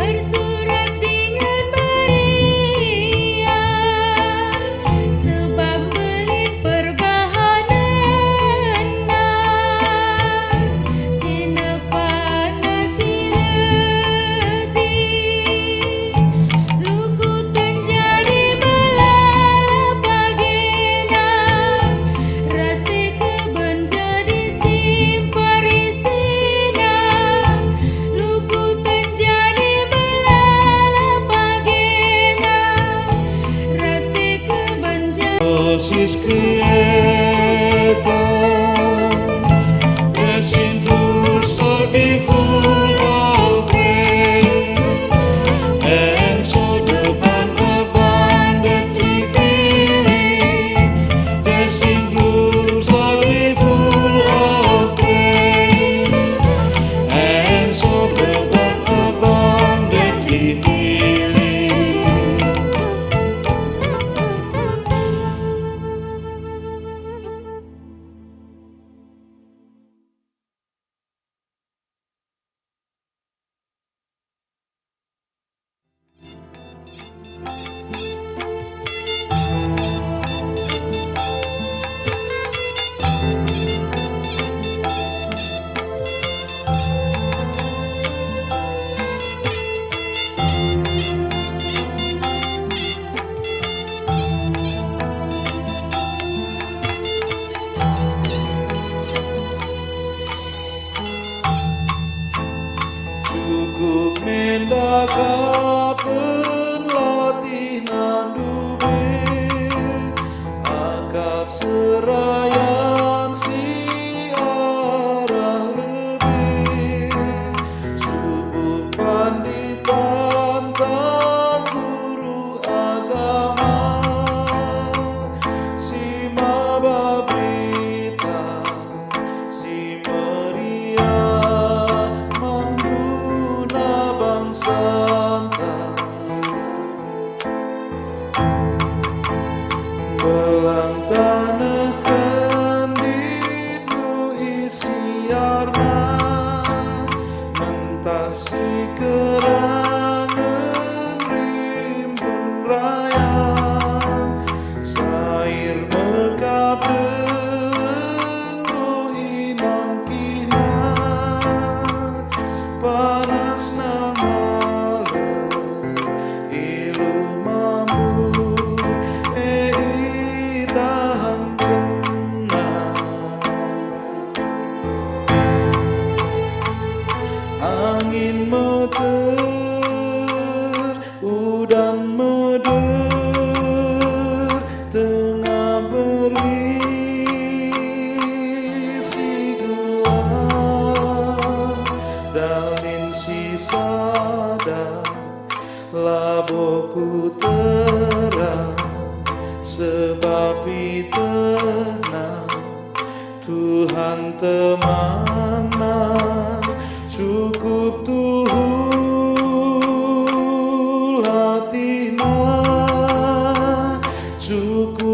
Ersurak dengan meriah, sebab mbelin perbahanenna, tinepanna si rejing. Lukuten jadi melala bagena, ras pe keben jadi si mparisina. Lukuten jadi melala bagena, ras pe keben jadi. Dosis Creator, blessing flows so be full of grace, and so the vine abundantly filling. Blessing flows so be full of grace, and so the vine abundantly filling. Serayan si arah lebih, subuk panditan tang guru agama, si maba berita si meriah man guna bangsanta. Belang taneh kenditmu isiarna, mentah si kerangen rimbun raya, sair mekap delenggu inangkihna, panasna malem ilu mambu, e itahankenna. Angin meter, udan meder, tengah berngi si gelap, dalin si sada, labo kuterang, sebab itenang Tuhan temanna, cukup Tuhan.